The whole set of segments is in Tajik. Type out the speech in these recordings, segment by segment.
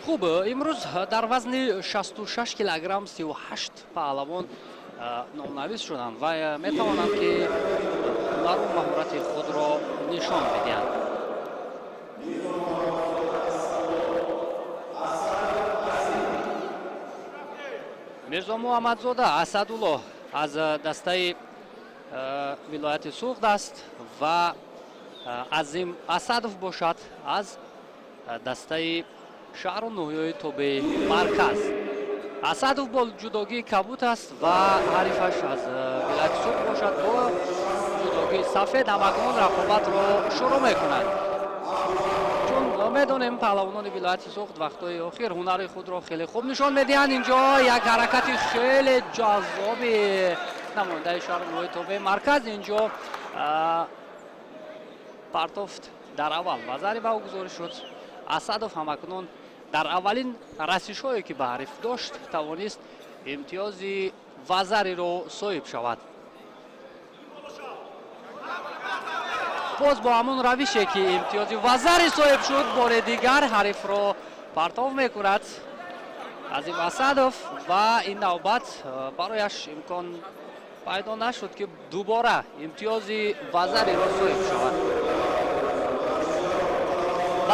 Хуб, имрӯз дар вазни 66 килограмм 38 паҳлавон номнавис шуданд ва метавонанд, ки ҳунару маҳорати худро нишон бидиҳанд. Мирзо Муҳаммадзода Асадулло аз дастаи вилояти Суғд аст ва Азим Асадов бошад аз дастаи шаҳру ноҳияҳои тобеи марказ. Асадов бо ҷудогии кабут аст ва ҳарифаш аз вилояти Суғд бошад бо ҷудогии сафед. Ҳамакнун рақобатро шурӯъ мекунад. Чун медонем, паҳлавонони вилояти Суғд вақтҳои охир ҳунари худро хеле хуб нишон медиҳанд. Инҷо як ҳаракати хеле ҷаззоби намояндаи шаҳру ноҳияи тобеи марказ. Инҷо партофт дар аввал вазари ба ӯ гузориш шуд. Асадов ҳамакнун дар аввалин расишҳое, ки ба ҳариф дошт, тавонист имтиёзи вазариро соҳиб шавад. Боз бо ҳамон равише, ки имтиёзи вазари соҳиб шуд, бори дигар ҳарифро партов мекунад Азим Асадов ва ин навбат барояш имкон пайдо нашуд, ки дубора имтиёзи вазариро соҳиб шавад.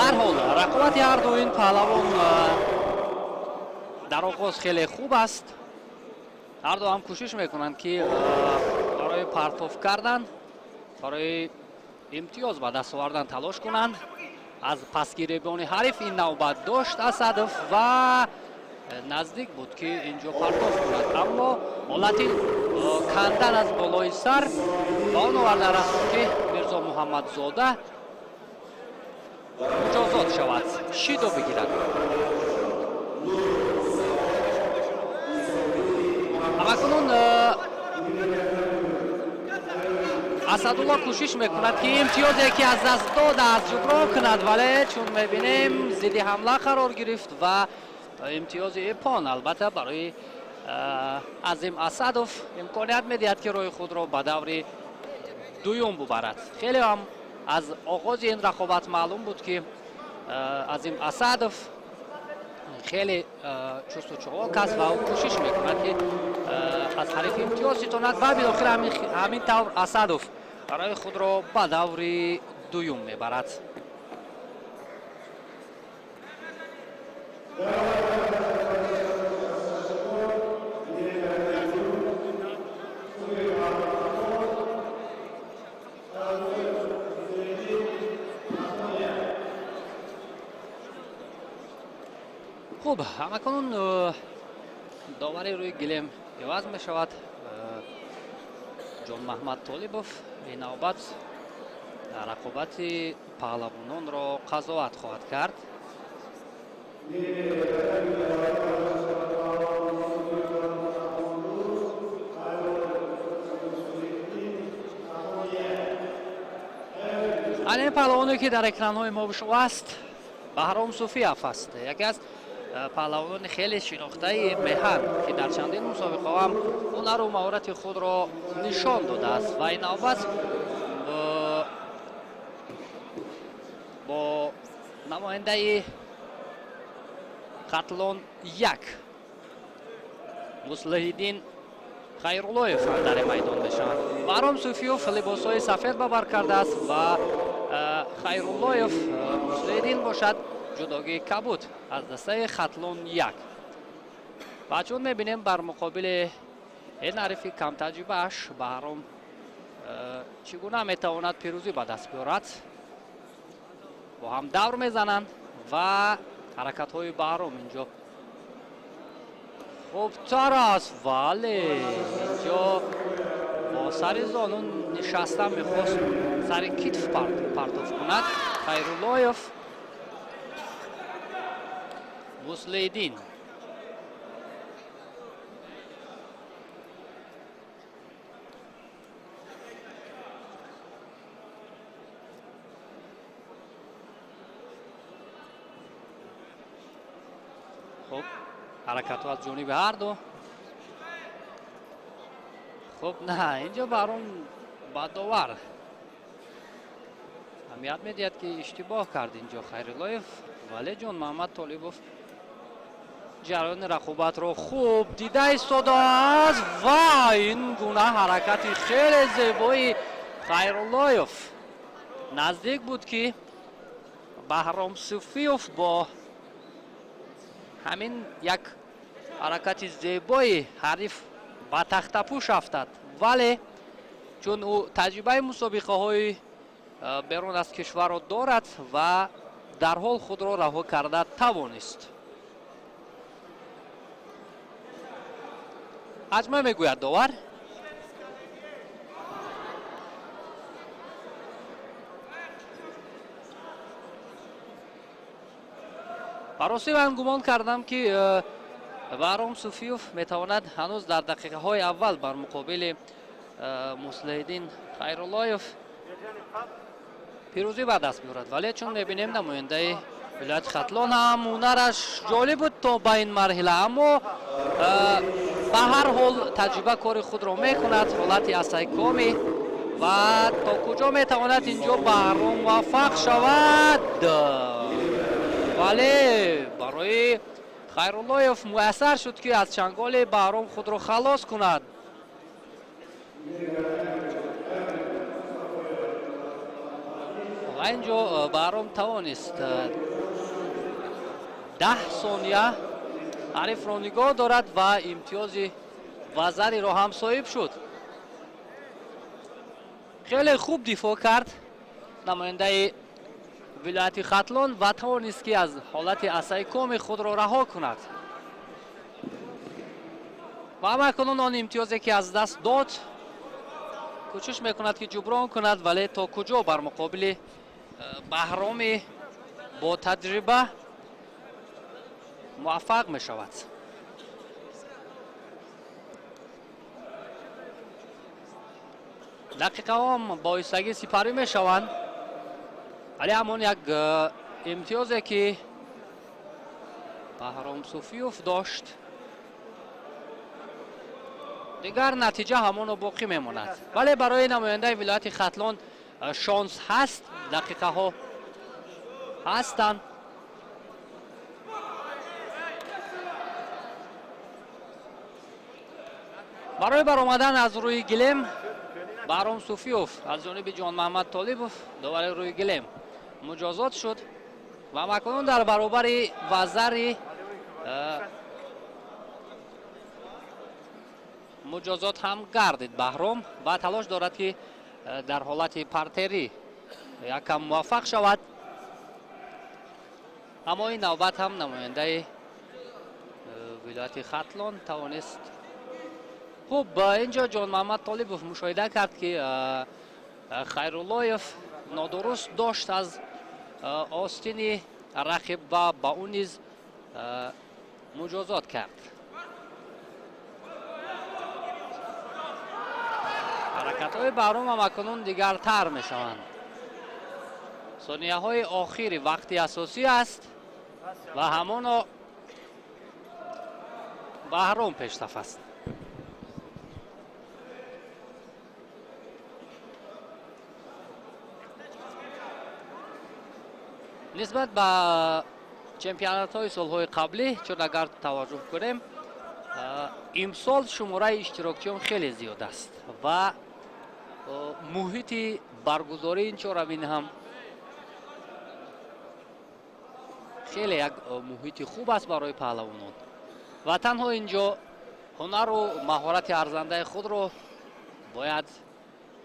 Барҳол, рақобати ҳарду ин паҳлавон дар оғоз хеле хуб аст. Ҳарду ҳам кӯшиш мекунанд, ки барои партоф кардан, барои имтиёз ба даст овардан талош кунанд. Аз пасгиребони ҳариф ин навбат дошт Асадов ва наздик буд, ки инҷо партоф кунад, аммо ҳолати кандан аз болои сар ба он оварда расонд, ки Мирзо Муҳаммадзода муҷозот шавад, шидо бигирад. Ҳамакунун Асадулло кӯшиш мекунад, ки имтиёзе, ки аз даст додааст, ҷуброн кунад, вале чун мебинем, зидди ҳамла қарор гирифт ва имтиёзи иппон албатта барои Азим Асадов имконият медиҳад, ки роҳи худро ба даври дуюм бубарад. Хеле ҳам аз оғози ин рақобат маълум буд, ки Азим Асадов хеле чусту чолок аст ва ӯ кӯшиш мекунад, ки аз ҳариф имтиёз ситонад ва билохир ҳамин тавр Асадов роҳи худро ба даври дуюм мебарад. Хуб, ҳамакунун довари рӯи гилем иваз мешавад. Ҷонмаҳмад Толибов ин навбат рақобати паҳлавононро қазоват хоҳад кард. Ин паҳлавоне, ки дар экранҳои мо аст, Баҳром Суфиев аст, яке аз паҳлавонони хеле шинохтаи меҳан, ки дар чандин мусобиқаҳо ҳам ҳунару маҳорати худро нишон додааст ва ин навбат бо намояндаи Хатлон 1 Муслиҳиддин Хайруллоев дар майдон мешаванд. Баҳром Суфиев либосҳои сафед ба бар кардааст ва Хайруллоев Муслиҳиддин бошад ҷудогии кабуд аз дастаи Хатлон 1. Ва чун мебинем, бар муқобили ин ҳарифи камтаҷрибааш Баҳром чӣ гуна метавонад пирӯзӣ ба даст биёрад. Бо ҳам давр мезананд ва ҳаракатҳои Баҳром инҷо хубтар аст, вале инҷо бо сари зону нишаста мехост сари китф партоф кунад Хайруллоев Муслиҳиддин. Хуб, ҳаракатҳо аз ҷониби ҳарду. Хуб, на, инҷо Баҳром ба довар аҳамият медиҳад, ки иштибоҳ кард инҷо Хайруллоев, вале Ҷонмаҳмад Толибов ҷараёни рақобатро хуб дида истодааст ва ин гуна ҳаракати хеле зебои Хайруллоев наздик буд, ки Баҳром Суфиев бо ҳамин як ҳаракати зебои ҳариф ба тахтапӯш афтад, вале чун ӯ таҷрибаи мусобиқаҳои берун аз кишварро дорад ва дарҳол худро раҳо карда тавонист. Ҳаҷма, мегӯяд довар. Ба ростӣ, ман гумон кардам, ки Баҳром Суфиев метавонад ҳанӯз дар дақиқаҳои аввал бар муқобили Муслиҳиддин Хайруллоев пирӯзӣ ба даст биёрад, вале чун мебинем, намояндаи вилояти Хатлон ҳам ҳунараш ҷолиб буд то ба ин марҳила, аммо ба ҳар ҳол таҷриба кори худро мекунад. Ҳолати асайкомӣ ва то куҷо метавонад инҷо Баҳром муваффақ шавад? Вале барои Хайруллоев муяссар шуд, ки аз чанголи Баҳром худро халос кунад. Ва инҷо Баҳром тавонист 10 сония ҳарифро нигоҳ дорад ва имтиёзи вазариро ҳам соҳиб шуд. Хеле хуб дифоъ кард намояндаи вилояти Хатлон ва тавонист, ки аз ҳолати асайкоми худро раҳо кунад ва ҳамакунун он имтиёзе, ки аз даст дод, кӯшиш мекунад, ки ҷуброн кунад, вале то куҷо бар муқобили Баҳроми бо таҷриба муваффақ мешавад? Дақиқаҳом бо оҳистагӣ сипарӣ мешаванд, вале ҳамон як имтиёзе, ки Баҳром Суфиёв дошт, дигар натиҷа ҳамоно боқӣ мемонад. Вале барои намояндаи вилояти Хатлон шонс ҳаст, дақиқаҳо ҳастанд. Барои баромадан аз рӯи гилем Баҳром Суфиёв аз ҷониби Ҷонмаҳмад Толибов, довари рӯи гилем, муҷозот шуд ва макунун дар баробари вазари муҷозот ҳам гардид Баҳром ва талош дорад, ки дар ҳолати партерӣ якам муваффақ шавад. Аммо ин навбат ҳам намояндаи Вилояти Хатлон тавонист. Хуб, инҷо Ҷонмуҳаммад Толибов мушоҳида кард, ки Хайруллоев нодуруст дошт аз остини рақиб ва ба ӯ низ муҷозот кард. Ҳаракатҳои Баҳром ҳам акнун дигартар мешаванд. Сонияҳои охири вақти асосӣ аст ва ҳамоно Баҳром пештаф аст. Нисбат ба чемпионатҳои солҳои қаблӣ, чун агар таваҷҷӯҳ кунем, имсол шумораи иштирокчиён хеле зиёд аст ва муҳити баргузории ин чорабинӣ ҳам хеле як муҳити хуб аст барои паҳлавонон ва танҳо инҷо ҳунару маҳорати арзандаи худро бояд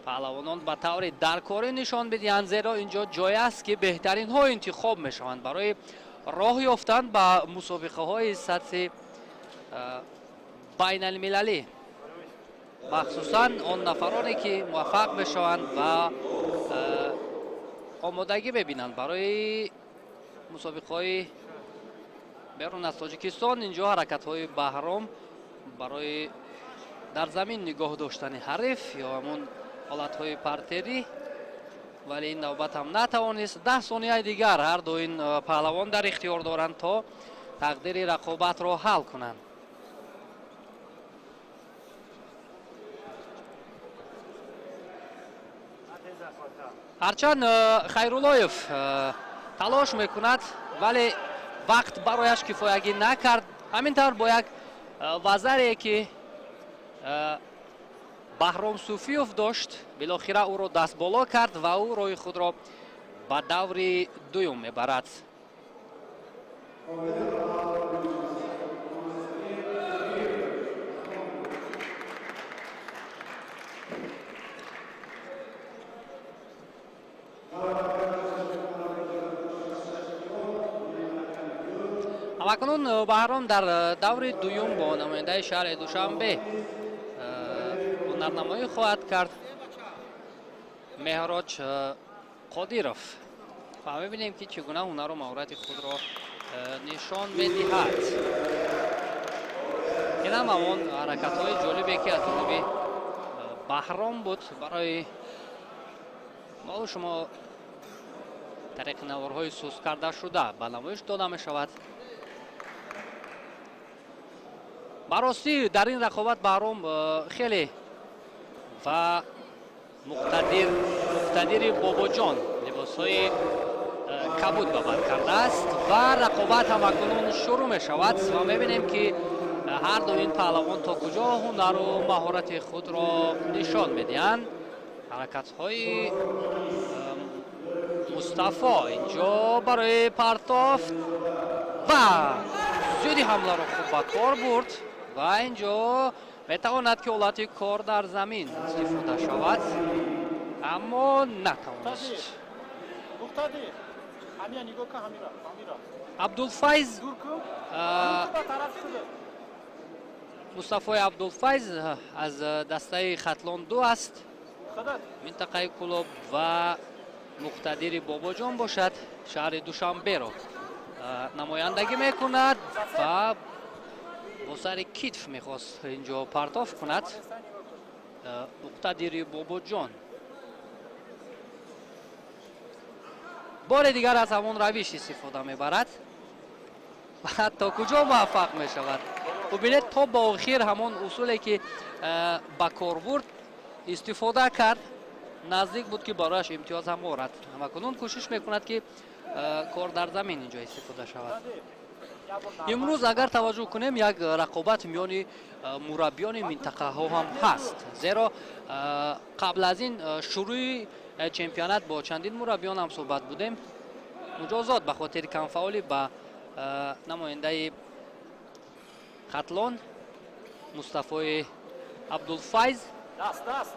паҳлавонон ба таври даркорӣ нишон бидиҳанд, зеро инҷо ҷое аст, ки беҳтаринҳо интихоб мешаванд барои роҳ ёфтан ба мусобиқаҳои сатҳи байналмилалӣ, махсусан он нафароне, ки муваффақ мешаванд ва омодагӣ мебинанд барои мусобиқаҳои берун аз Тоҷикистон. Инҷо ҳаракатҳои Баҳром барои дар замин нигоҳ доштани ҳариф ё ҳамон ҳолатҳои партерӣ, вале ин навбат ҳам натавонист. 10 сонияи дигар ҳар ду ин паҳлавон дар ихтиёр доранд, то тақдири рақобатро ҳал кунанд. Ҳарчанд Хайруллоев талош мекунад, вале вақт барояш кифоягӣ накард. Ҳамин тавр бо як вазаре, ки Баҳром Суфиёв дошт, билохира ӯро дастболо кард ва ӯ роҳи худро ба даври дуюм мебарад. Ҳамакнун Баҳром дар даври дуюм бо намояндаи шаҳри Душанбе ҳунарнамоӣ хоҳад кард, Меҳроҷ Қодиров, ва мебинем, ки чӣ гуна ҳунару маҳорати худро нишон медиҳад. Инам ҳамон ҳаракатҳои ҷолибе, ки аз ҷониби Баҳром буд, барои мову шумо тариқи наворҳои суст карда шуда ба намоиш дода мешавад. Баростӣ, дар ин рақобат Баҳром хеле ва Муқтадири Бобоҷон либосҳои кабуд ба бар кардааст ва рақобат ҳамакунун шурӯъ мешавад ва мебинем, ки ҳар ду ин паҳлавон то куҷо ҳунару маҳорати худро нишон медиҳанд. Ҳаракатҳои Мустафо инҷо барои партофт ва зиёди ҳамларо хуб ба кор бурд ва инҷо метавонад, ки ҳолати кор дар замин истифода шавад, аммо натавонист. Муқтадир, ҳамия нигоҳ кун, ҳамира, ҳамира. Абдулфайз. Дур кун. Дур кун ба тарафи худат. Мустафои Абдулфайз аз дастаи Хатлон 2 аст, Худат. минтақаи Кӯлоб, ва Муқтадири Бобоҷон бошад, шаҳри Душанберо намояндагӣ мекунад ва бо сари китф мехост инҷо партоф кунад Муқтадири Бобоҷон. Бори дигар аз ҳамон равиш истифода мебарад ва то куҷо муваффақ мешавад, бубинед. То ба охир ҳамон усуле, ки ба кор бурд, истифода кард. Наздик буд, ки барояш имтиёз ҳам орад. Ҳамакунун кӯшиш мекунад, ки кор дар замин инҷо истифода шавад. Имрӯз агар таваҷҷӯҳ кунем, як рақобат миёни мураббиёни минтақаҳо ҳам ҳаст, зеро қабл аз ин шурӯи чемпионат бо чандин мураббиён ҳам суҳбат будем. Муҷозот ба хотири камфаъолӣ ба намояндаи Хатлон Мустафои Абдулфайз. Даст, даст.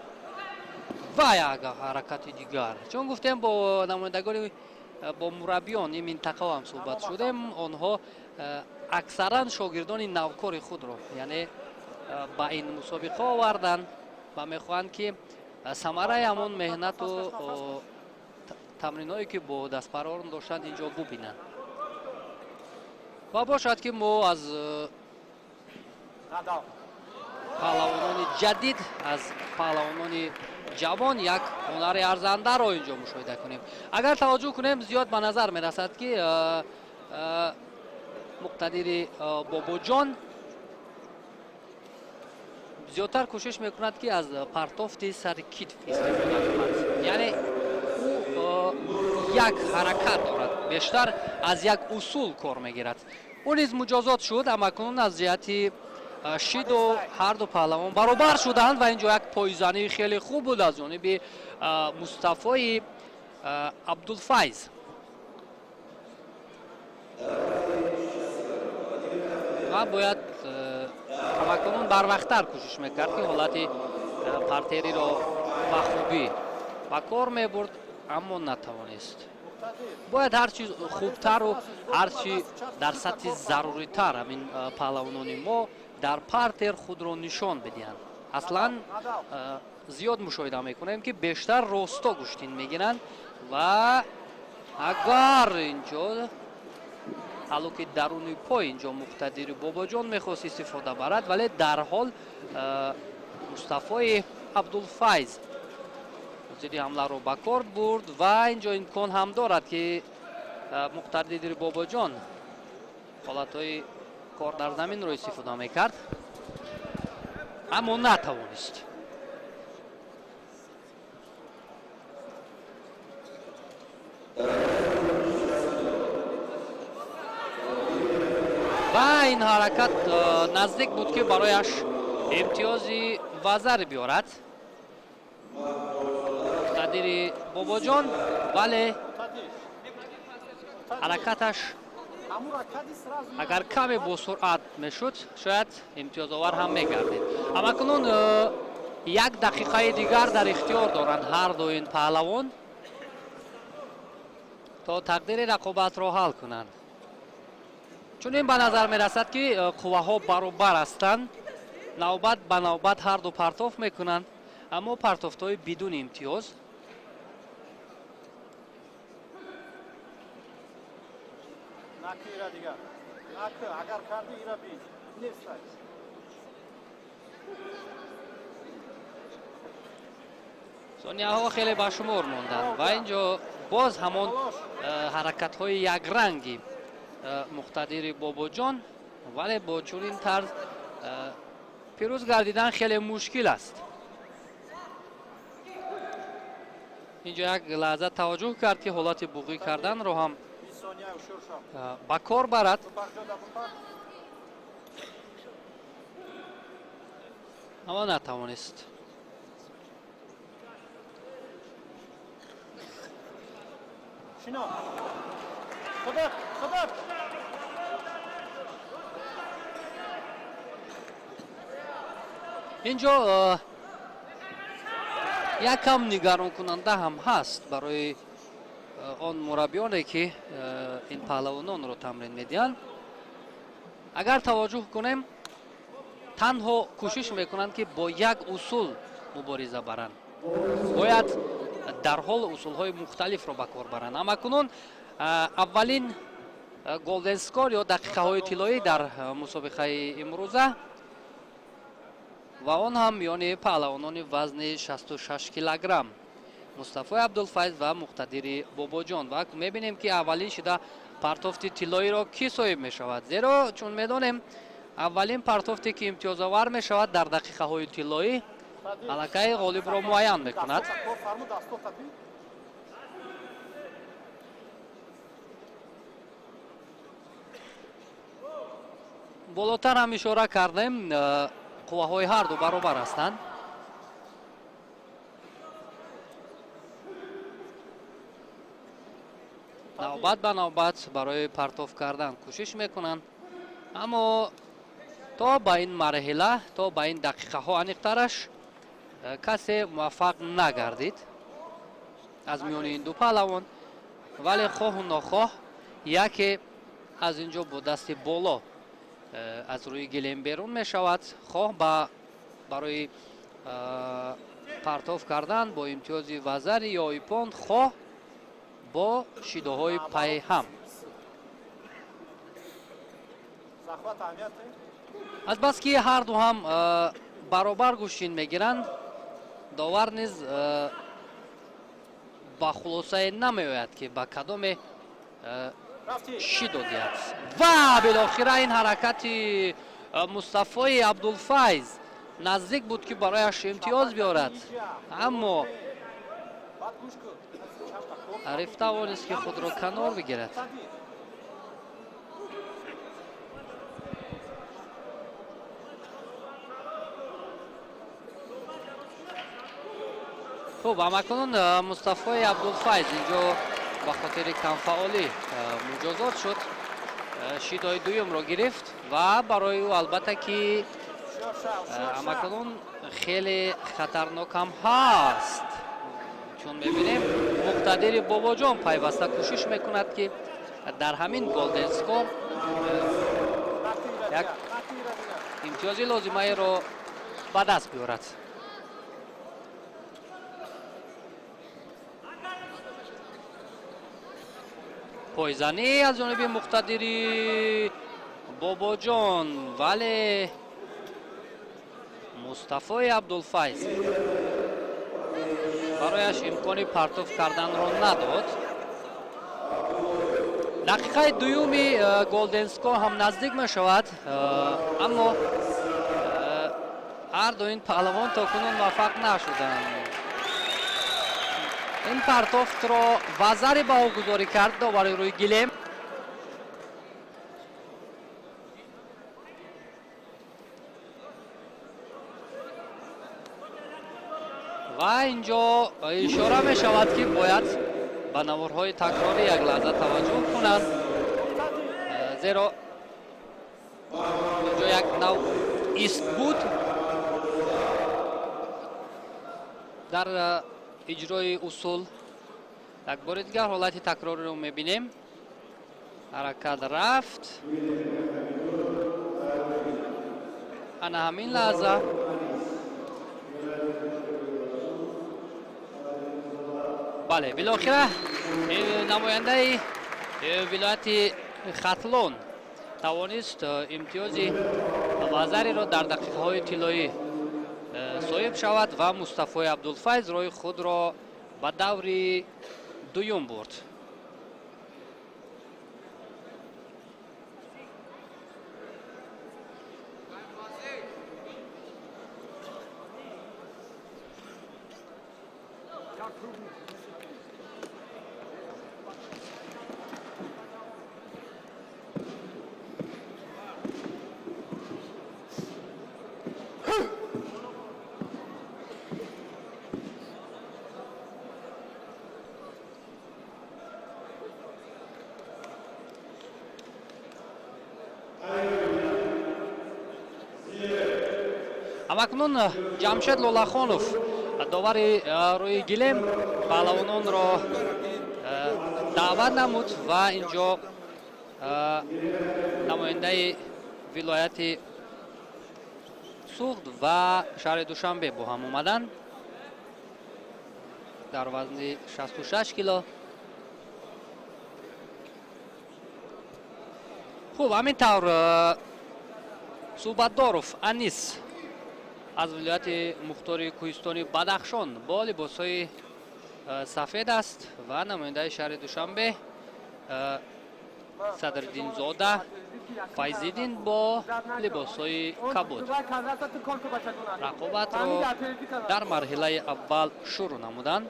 Ва як ҳаракати дигар, чун гуфтем, бо намояндагони Бо мураббиён ин минтақао ҳам суҳбат шудем, онҳо аксаран шогирдони навкори худро, яъне, ба ин мусобиқа оварданд ва мехоҳанд, ки самараи ҳамон меҳнату тамринҳое, ки бо дастпарварон доштанд, инҷо бубинанд. Ва бошад, ки мо аз паҳлавонони ҷадид, аз паҳлавонони ҷавон як ҳунари арзандаро инҷо мушоҳида кунем. Агар таваҷҷӯҳ кунем, зиёд ба назар мерасад, ки Муқтадири Бобоҷон зиёдтар кӯшиш мекунад, ки аз партофти сари китф истифода кунад, яъне ӯ як ҳаракат дорад, бештар аз як усул кор мегирад. Ӯ низ муҷозот шуд. Амакунун аз ҷиҳати шиду ҳарду паҳлавон баробар шуданд ва инҷо як пойзании хеле хуб буд аз ҷониби Мустафои Абдулфайз ва бояд ҳамакунун барвақттар кӯшиш мекард, ки ҳолати партериро ба хубӣ ба кор мебурд, аммо натавонист. Бояд ҳарчи хубтару ҳарчи дар сатҳи заруритар ҳамин паҳлавонони мо дар партер худро нишон бидиҳанд. Аслан зиёд мушоҳида мекунем, ки бештар росто гӯштин мегиранд ва агар инҷо ҳалуки даруни пой инҷо Муқтадири Бобоҷон мехост истифода барад, вале дарҳол Мустафои Абдулфайз зидди ҳамларо ба кор бурд ва инҷо имкон ҳам дорад, ки Муқтадири Бобоҷон ҳолатҳои кор дар заминро истифода мекард, аммо натавонист. Ва ин ҳаракат наздик буд, ки барояш имтиёзи вазар биёрад Муқтадири Бобоҷон, вале ҳаракаташ агар каме бо суръат мешуд, шояд имтиёзовар ҳам мегардид. Амакунун як дақиқаи дигар дар ихтиёр доранд ҳарду ин паҳлавон, то тақдири рақобатро ҳал кунанд. Чунин ба назар мерасад, ки қувваҳо баробар ҳастанд. Навбат ба навбат ҳарду партоф мекунанд, аммо партофтҳои бидуни имтиёз. Наки ира дигар. Наки, агар карди, ира бин. Нестай. Сонияҳо хеле ба шумор монданд ва инҷо боз ҳамон ҳаракатҳои якранги Муқтадири Бобоҷон, вале бо чунин тарз пирӯз гардидан хеле мушкил аст. Инҷо як лаҳза таваҷҷӯҳ кард, ки ҳолати буғӣ карданро ҳам 20 сония ушур шав. Ба кор барад, Бупар ҷода бупар. Аммо натавонист. Шино. Худат, худат. Инҷо якам нигаронкунанда ҳам ҳаст барои он мураббиёне, ки ин паҳлавононро тамрин медиҳанд. Агар таваҷҷӯҳ кунем, танҳо кӯшиш мекунанд, ки бо як усул мубориза баранд. Бояд дарҳол усулҳои мухталифро ба кор баранд. Амакунун аввалин golden score ё дақиқаҳои тиллоӣ дар мусобиқаи имрӯза ва он ҳам миёни паҳлавонони вазни 66 килограмм, Мустафои Абдулфайз ва Муқтадири Бобоҷон. Ва мебинем, ки аввалин шида партофти тиллоиро кӣ соҳиб мешавад, зеро чун медонем, аввалин партофте, ки имтиёзовар мешавад дар дақиқаҳои тиллоӣ, аллакай ғолибро муайян мекунад. Дастота кор фармуд, дастота би. Болотар ҳам ишора кардем, қувваҳои ҳарду баробар ҳастанд. Навбат ба навбат барои партоф кардан кӯшиш мекунанд, аммо то ба ин марҳила, то ба ин дақиқаҳо, аниқтараш, касе муваффақ нагардид аз миёни ин ду паҳлавон. Вале хоҳу нохоҳ яке аз ин ҷо бо дасти боло аз рӯи гилем берун мешавад, хоҳ барои партоф кардан бо имтиёзи вазари ё ипон, хоҳ бо шидоҳои пайҳам. Азбаски ҳарду ҳам баробар гӯштин мегиранд, довар низ ба хулосае намеояд, ки ба кадоме шидо диҳад. Ва билохира ин ҳаракати Мустафои Абдулфайз наздик буд, ки барояш имтиёз биёрад, аммо ҳариф тавонист, ки худро канор бигирад. Хуб, ҳамакунун Мустафои Абдулфайз инҷо ба хотири камфаъолӣ муҷозот шуд, шидои дуюмро гирифт ва барои ӯ албатта ки ҳамакунун хеле хатарнок ҳам ҳаст, чун мебинем, Муқтадири Бобоҷон пайваста кӯшиш мекунад, ки дар ҳамин голден скор як имтиёзи лозимаеро ба даст биёрад. Пойзанӣ аз ҷониби Муқтадири Бобоҷон, вале Мустафои Абдулфайз барояш имкони партоф карданро надод. Дақиқаи дуюми голден скор ҳам наздик мешавад, аммо ҳарду ин паҳлавон то кунун муваффақ нашуданд. Ин партофтро вазари баҳогузорӣ кард довари рӯи гилем. Ва инҷо ишора мешавад, ки бояд ба наворҳои такрорӣ як лаҳза таваҷҷӯҳ кунанд, зеро инҷо як нав ист буд дар иҷрои усул. Як бори дигар ҳолати такрориро мебинем. Ҳаракат рафт, ана ҳамин лаҳза бале, билохира намояндаи вилояти Хатлон тавонист имтиёзи вазариро дар дақиқаҳои тиллоӣ соҳиб шавад ва Мустафои Абдулфайз роҳи худро ба даври дуюм бурд. Ҳамакнун Ҷамшед Лолахонов, довари рӯи гилем, паҳлавононро даъват намуд ва инҷо намояндаи вилояти Суғд ва шаҳри Душанбе бо ҳам омаданд дар вазни 66 кило. Хуб, ҳамин тавр Суҳбатдоров Анис аз вилояти мухтори кӯҳистони Бадахшон бо либосҳои сафед аст ва намояндаи шаҳри Душанбе Садриддинзода Файзиддин бо либосҳои кабуд рақобатро дар марҳилаи аввал шурӯъ намуданд.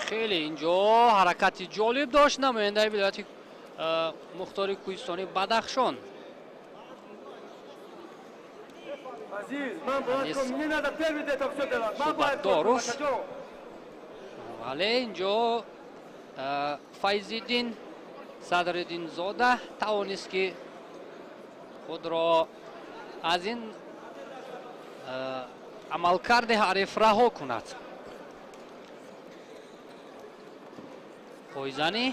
Хеле инҷо ҳаракати ҷолиб дошт намояндаи вилояти мухтори кӯҳистони Бадахшон. Суҳбатдоров, вале инҷо Файзиддин Садриддинзода тавонист, ки Худро аз ин амалкарди ҳариф раҳо кунад. Пойзанӣ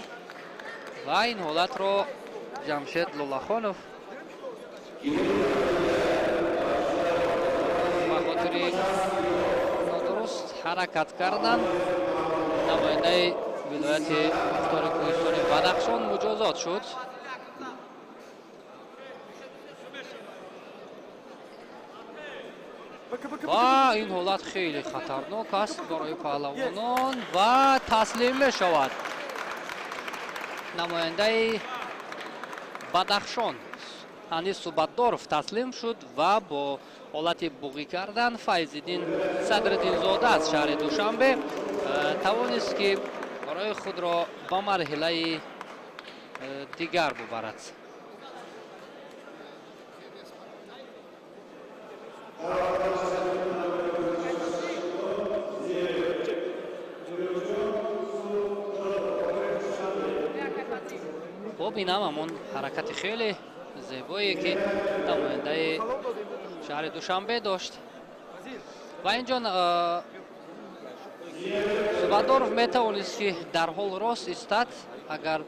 ва ин ҳолатро Ҷамшед Лолахонов ба хотири нодуруст ҳаракат кардан намояндаи вилояти мухтори кӯҳистони Бадахшон муҷозот шуд. Ва ин ҳолат хеле хатарнок аст барои паҳлавонон ва таслим мешавад намояндаи Бадахшон. Анис Субатдоров таслим шуд ва бо ҳолати буғӣ кардан Файзиддин Садриддинзода аз шаҳри Душанбе тавонист, ки барои худро ба марҳилаи дигар бубарад. Хуб, инам ҳамон ҳаракати хеле зебое, ки намояндаи шаҳри Душанбе дошт. Ва инҷо Субатдоров метавонист, ки дар ҳол рост истад, агар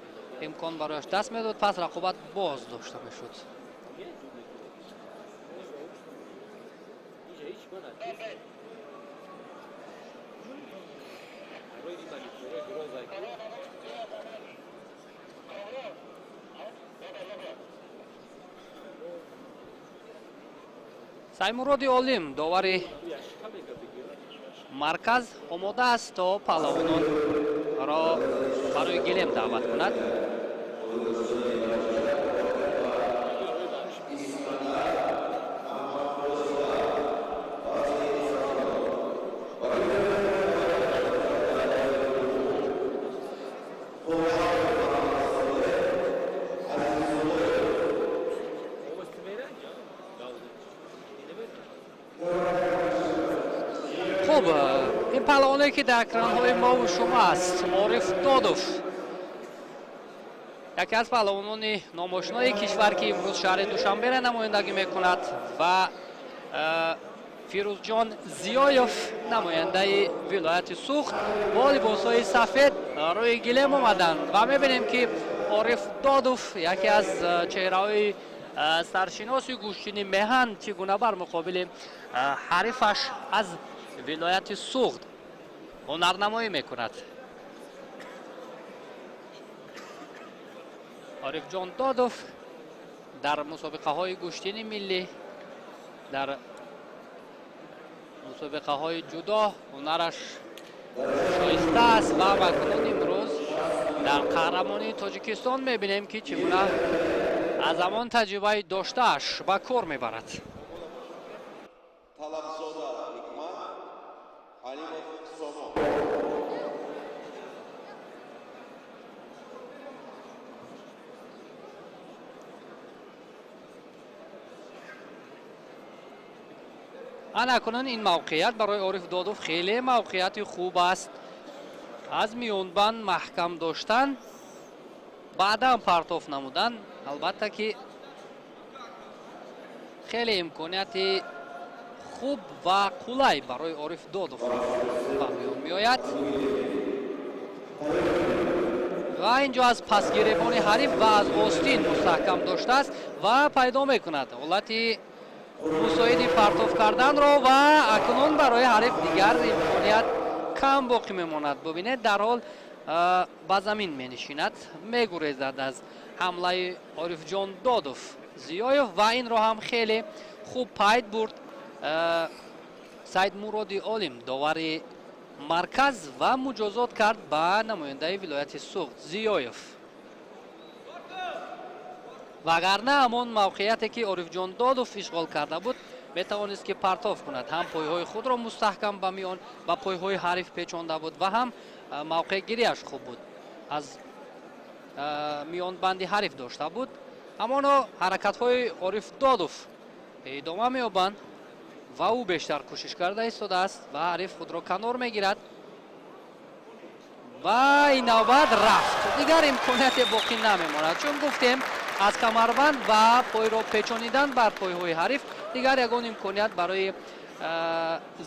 имкон барояш даст медод, пас рақобат боз дошта мешуд. Саймуроди Олим, довари марказ, омода аст, то паҳлавононро барои гилем даъват кунад. Хуб, ин паҳлавоне, ки дар экранҳои мову шумо аст, Ориф Додов, яке аз паҳлавонони номошинои кишвар, ки имрӯз шаҳри Душанберо намояндагӣ мекунад, ва Фирӯзҷон Зиёев, намояндаи вилояти Суғд, бо либосҳои сафед рӯи гилем омаданд. Ва мебинем, ки Ориф Додов, яке аз чеҳраҳои саршиноси гӯштини меҳан, чӣ гуна бар муқобили ҳарифаш аз вилояти Суғд ҳунарнамоӣ мекунад. Орифҷон Додов дар мусобиқаҳои гӯштини миллӣ, дар мусобиқаҳои ҷудо ҳунараш шоиста аст ва акнун имрӯз дар қаҳрамонии Тоҷикистон мебинем, ки чӣ гуна аз ҳамон таҷрибаи доштааш ба кор мебарад. Талабзода Ҳикмат, Ҳалимов Сомон. Ана акнун ин мавқеият барои Ориф Додов хеле мавқеияти хуб аст. Аз миёнбанд маҳкам доштан, баъдан партоф намудан, албатта ки хеле имконияти хуб ва қулай барои Ориф Додов ба миён меояд. Ва инҷо аз пасгиребони ҳариф ва аз остин мустаҳкам доштааст ва пайдо мекунад ҳолати мусоиди партоф карданро. Ва акнун барои ҳариф дигар имконият кам боқӣ мемонад. Бубинед, дарҳол ба замин менишинад, мегурезад аз ҳамлаи Орифҷон Додов Зиёев. Ва инро ҳам хеле хуб пайд бурд Саидмуроди Олим, довари марказ, ва муҷозот кард ба намояндаи вилояти Суғд Зиёев. Вагарна ҳамон мавқеияте, ки Орифҷон Додов ишғол карда буд, метавонист, ки партоф кунад. Ҳам пойҳои худро мустаҳкам ба миён ба пойҳои ҳариф печонда буд ва ҳам мавқеъгириаш хуб буд, аз миёнбанди ҳариф дошта буд. Ҳамоно ҳаракатҳои Ориф Додов идома меёбанд ва ӯ бештар кӯшиш карда истодааст ва ҳариф худро канор мегирад. Ва ин навбат рафт, дигар имконияте боқӣ намемонад, чун гуфтем, Аз камарбанд ва пойро печонидан бар пойҳои ҳариф дигар ягон имконият барои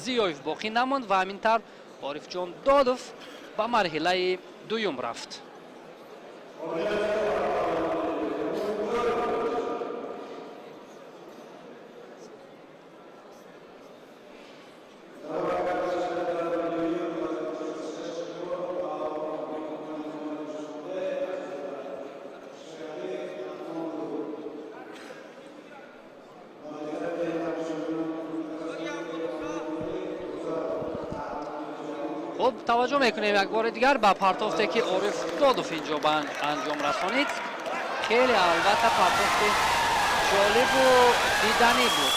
Зиёев боқӣ намонд ва ҳамин тавр Орифҷон Додов ба марҳилаи дуюм рафт. Хуб, таваҷҷӯҳ мекунем як бори дигар ба партофте, ки Ориф Додов инҷо ба анҷом расонид. Хеле, албатта, партофти ҷолибу диданӣ буд.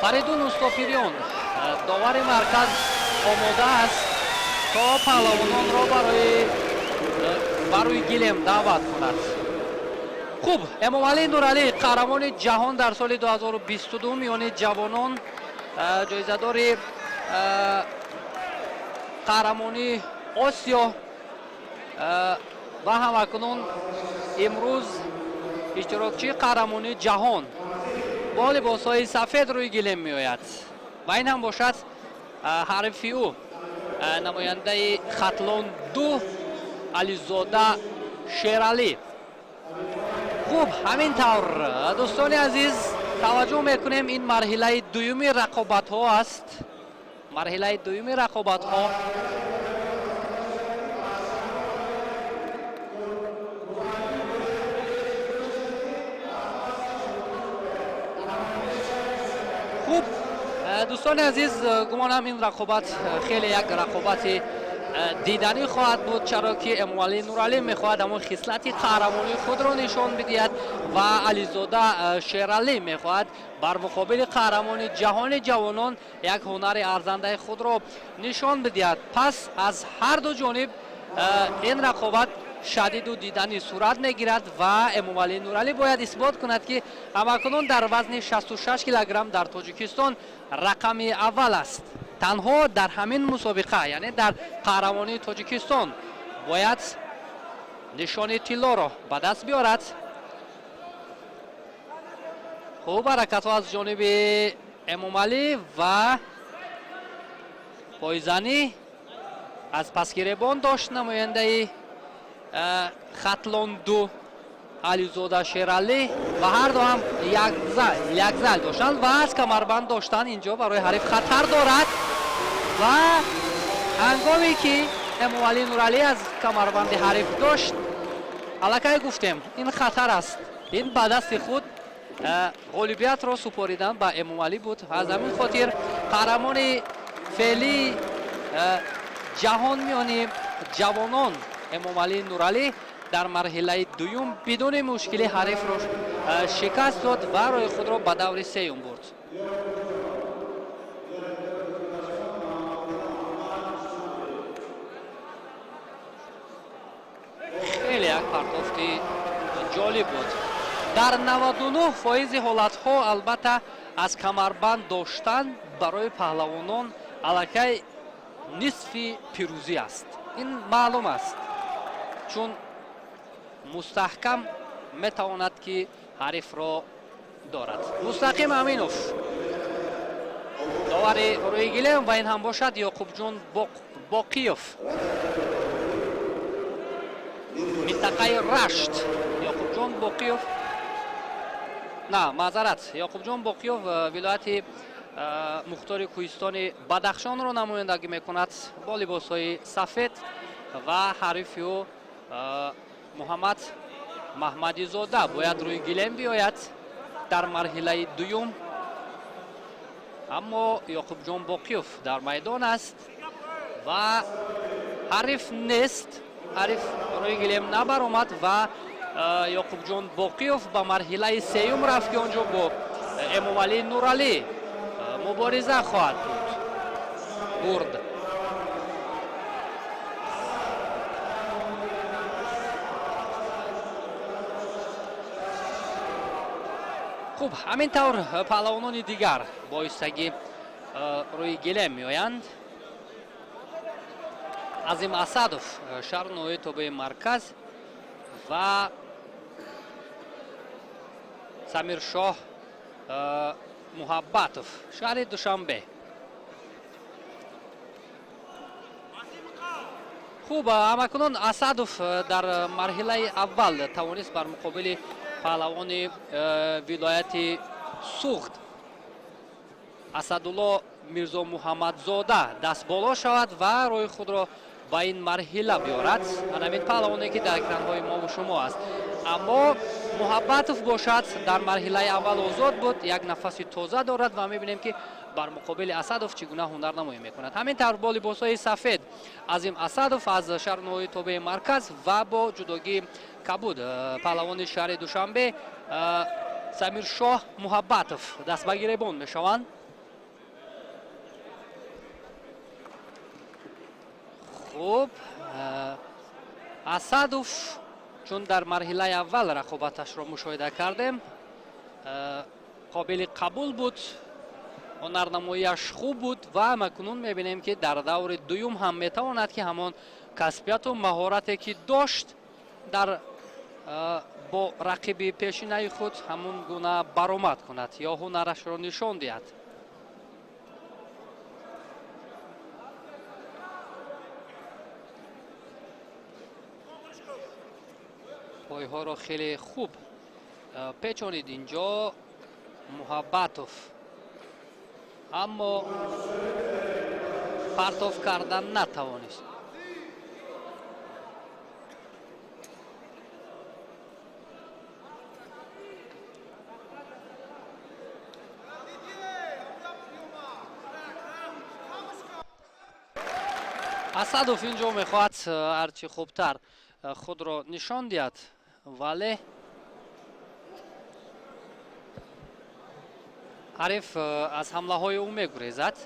Фаридун Устопириён, довари марказ, омода аст, то паҳлавононро барои ба рӯи гилем даъват кунад. Хуб, Эмомалӣ Нуралӣ, қаҳрамони ҷаҳон дар соли 2022 миёни ҷавонон, ҷоизадори қаҳрамонии Осиё ва ҳамакнун имрӯз иштирокчии қаҳрамонии ҷаҳон, бо либосҳои сафед рӯи гилем меояд ва ин ҳам бошад ҳарифи ӯ, намояндаи Хатлон ду, Ализода Шералӣ. Хуб, ҳамин тавр, дӯстони азиз, таваҷҷӯҳ мекунем, ин марҳилаи дуюми рақобатҳо аст, марҳилаи дуюми рақобатҳо. Хуб, дӯстони азиз, гумонам, ин рақобат хеле як рақобати диданӣ хоҳад буд, чаро ки Эмомалӣ Нуралӣ мехоҳад ҳамон хислати қаҳрамонии худро нишон бидиҳад ва Ализода Шералӣ мехоҳад бар муқобили қаҳрамони ҷаҳони ҷавонон як ҳунари арзандаи худро нишон бидиҳад. Пас аз ҳар ду ҷониб ин рақобат шадиду диданӣ сурат мегирад ва Эмомалӣ Нуралӣ бояд исбот кунад, ки ҳамакунун дар вазни 66 килограмм дар Тоҷикистон рақами аввал аст. Танҳо дар ҳамин мусобиқа, яъне дар қаҳрамонии Тоҷикистон, бояд нишони тиллоро ба даст биёрад. Хуб, ҳаракатҳо аз ҷониби Эмомалӣ ва пойзанӣ аз пасгиребон дошт намояндаи Хатлон ду, Ализода Шералӣ, ва ҳар ду ҳам як зал доштанд ва аз камарбанд доштан инҷо барои ҳариф хатар дорад. Ва ҳангоме ки Эмомалӣ Нуралӣ аз камарбанди ҳариф дошт, аллакай гуфтем, ин хатар аст, ин ба дасти худ ғолибиятро супоридан ба Эмомалӣ буд. Аз ҳамин хотир қаҳрамони феълии ҷаҳон миёни ҷавонон, Эмомалӣ Нуралӣ, дар марҳилаи дуюм бидуни мушкилӣ ҳарифро шикаст дод ва роҳи худро ба даври сеюм бурд. Хеле як партофти ҷолиб буд. Дар 99 фоизи ҳолатҳо, албатта, аз камарбанд доштан барои паҳлавонон аллакай нисфи пирӯзӣ аст. Ин маълум аст, чун мустаҳкам метавонад, ки ҳарифро дорад. Мустақим Аминов, довари рӯи гилем, ва ин ҳам бошад Ёқубҷон Боқиев, минтақаи Рашт. Ёқубҷон Боқиев, на, маъзарат, Ёқубҷон Боқиев вилояти мухтори кӯҳистони Бадахшонро намояндагӣ мекунад бо либосҳои сафед ва ҳарифи ӯ Муҳаммад Маҳмадизода бояд рӯи гилем биёяд дар марҳилаи дуюм. Аммо Ёқубҷон Боқиёв дар майдон аст ва ҳариф нест, ҳариф рӯи гилем набаромад ва Ёқубҷон Боқиёв ба марҳилаи сеюм рафт, ки он ҷо бо Эмомалӣ Нуралӣ мубориза хоҳад буд бурд. Хуб, ҳамин тавр паҳлавонони дигар боистагӣ рӯи гилем меоянд. Азим Асадов, шаҳру ноҳияи тобеи марказ, ва Самиршоҳ Муҳаббатов, шаҳри Душанбе. Хуб, ҳамакунон Асадов дар марҳилаи аввал тавонист бар муқобили паҳлавони вилояти Суғд Асадулло Мирзомуҳаммадзода дастболо шавад ва роҳи худро ба ин марҳила биёрад. Анамин паҳлавоне, ки дар экранҳои мову шумо аст. Аммо Муҳаббатов бошад, дар марҳилаи аввал озод буд, як нафаси тоза дорад ва мебинем, ки бар муқобили Асадов чӣ гуна ҳунарнамоӣ мекунад. Ҳамин тавр, бо либосҳои сафед Азим Асадов аз шаҳру ноҳияи тобеи марказ ва бо ҷудогии кабуд паҳлавони шаҳри Душанбе Самиршоҳ Муҳаббатов даст ба гиребон мешаванд. Хуб, Асадов, чун дар марҳилаи аввал рақобаташро мушоҳида кардем, қобили қабул буд, ҳунарнамоияш хуб буд ва ҳамакунун мебинем, ки дар даври дуюм ҳам метавонад, ки ҳамон касбияту маҳорате, ки дошт дар бо рақиби пешинаи худ, ҳамон гуна баромад кунад ё ҳунарашро нишон диҳад. Пойҳоро хеле хуб печонид инҷо Муҳаббатов, аммо партоф кардан натавонист. Асадов инҷо мехоҳад ҳарчи хубтар худро нишон диҳад, вале ҳариф аз ҳамлаҳои ӯ мегурезад.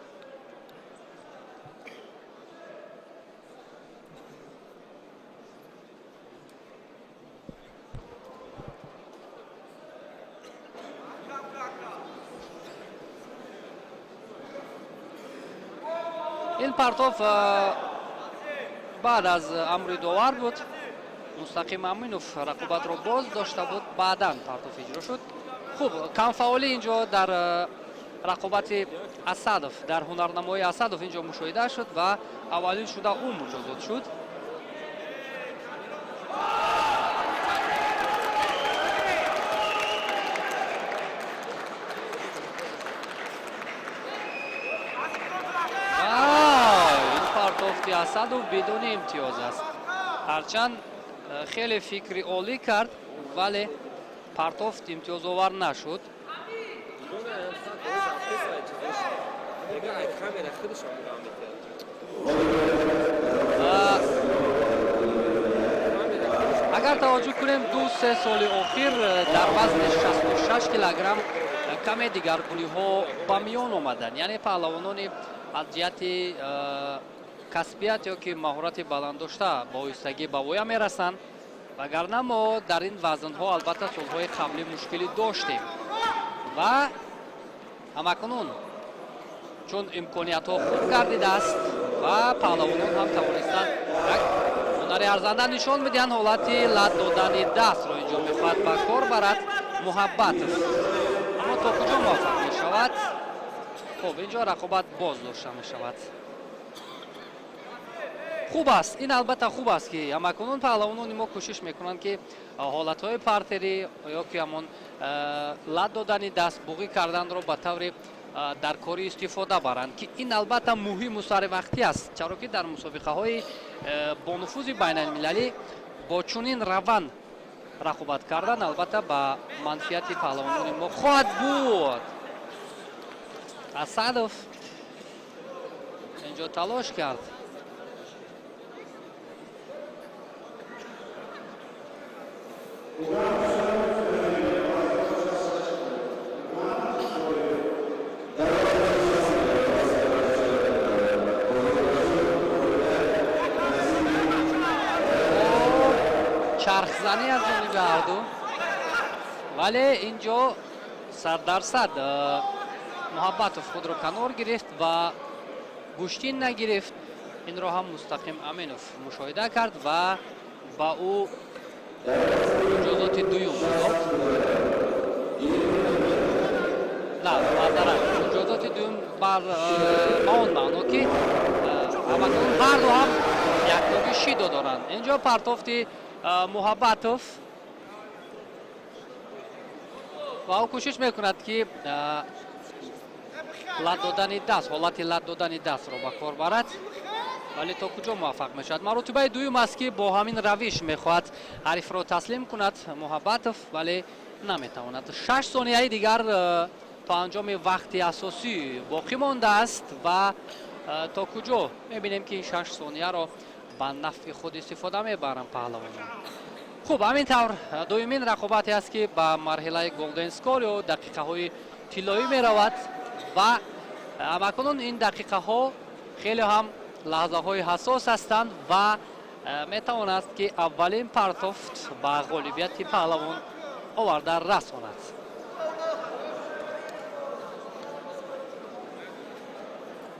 Ин партоф баъд аз амри довар буд. Мустақим Аминов рақобатро боз дошта буд, баъдан партоф иҷро шуд. Хуб, камфаъолӣ инҷо дар рақобати Асадов, дар ҳунарнамоии Асадов инҷо мушоҳида шуд ва аввалин шуда ӯ муҷозот шуд. Ин партофти Асадов бидуни имтиёз аст. Ҳарчанд хеле фикри олӣ кард, вале партофт имтиёзовар нашуд. Агар таваҷҷӯҳ кунем, 2-3 соли охир дар вазни 66 килограмм каме дигаргуниҳо ба миён омаданд. Яъне паҳлавонони аз ҷиҳати касбият ё ки маҳорати баланд дошта ба оҳистагӣ ба воя мерасанд, вагарна мо дар ин вазнҳо албатта солҳои қаблӣ мушкилӣ доштем. Ва ҳамакунун чун имкониятҳо хуб гардидааст ва паҳлавонон ҳам тавонистанд як ҳунари арзанда нишон бидиҳанд, ҳолати лат додани дастро инҷо мехоҳад ба кор барад Муҳаббатов, аммо то куҷо муваффақ мешавад? Хуб, инҷо рақобат боз дошта мешавад. Хуб аст ин, албатта хуб аст, ки ҳамакунун паҳлавонони мо кӯшиш мекунанд, ки ҳолатҳои партерӣ ё ки ҳамон лат додани даст, буғӣ карданро ба таври дар корӣ истифода баранд, ки ин албатта муҳиму саривақтӣ аст, чаро ки дар мусобиқаҳои бонуфузи байналмилалӣ бо чунин раванд рақобат кардан албатта ба манфиати паҳлавонони мо хоҳад буд. Асадов инҷо талош кард. Чархзанӣ аз ҷониби ҳарду, вале инҷо 100% Муҳаббатов худро канор гирифт ва гӯштин нагирифт. Инро ҳам Мустақим Аминов мушоҳида кард ва ба ӯ муҷозоти дуюм дод. На, маъзарат, муҷозоти дуюм бар ба он маъно, ки ҳамакнун ҳарду ҳам яктоги шидо доранд. Инҷо партофти Муҳаббатов ва ӯ кӯшиш мекунад, ки лат додани даст, ҳолати лат додани дастро ба кор барад, вале то куҷо муваффақ мешавад? Маротибаи дуюм аст, ки бо ҳамин равиш мехоҳад ҳарифро таслим кунад Муҳаббатов, вале наметавонад. 6 сонияи дигар то анҷоми вақти асосӣ боқӣ мондааст ва то куҷо мебинем, ки ин 6 сонияро ба нафъи худ истифода мебаранд паҳлавонон. Хуб, ҳамин тавр дуюмин рақобате аст, ки ба марҳилаи golden score ё дақиқаҳои тиллоӣ меравад ва ҳамакунун ин дақиқаҳо хеле ҳам лаҳзаҳои ҳассос ҳастанд ва метавонад, ки аввалин партофт ба ғолибияти паҳлавон оварда расонад.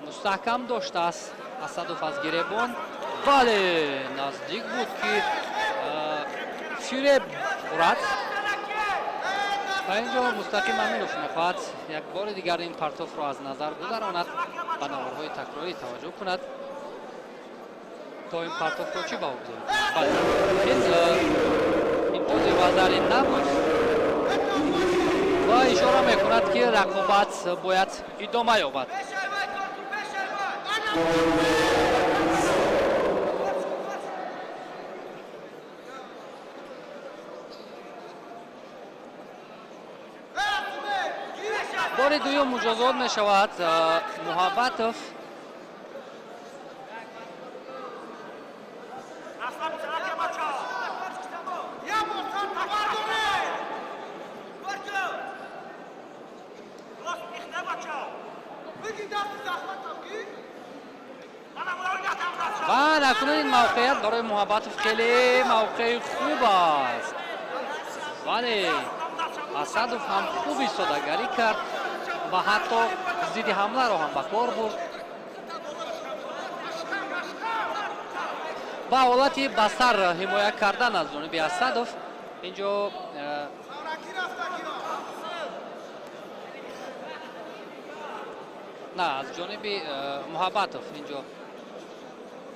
Мустаҳкам доштааст Асадов аз гиребон, вале наздик буд, ки фиреб хӯрад ва инҷо Мустақим Аминов мехоҳад як бори дигар ин партофро аз назар гузаронад, ба наворҳои такрорӣ таваҷҷӯҳ кунад, то ин партофро чӣ баҳо гузорад. Бале, ин имтиёзи вазари набуд ва ишора мекунад, ки рақобат бояд идома ёбад. Бори дуюм муҷозот мешавад Муҳаббатов. Ва акнун ин мавқеият барои Муҳаббатов хеле мавқеи хуб аст, вале Асадов ҳам хуб истодагарӣ кард ва ҳатто зидди ҳамларо ҳам ба кор бурд ва ҳолати ба сар ҳимоя кардан аз ҷониби Асадов инҷо на, аз ҷониби Муҳаббатов инҷо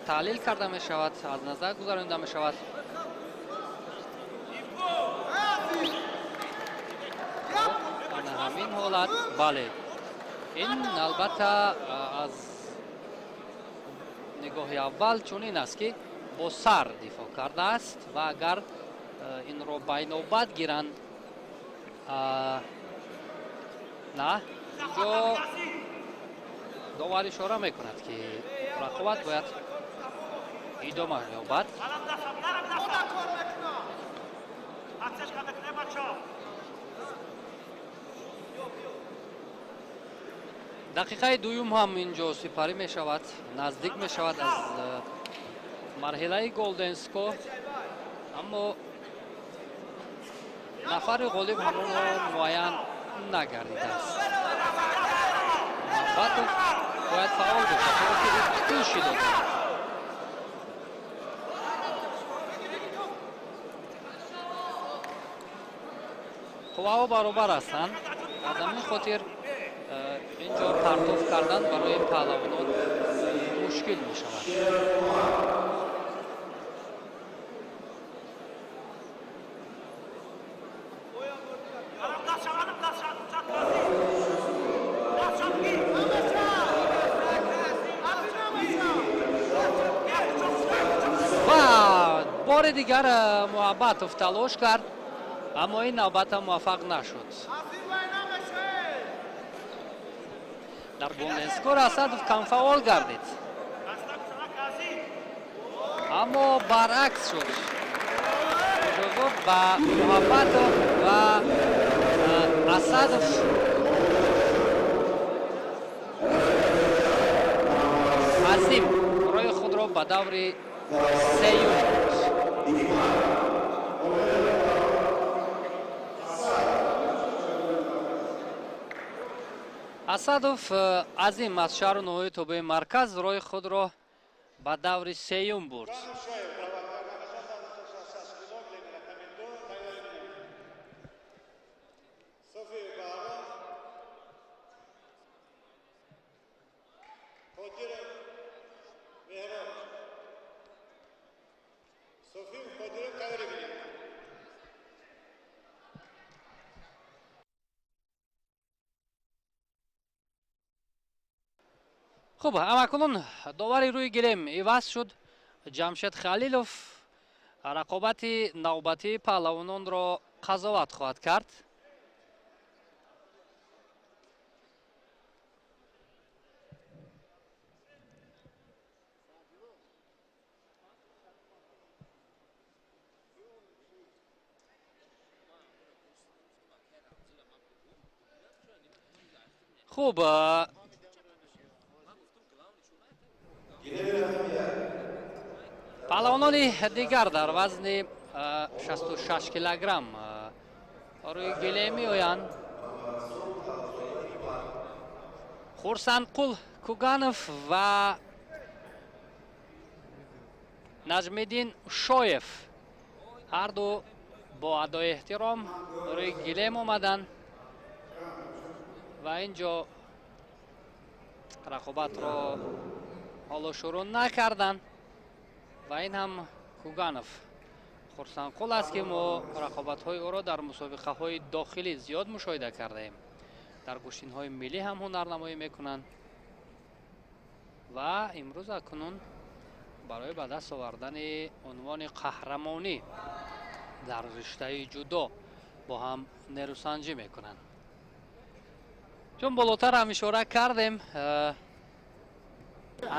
таҳлил карда мешавад, аз назар гузаронида мешавад. Ана ҳамин ҳолат, бале, ин албатта аз нигоҳи аввал чунин аст, ки бо сар дифоъ кардааст ва агар инро байнобат гиранд, на, инҷо довар ишора мекунад, ки рақобат бояд идома ёбад. Худа кор мекунам. Аксаш қада кунай, бачаҳо. Дақиқаи дуюм ҳам инҷо сипарӣ мешавад, наздик мешавад аз марҳилаи golden score, аммо нафари ғолиб ҳамонро муайян нагардидааст. Муҳаббатов бояд фаъол бошад, зеро ки ӯ ду шидо дорад. Қувваҳо баробар ҳастанд, аз ҳамин хотир инҷо партоф кардан барои паҳлавонон мушкил мешавад. Алам даст шав, алам даст шав, чат бозӣ. Даст шав, ки. Аз намеша. Ва бори дигар Муҳаббатов талош кард, аммо ин навбат ҳам муваффақ нашуд. Аз ин вай намеша. Дар golden score Асадов камфаъол гардид, Даста кусана казӣ. аммо баръакс шуд, муҷозот ба Муҳаббатов ва Асадов Азим роҳи худро ба даври сеюм бурд. Асадов Азим аз шаҳру ноҳияи тобеи марказ роҳи худро ба даври сеюм бурд. Хуб, ҳамакунун довари рӯи гилем иваз шуд. Ҷамшед Халилов рақобати навбатии паҳлавононро қазоват хоҳад кард. Хуб, паҳлавонони дигар дар вазни 66 килограмм рӯи гилем меоянд. Хурсандқул Куганов ва Наҷмиддин Шоев ҳарду бо адои эҳтиром рӯи гилем омаданд ва ин ҷо рақобатро ҳоло шурӯъ накарданд. Ва ин ҳам Куганов Хурсандқул аст, ки мо рақобатҳои ӯро дар мусобиқаҳои дохилӣ зиёд мушоҳида кардаем. Дар гӯштинҳои миллӣ ҳам ҳунарнамоӣ мекунанд ва имрӯз акнун барои ба даст овардани унвони қаҳрамонӣ дар риштаи ҷудо бо ҳам нерӯсанҷӣ мекунанд. Чун болотар ҳам ишора кардем,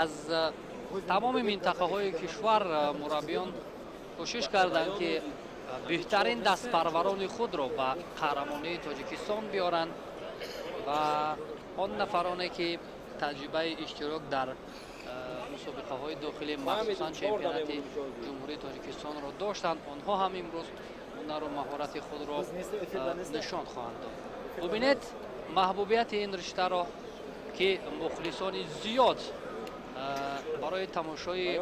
аз тамоми минтақаҳои кишвар мураббиён кӯшиш карданд, ки беҳтарин дастпарварони худро ба қаҳрамонии Тоҷикистон биёранд ва он нафароне, ки таҷрибаи иштирок дар мусобиқаҳои дохилӣ, махсусан чемпионати Ҷумҳурии Тоҷикистонро доштанд, онҳо ҳам имрӯз ҳунару маҳорати худро нишон хоҳанд дод. Бубинед маҳбубияти ин риштаро, ки мухлисони зиёд барои тамошои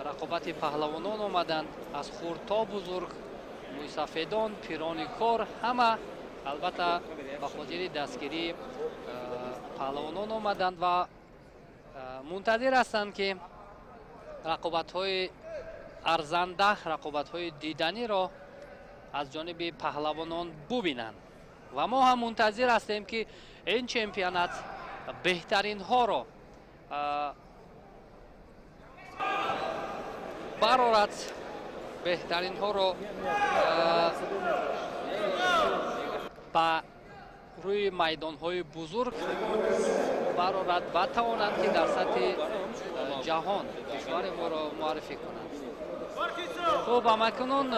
рақобати паҳлавонон омаданд, аз хурд то бузург, мӯйсафедон, пирони кор, ҳама албатта ба хотири дастгирии паҳлавонон омаданд ва мунтазир ҳастанд, ки рақобатҳои арзанда, рақобатҳои диданиро аз ҷониби паҳлавонон бубинанд. Ва мо ҳам мунтазир ҳастем, ки ин чемпионат беҳтаринҳоро барорад, беҳтаринҳоро ба рӯи майдонҳои бузург барорад ва тавонанд, ки дар сатҳи ҷаҳон кишвари моро муаррифӣ кунанд. Хуб, ҳамакунун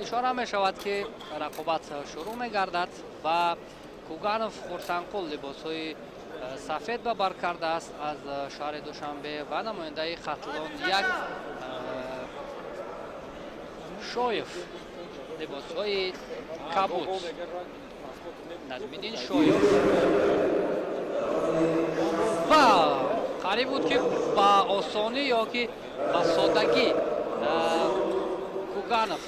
ишора мешавад, ки рақобат шурӯъ мегардад ва Куганов Хурсандқул либосҳои сафед ба бар кардааст аз шаҳри Душанбе ва намояндаи Хатлон як Шоев либосҳои кабуд, Наҷмиддин Шоев. Ва қариб буд, ки ба осонӣ ё ки ба соддагӣ Куганов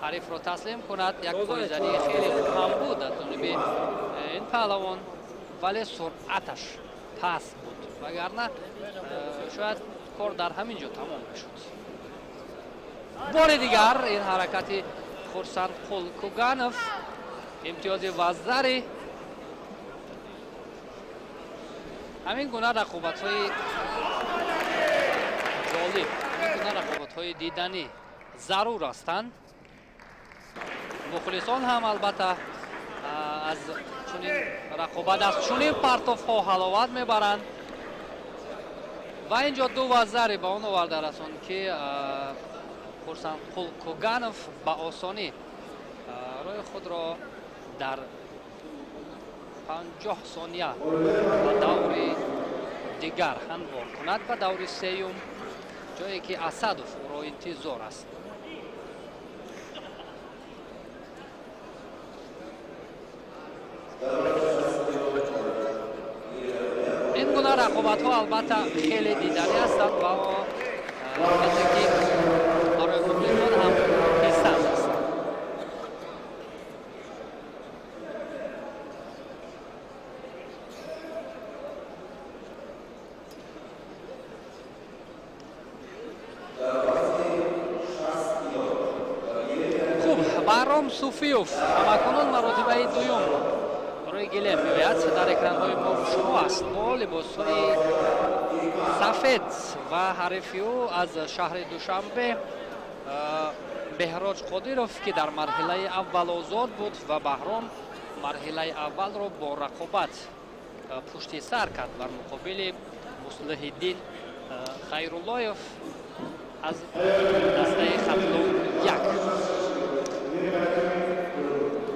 ҳарифро таслим кунад. Як пойзании хеле хуб ҳам буд аз ҷониби ин паҳлавон, вале суръаташ паст буд, вагарна шояд кор дар ҳамин ҷо тамом мешуд. Бори дигар ин ҳаракати Хурсандқул Куганов, имтиёзи ваззари. Ҳамин гуна рақобатҳои ҷолиб, ҳамин гуна рақобатҳои диданӣ зарур ҳастанд. Мухлисон ҳам албатта аз чунин рақобат, аз чунин партофҳо ҳаловат мебаранд. Ва ин ҷо ду ваззаре ба он оварда расонд, ки Хурсандқул Куганов ба осонӣ роҳи худро дар 50 сония ба даври дигар ҳамвор кунад, ба даври сеюм, ҷое ки Асадов ӯро интизор аст. Ин гуна рақобатҳо албатта хеле диданӣ ҳастанд ва албатта ки барои мухлисон ҳам писанд аст. Хуб, Баҳром Суфиёв ҳамакунун маротибаи дуюм рӯи гилем меояд. Дар экранҳои мо шумо аст бо либосҳои сафед ва ҳарифи ӯ аз шаҳри Душанбе Беҳроҷ Қодиров, ки дар марҳилаи аввал озод буд ва Баҳром марҳилаи аввалро бо рақобат пушти сар кард бар муқобили Муслиҳиддин Хайруллоев аз дастаи Хатлон 1.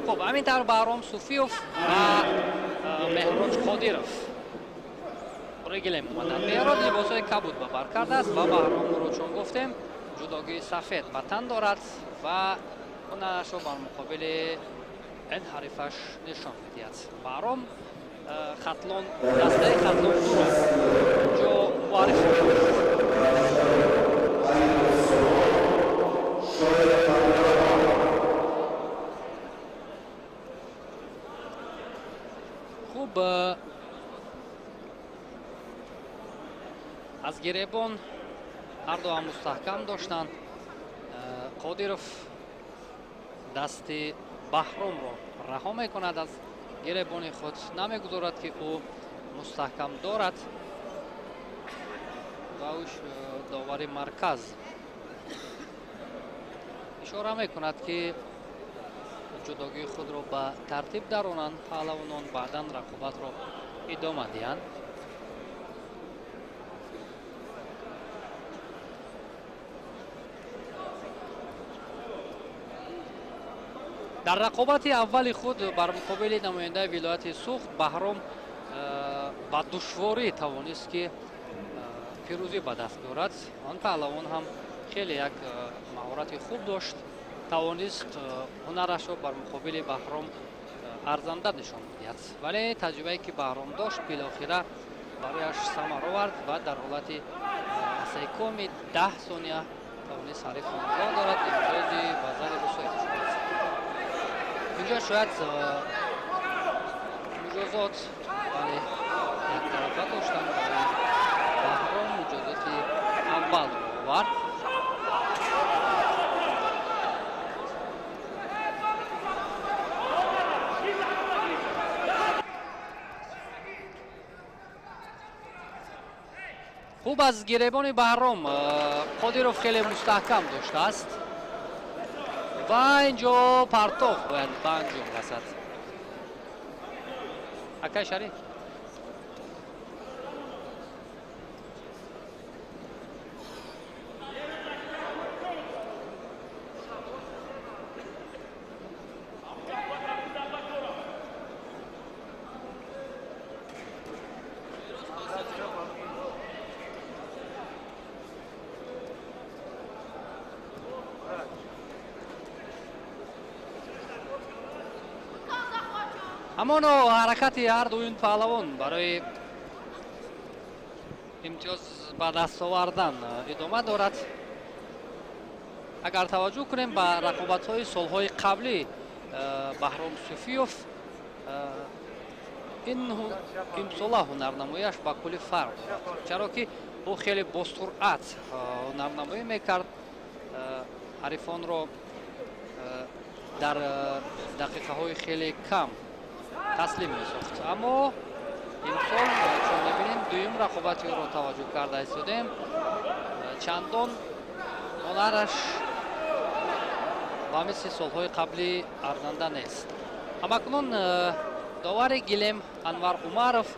Хуб, ҳамин тавр Баҳром Суфиёв ва Меҳроҷ Қодиров рӯи гилем омаданд. Меҳроҷ либосҳои кабуд ба бар кардааст ва Баҳром ӯро, чун гуфтем, ҷудогии сафед ба тан дорад ва ҳунарашро бар муқобили ин ҳарифаш нишон медиҳад. Баҳром Хатлон, дастаи Хатлон дуро ҷо муаррифӣ мекунад. Хуб, аз гиребон ҳарду ҳам мустаҳкам доштанд. Қодиров дасти Баҳромро раҳо мекунад, аз гиребони худ намегузорад, ки ӯ мустаҳкам дорад ва ӯ довари марказ ишора мекунад, ки ҷудогии худро ба тартиб даронанд паҳлавонон, баъдан рақобатро идома диҳанд. Дар рақобати аввали худ бар муқобили намояндаи вилояти Суғд Баҳром ба душворӣ тавонист, ки пирӯзӣ ба даст биёрад. Он паҳлавон ҳам хеле як маҳорати хуб дошт, тавонист ҳунарашро бар муқобили Баҳром арзанда нишон бидиҳад, вале таҷрибае ки Баҳром дошт, билохира барояш самар овард ва дар ҳолати секоми 10 сония тавонист ҳарифро нигоҳ дорад, имтиёзи ба зари русоид шуд. Инҷо шояд муҷозот, вале яктарафа доштанд барои Баҳром, муҷозоти аввалро овард. Хуб, аз гиребони Баҳром Қодиров хеле мустаҳкам доштааст ва инҷо партоф бояд ба анҷом расад. Акай Шариф, ҳамоно ҳаракати ҳарду ин паҳлавон барои имтиёз ба даст овардан идома дорад. Агар таваҷҷӯҳ кунем ба рақобатҳои солҳои қаблӣ, Баҳром Суфиёв ин имсола ҳунарнамояш ба кулли фарқ дорад, чаро ки ӯ хеле босуръат ҳунарнамоӣ мекард, ҳарифонро дар дақиқаҳои хеле кам таслим месохт. Аммо имсол, чун мебинем, дуюм рақобати ӯро таваҷҷӯҳ карда истодем, чандон ҳунараш ба мисли солҳои қаблӣ арзанда нест. Ҳамакнун довари гилем Анвар Умаров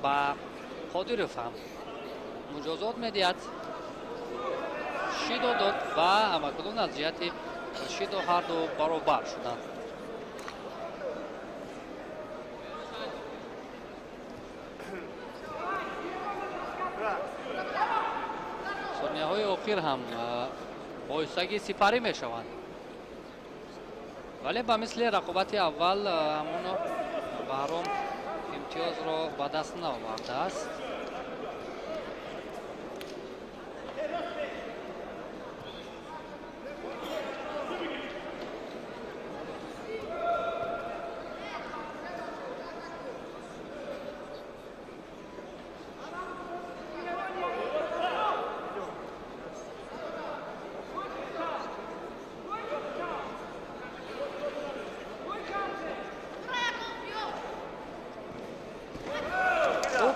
ба Қодиров ҳам муҷозот медиҳад, шидо дод ва ҳамакнун аз ҷиҳати шидо ҳарду баробар шуданд. Сонияҳои охир ҳам боистагӣ сипарӣ мешаванд, вале ба мисли рақобати аввал ҳамоно Баҳром Имтиёзро ба даст наовардааст.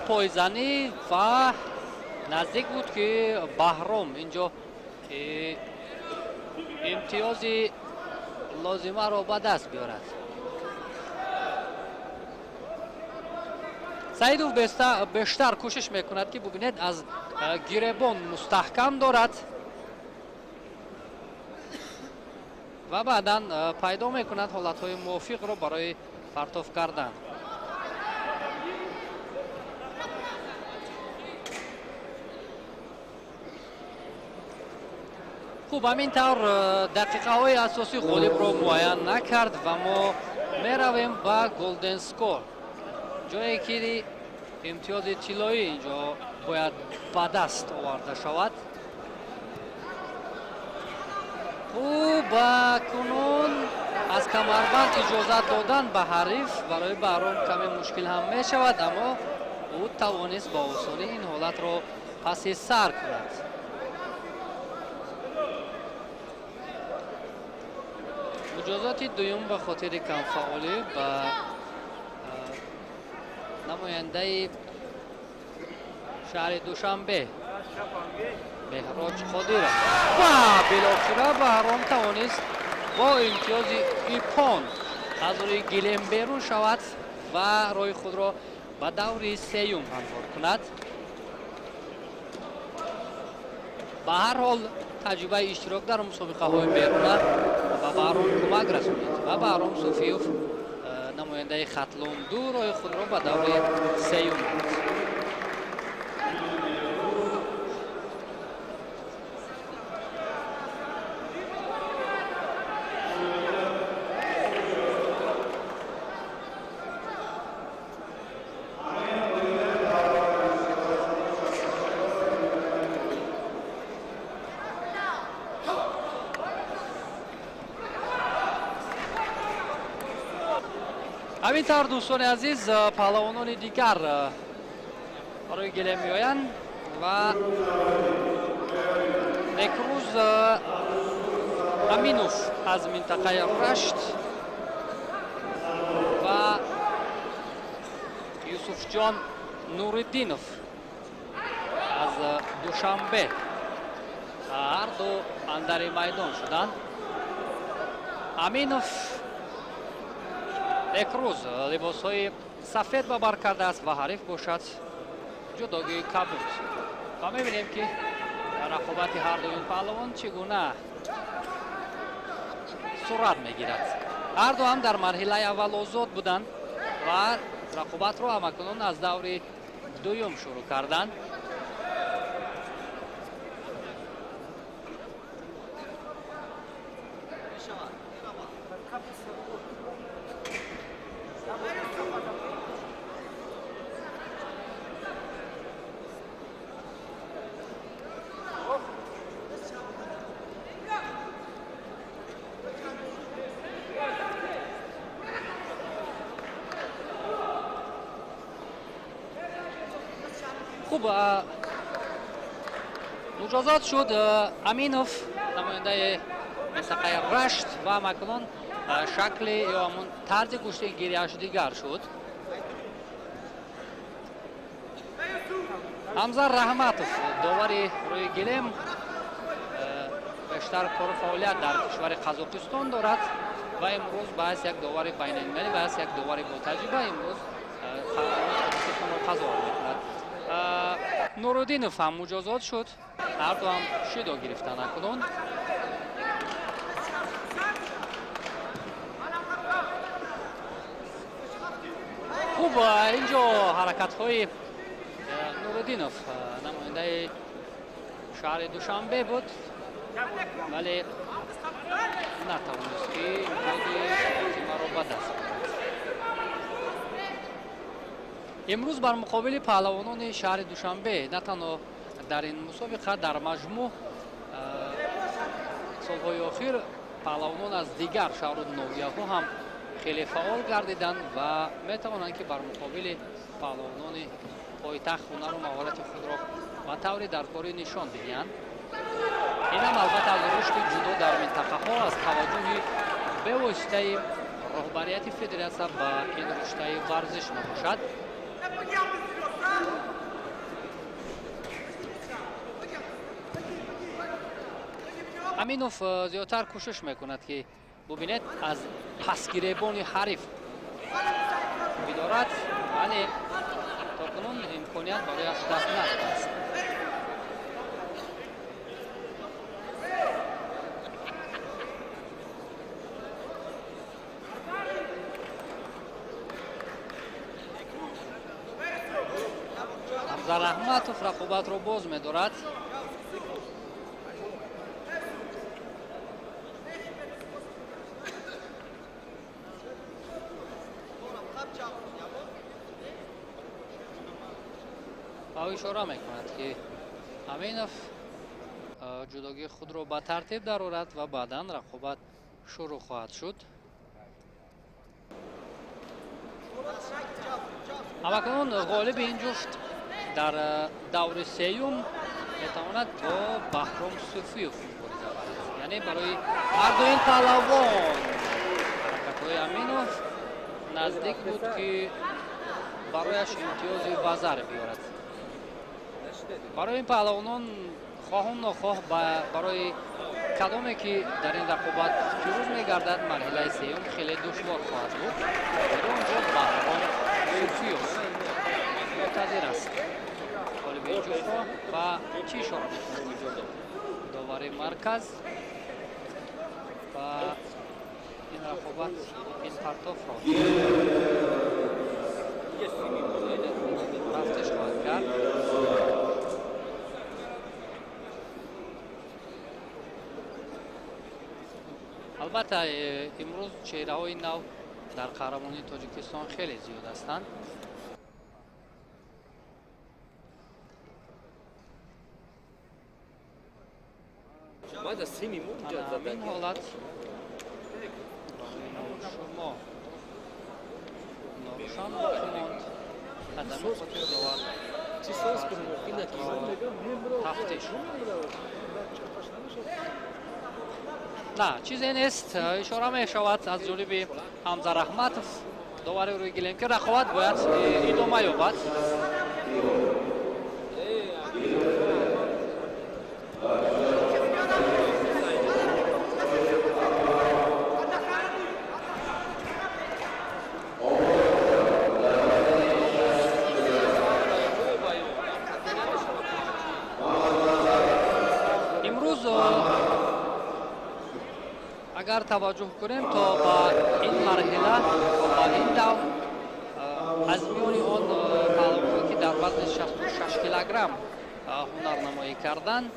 Пойзанӣ ва наздик буд, ки Баҳром инҷо имтиёзи лозимаро ба даст биёрад. Саидов бештар кӯшиш мекунад, ки бубинед, аз гиребон мустаҳкам дорад ва баъдан пайдо мекунад ҳолатҳои мувофиқро барои партоф кардан. Хуб, ҳамин тавр дақиқаҳои асосӣ ғолибро муайян накард ва мо меравем ба голден скор, ҷое ки имтиёзи тиллоӣ инҷо бояд ба даст оварда шавад. Хуб, кунун аз камарбанд иҷозат додан ба ҳариф барои Баҳром каме мушкил ҳам мешавад, аммо ӯ тавонист ба осонӣ ин ҳолатро паси сар кунад. Муҷозоти дуюм ба хотири камфаъолӣ ба намояндаи шаҳри Душанбе Меҳроҷ Қодиров ва билохира Баҳром тавонист бо имтиёзи ипон аз рӯи гилем берун шавад ва роҳи худро ба даври сеюм ҳамвор кунад. Ба ҳар ҳол, таҷрибаи иштирок дар мусобиқаҳои беруна ба Баҳром кӯмак расонид ва Баҳром Суфиев, намояндаи Хатлон ду, роҳи худро ба даври сеюм бурд. Ҳамин тавр, дӯстони азиз, паҳлавонони дигар барои гилем меоянд ва Некрӯз Аминов аз минтақаи Рашт ва Юсуфҷон Нуриддинов аз Душанбе ҳарду андари майдон шуданд. Аминов Некрӯз либосҳои сафед ба бар кардааст ва ҳариф бошад ҷудоги кабуд. Ва мебинем, ки рақобати ҳарду ин паҳлавон чӣ гуна сурат мегирад. Ҳарду ҳам дар марҳилаи аввал озод буданд ва рақобатро ҳамакунун аз даври дуюм шурӯъ карданд. Хуб, муҷозот шуд Аминов, намояндаи минтақаи Рашт, ва макунун шакли ё ҳамун тарзи гӯштигирияш дигар шуд. Ҳамза Раҳматов, довари рӯи гилем, бештар кору фаъолият дар кишвари Қазоқистон дорад ва имрӯз ба ҳайси як довари байналмилалӣ, ба ҳайси як довари ботаҷриба имрӯз Тоҷикистонро қазоват мекунад. Нуруддинов ҳам муҷозот шуд, ҳарду ҳам шидо гирифтанд акнун. Хуб, инҷо ҳаракатҳои Нуруддинов, намояндаи шаҳри Душанбе буд, вале натавонист, ки имтиёзи лозимаро ба даст биёрад. Имрӯз бар муқобили паҳлавонони шаҳри Душанбе на танҳо дар ин мусобиқа, дар маҷмӯъ солҳои охир паҳлавонон аз дигар шаҳру ноҳияҳо ҳам хеле фаъол гардиданд ва метавонанд, ки бар муқобили паҳлавонони пойтахт ҳунару маҳорати худро ба таври даркорӣ нишон диҳанд. Инам албатта аз рушди ҷудо дар минтақаҳо, аз таваҷҷӯҳи бевоситаи роҳбарияти федератсия ба ин риштаи варзиш мебошад. Аминов зиёдтар кӯшиш мекунад, ки бубинед, аз пасгиребони ҳариф бидорад, вале то кунун имконият барояш даст надодааст. Ҳамза Раҳматов рақобатро боз медорад. Ва ӯ ишора мекунад, ки Аминов ҷудогии худро ба тартиб дарорад ва баъдан рақобат шурӯъ хоҳад шуд. Ҳамакунун ғолиби ин ҷуфт дар даври сеюм метавонад бо Баҳром Суфиев мубориза барад. Яъне барои ҳарду ин паҳлавон ҳаракатҳои Аминов наздик буд, ки барояш имтиёзи вазар биёрад. Барои ин паҳлавонон хоҳу нохоҳ, барои кадоме ки дар ин рақобат пирӯз мегардад, марҳилаи сеюм хеле душвор хоҳад буд, зеро онҷо Баҳром Суфиев мунтазир аст ғолиби ин ҷуфтро. Ва чӣ ишора мекунад довари марказ ба ин рақобат? Ин партофро тафтиш хоҳад кард. Албатта, имрӯз чеҳраҳои нав дар қаҳрамонии Тоҷикистон хеле зиёд ҳастанд. Ҳамин ҳолат шумо норӯшан боқӣ монд. Аз ҳамин хотир довар тафтиш. На, чизе нест, ишора мешавад аз ҷониби Ҳамза Раҳматов, довари рӯи гилем, ки рақобат бояд идома ёбад. Имрӯз агар таваҷҷӯҳ кунем, то ба ин марҳила, то ба ин давр, аз миёни он паҳлавоне, ки дар вазни 66 килограмм ҳунарнамоӣ карданд,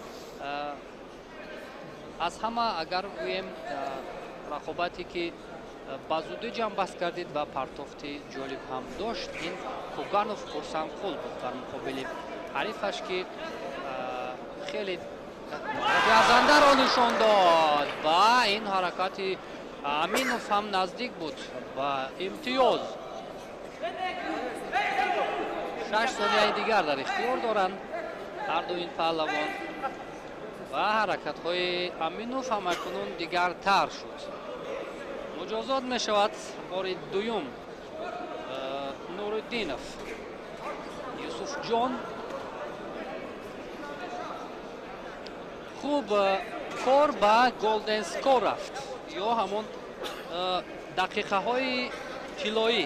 аз ҳама агар гӯем, рақобате ки ба зудӣ ҷамъбаст кардид ва партофти ҷолиб ҳам дошт, ин Куганов Хурсандқул буд дар муқобили ҳарифаш, ки хеле арзандаро нишон дод ва ин ҳаракати Аминов ҳам наздик буд ба имтиёз. 6 сонияи дигар дар ихтиёр доранд ҳарду ин паҳлавон ва ҳаракатҳои Аминов ҳам акнун дигартар шуд. Муҷозот мешавад бори дуюм Нуриддинов Юсуфҷон. Хуб, кор ба golden score рафт ё ҳамон дақиқаҳои тиллоӣ.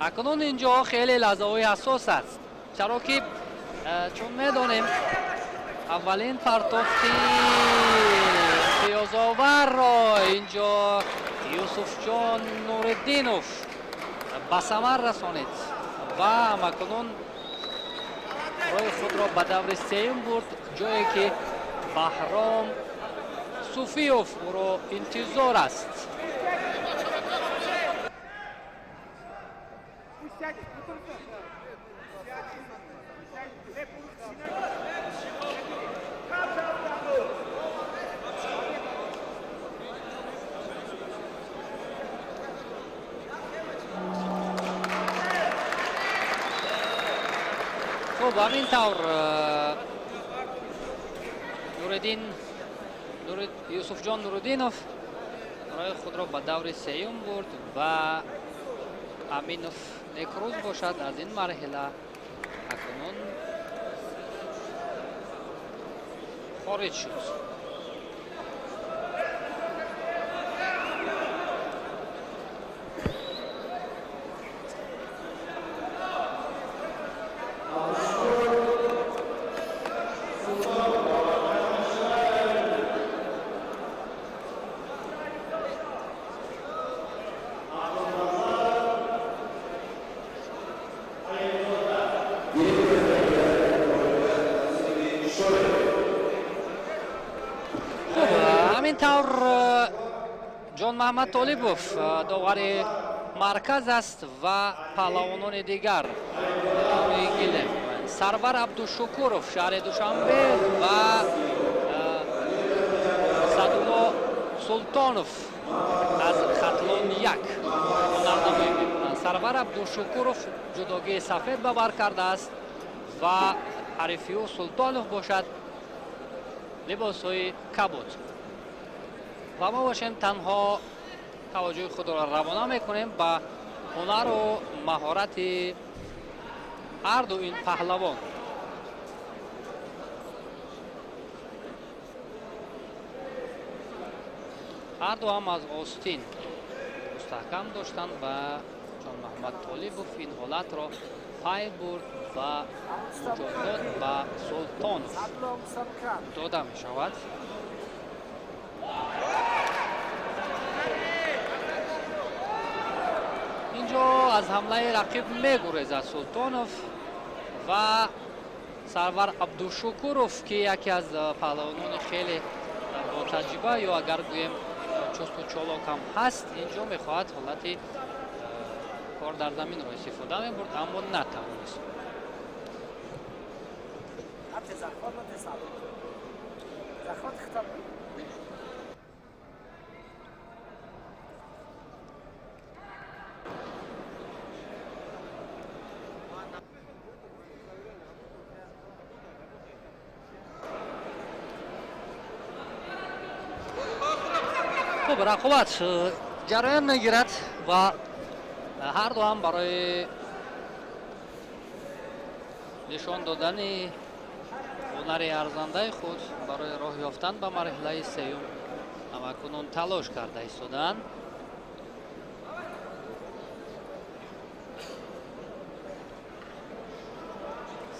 Акнун инҷо хеле лаҳзаҳои ҳассос аст, чаро ки чун медонем, аввалин партофти имтиёзоварро инҷо Юсуфҷон Нуриддинов ба самар расонид ва ҳамакунун роҳи худро ба даври сеюм бурд, ҷое ки Баҳром Суфиёв ӯро интизор аст. Хуб, ҳамин тавр Нуриддин Юсуфҷон Нуриддинов роҳи худро ба даври сеюм бурд ва Аминов Некрӯз бошад аз ин марҳила акнун хориҷ шуд. Ҳамин тавр Ҷон Маҳмад Толибов довари марказ аст ва паҳлавонони дигар рӯи гилем Сарвар Абдушукуров, шаҳри Душанбе, ва Садулло Султонов аз Хатлон 1 ҳунарнамоӣ мекунанд. Сарвар Абдушукуров ҷудогии сафед ба бар кардааст ва ҳарифи ӯ Султонов бошад либосҳои кабуд. Ва мо бошем танҳо таваҷҷӯҳи худро равона мекунем ба ҳунару маҳорати ҳарду ин паҳлавон. Ҳарду ҳам аз остин мустаҳкам доштанд ва Ҷон Маҳмад Толибов ин ҳолатро пай бурд ва муҷозот ба Султонов дода мешавад. Инҷо аз ҳамлаи рақиб мегурезад Султонов ва Сарвар Абдушукуров, ки яке аз паҳлавонони хеле ботаҷриба ё агар гӯем чусту чолок ҳам ҳаст, инҷо мехоҳад ҳолати кор дар заминро истифода мебурд, аммо натавонист. Хуб, рақобат ҷараён мегирад ва ҳарду ҳам барои нишон додани ҳунари арзандаи худ барои роҳ ёфтан ба марҳилаи сеюм ҳамакунун талош карда истодаанд.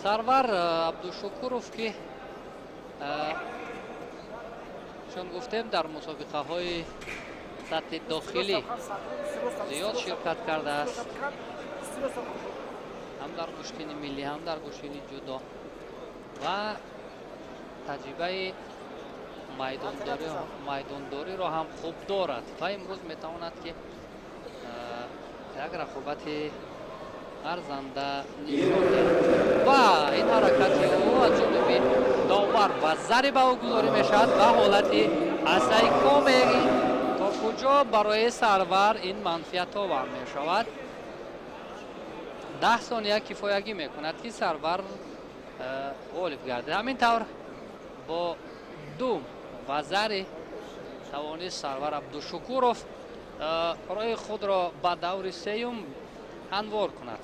Сарвар Абдушукуров, ки чун гуфтем дар мусобиқаҳои сатҳи дохилӣ зиёд ширкат кардааст, ҳам дар гӯштини миллӣ, ҳам дар гӯштини ҷудо, ва таҷрибаи майдондориро ҳам хуб дорад ва имрӯз метавонад ки як рақобати арзанда нишон диҳад. Ва ин ҳаракати ӯ аз ҷониби довар ва зари ба ӯ гузорӣ мешавад ва ҳолати асайкоме то куҷо барои Сарвар ин манфиатовар мешавад. 10 сония кифоягӣ мекунад, ки Сарвар ғолиб гардид. Ҳамин тавр бо ду вазари тавонист Сарвар Абдушукуров роҳи худро ба даври сеюм ҳамвор кунад.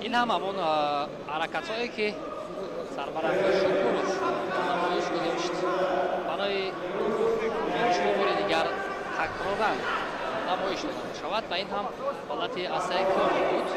Ин ҳам ҳамон ҳаракатҳое ки Сарвар Абдушукуров намоиш гузошт, барои шумо бори дигар такроран намоиш дода мешавад ва ин ҳам ҳолати асаи коми буд.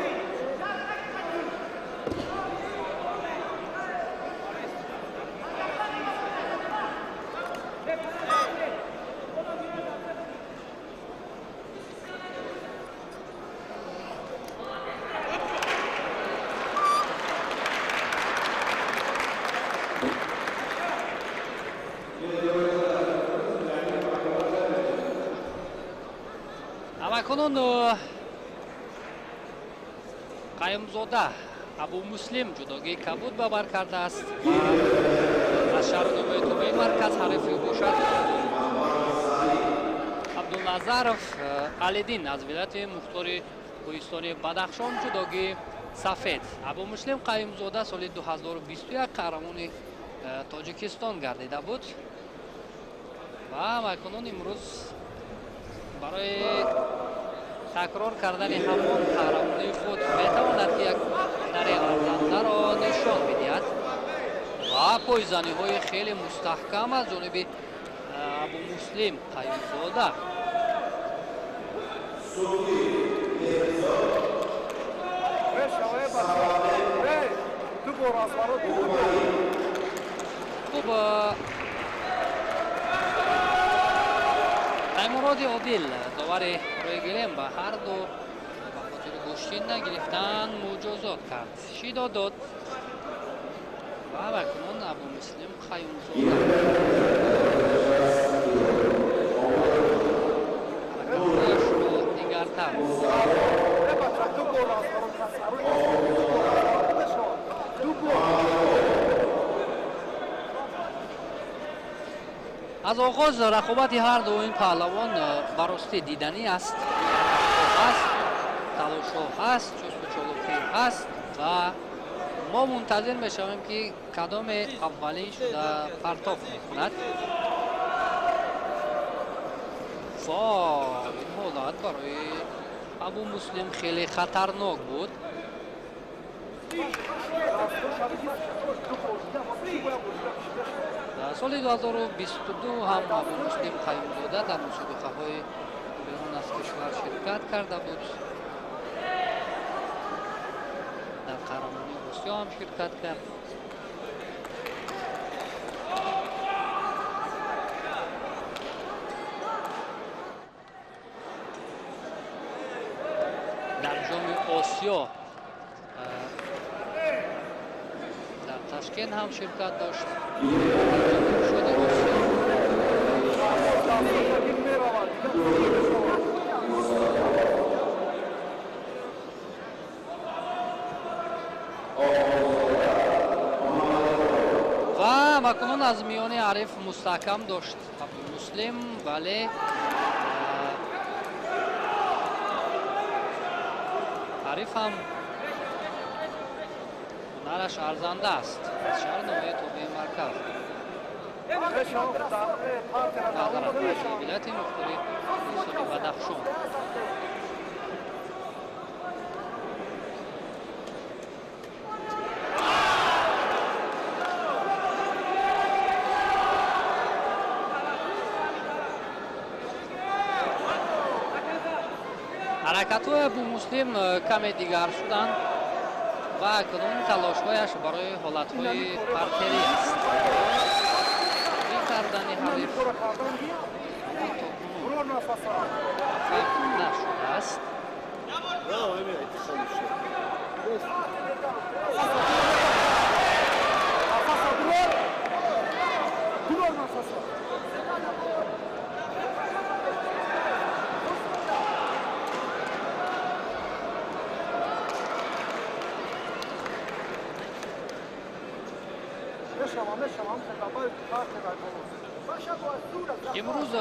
Акнун Қаюмзода Абумуслим ҷудогии кабуд ба бар кардааст ва аз шаҳри ноҳияи тобеи марказ ҳарифи ӯ бошад Абдулназаров Алидин аз вилояти мухтори кӯҳистони Бадахшон, ҷудогии сафед. Абумуслим Қаюмзода соли 2021 қаҳрамони Тоҷикистон гардида буд ва акнун имрӯз барои такрор кардани ҳамон қаҳрамонии худ метавонад ки як ҳунари арзандаро нишон бидиҳад ва пойзаниҳои хеле мустаҳкам аз ҷониби Абумуслим Қаюмзода. Хуб, Таймуроди Одил, довари рӯи гилем, ба ҳар ду ба хотири гӯштин нагирифтан муҷозот кард, шидо дод ва акнун Абумуслим Қаюмзода ҳаракатҳояшро дигартар. Аз оғоз рақобати ҳар ду ин паҳлавон баростӣ диданӣ аст, ҳаст талошҳо, ҳаст чусту чолокӣ ҳаст ва мо мунтазир мешавем, ки кадоме аввалин шуда партоф мекунад. Во, ин ҳолат барои Абумуслим хеле хатарнок буд. Дар соли 2022 ҳам Абумуслим Қаюмзода дар мусобиқаҳои берун аз кишвар ширкат карда буд, дар қаҳрамонии Осиё ҳам ширкат кард. Дар Ҷоми Осиё дар Ташкент ҳам ширкат дошт. Шуди Осиё. Ва акнун аз миёни ҳариф мустаҳкам дошт Абдумуслим, вале ҳариф ҳам ҳунараш арзанда аст, аз шаҳри ноҳияи тобеи марказ, вилояти мухтори кӯҳистони Бадахшон. Ҳаракатҳои Абумуслим каме дигар шуданд ва акнун талошҳояш барои ҳолатҳои партерӣ аст. Кардани ҳариф то кунун муваффақ нашудааст. Имрӯз,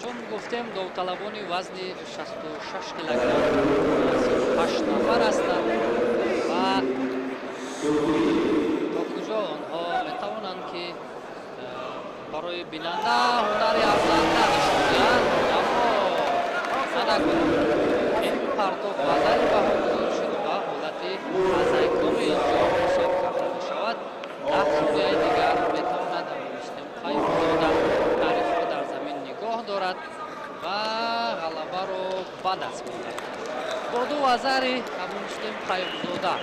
чун гуфтем, довталабони вазни 66 килограмм 38 нафар ҳастанд ва то куҷо онҳо метавонанд, ки барои бинанда ҳунари арзанда нишон диҳанд, аммо накунанд. Ин партоф вазари баҳо гузориш шуд ва ҳолати азайкоми инҷо ҳисоб карда мешавад. 10 сонияи дигар метавонад Абумуслим Қаюмзода ҳарифро дар замин нигоҳ дорад ва ғалабаро ба даст меорад. Бо ду вазари Абумуслим Қаюмзода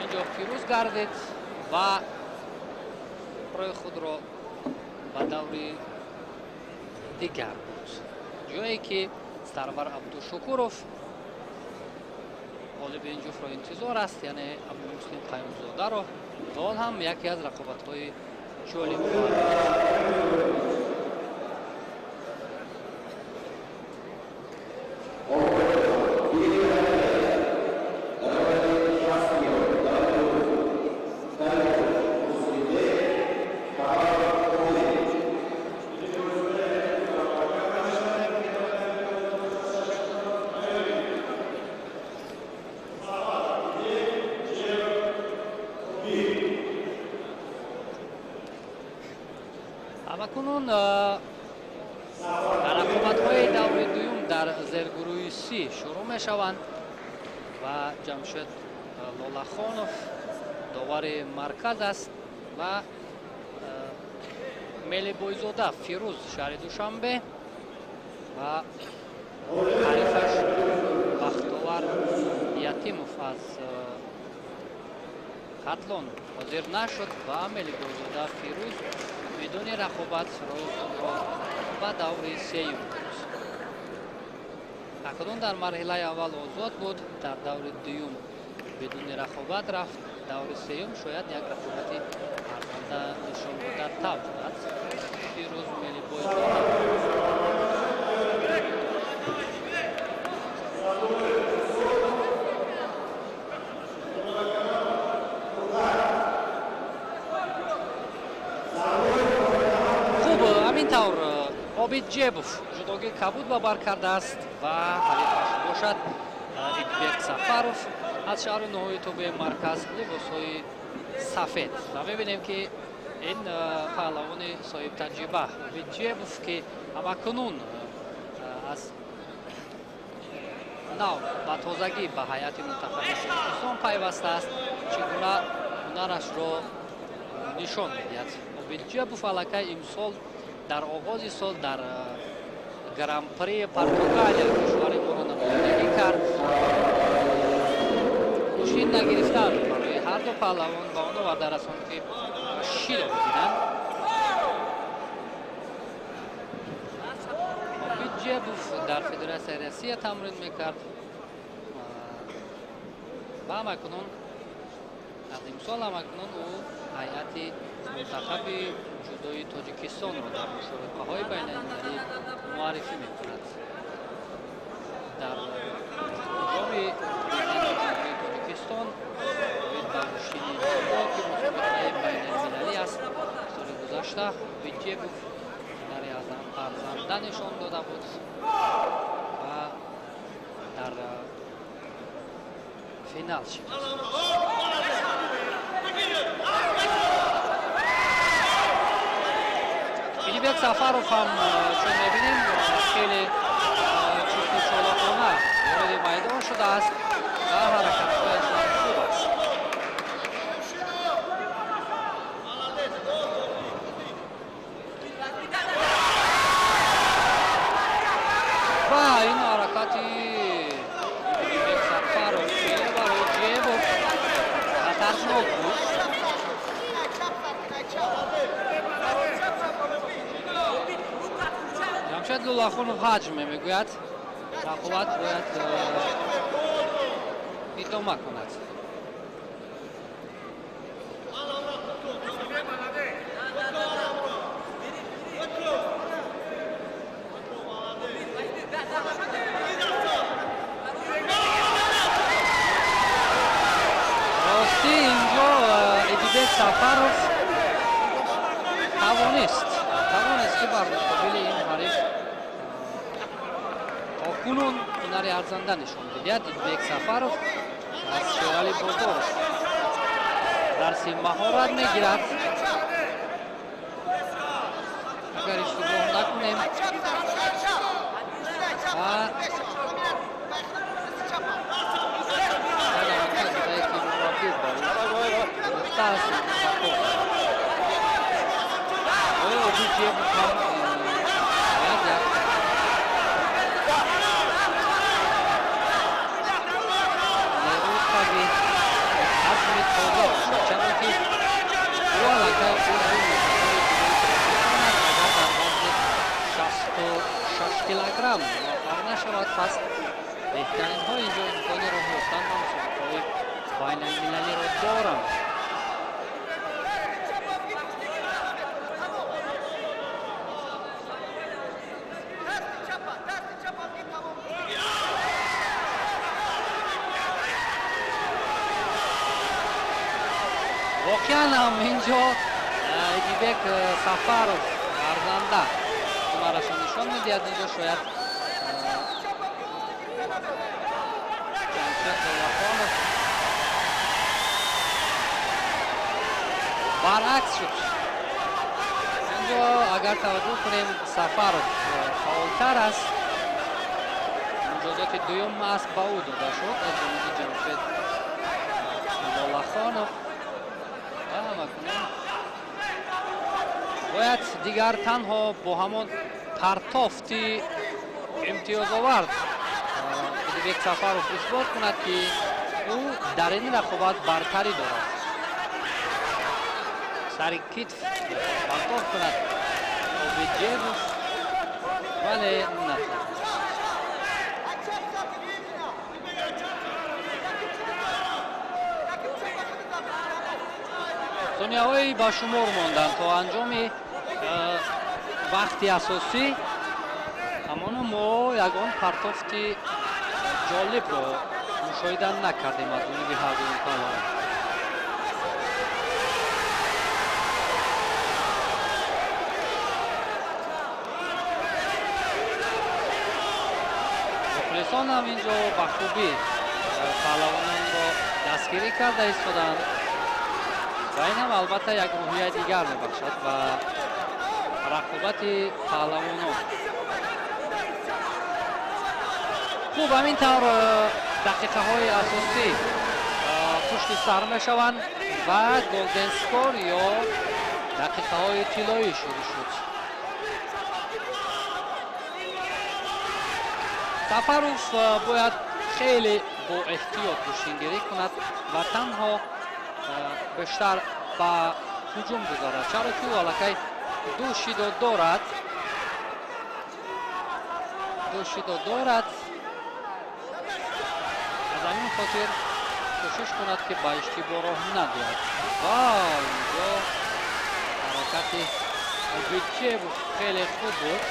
инҷо пирӯз гардид ва роҳи худро ба даври дигар буд, ҷое ки Сарвар Абдушукуров ғолиби ин ҷуфтро интизор аст, яъне Абумуслим Қаюмзодаро, ва он ҳам яке аз рақобатҳои ҷолиб хоҳад буд. Акнун рақобатҳои даври дуюм дар зергурӯҳи Си шурӯъ мешаванд ва Ҷамшед Лолахонов довари марказ аст ва Мелибойзода Фирӯз, шаҳри Душанбе, ва ҳарифаш Бахтовар Ятимов аз Хатлон ҳозир нашуд ва Мелибойзода Фирӯз бидуни рақобат роҳи худро ба даври сеюм гузошт. Акнун дар марҳилаи аввал озод буд, дар даври дуюм бидуни рақобат рафт. Даври сеюм шояд як рақобати арзанда нишон дода тавонад Фирӯз Мелибойзода. Хуб, ҳамин тавр Обид Ҷебов ҷудоги кабуд ба бар кардааст ва ҳарифаш бошад Идбек Сафаров аз шаҳру ноҳияи тобеи марказ, либосҳои сафед. Ва мебинем, ки ин паҳлавони соҳибтаҷриба Обид Ҷебов, ки ҳамакунун аз нав ба тозагӣ ба ҳайати мунтахаби Тоҷикистон пайвастааст, чӣ гуна ҳунарашро нишон медиҳад. Обид Ҷебов аллакай имсол дар оғози сол дар Гран-при Португалия кишвари моро намояндагӣ кард. Гӯштин нагирифтан барои ҳарду паҳлавон ба он оварда расонд, ки шидо бибинанд. Обид Ҷебов дар Федератсияи Россия тамрин мекард ва ҳамакунун аз имсол ҳамакунун ӯ ҳайати мунтахаби ҷудои Тоҷикистонро дар мусобиқаҳои байналмилалӣ муаррифӣ мекунад. Дар ҷоми Президенти Ҷумҳурии Тоҷикистон оид ба гӯштини ҷудо, ки мусобиқаи байналмилалӣ аст, соли гузашта Обид Ҷебов ҳунари арзанда нишон дода буд ва дар финал шикаст. Идибек Сафаров ҳам, чун мебинем, хеле чусту чолокона вориди майдон шудааст ва ҳаракатҳояш ҳам хуб аст. Ва ин ҳаракати Идибек Сафаров хеле барои Ҷебов хатарнок буд. Ҷамшед Лулахунов ҳаҷм мегӯяд, рақобат бояд идома кунад. Ростӣ, инҷо Идибек Сафаров тавонист, ки бар муқобили ин ҳариф то кунун ҳунари арзанда нишон бидиҳад. Идибек Сафаров аз Шерали Бозоров дарси маҳорат мегирад, агар иштибоҳ накунем, ва ки мураббӣ ба ӯ гуфтааст. Оё Обид Ҷебов ҳам бояд як нерӯи қавӣ, азми тоза бошад, чаро ки ӯ аллакай узви мунтахаби ҷудои Тоҷикистон аст. Агар дар вазни 66 килограмм муваффақ нашавад, пас беҳтаринҳо инҷо имкони роҳ ёфтан ба мусобиқаҳои байналмилалиро доранд. Воқеан ҳам инҷо Идибек Сафаров арзанда ҳунарашро нишон медиҳад. Инҷо шояд Ҷамшед Лолахонов баръакс шуд. Инҷо Инҷо агар таваҷҷӯҳ кунем, Сафаров фаъолтар аст. Муҷозоти дуюм маҳз ба ӯ дода шуд аз ҷониби Ҷамшед Лолахонов ва ҳамакунон бояд дигар танҳо бо ҳамон партофти имтиёзовард Идибек Сафаров исбот кунад, ки ӯ дар ин рақобат бартарӣ дорад. Сари китф партофт кунад Обиджебов, вале натавонист. Сонияҳои ба шумор монданд то анҷоми вақти асосӣ, аммо мо ягон партофти ҷолибро мушоҳида накардем аз ҷониби ҳарду ин паҳлавон. Мухлисон ҳам ин ҷо ба хубӣ паҳлавононро дастгирӣ карда истоданд ва ин ҳам албатта як рӯҳияи дигар мебахшад ба рақобати паҳлавонон. Хуб, ҳамин тавр дақиқаҳои асосӣ пушти сар мешаванд ва golden score ё дақиқаҳои тиллоӣ шурӯъ шуд. Сафаров бояд хеле бо эҳтиёт гӯштингирӣ кунад ва танҳо бештар ба ҳуҷум гузарад, чаро ки ӯ аллакай ду шидо дорад, ду шидо дорад. Аз ҳамин хотир кӯшиш кунад, ки ба иштибоҳ роҳ надиҳад. Ва инҷо ҳаракати Обидҷебов хеле хуб буд.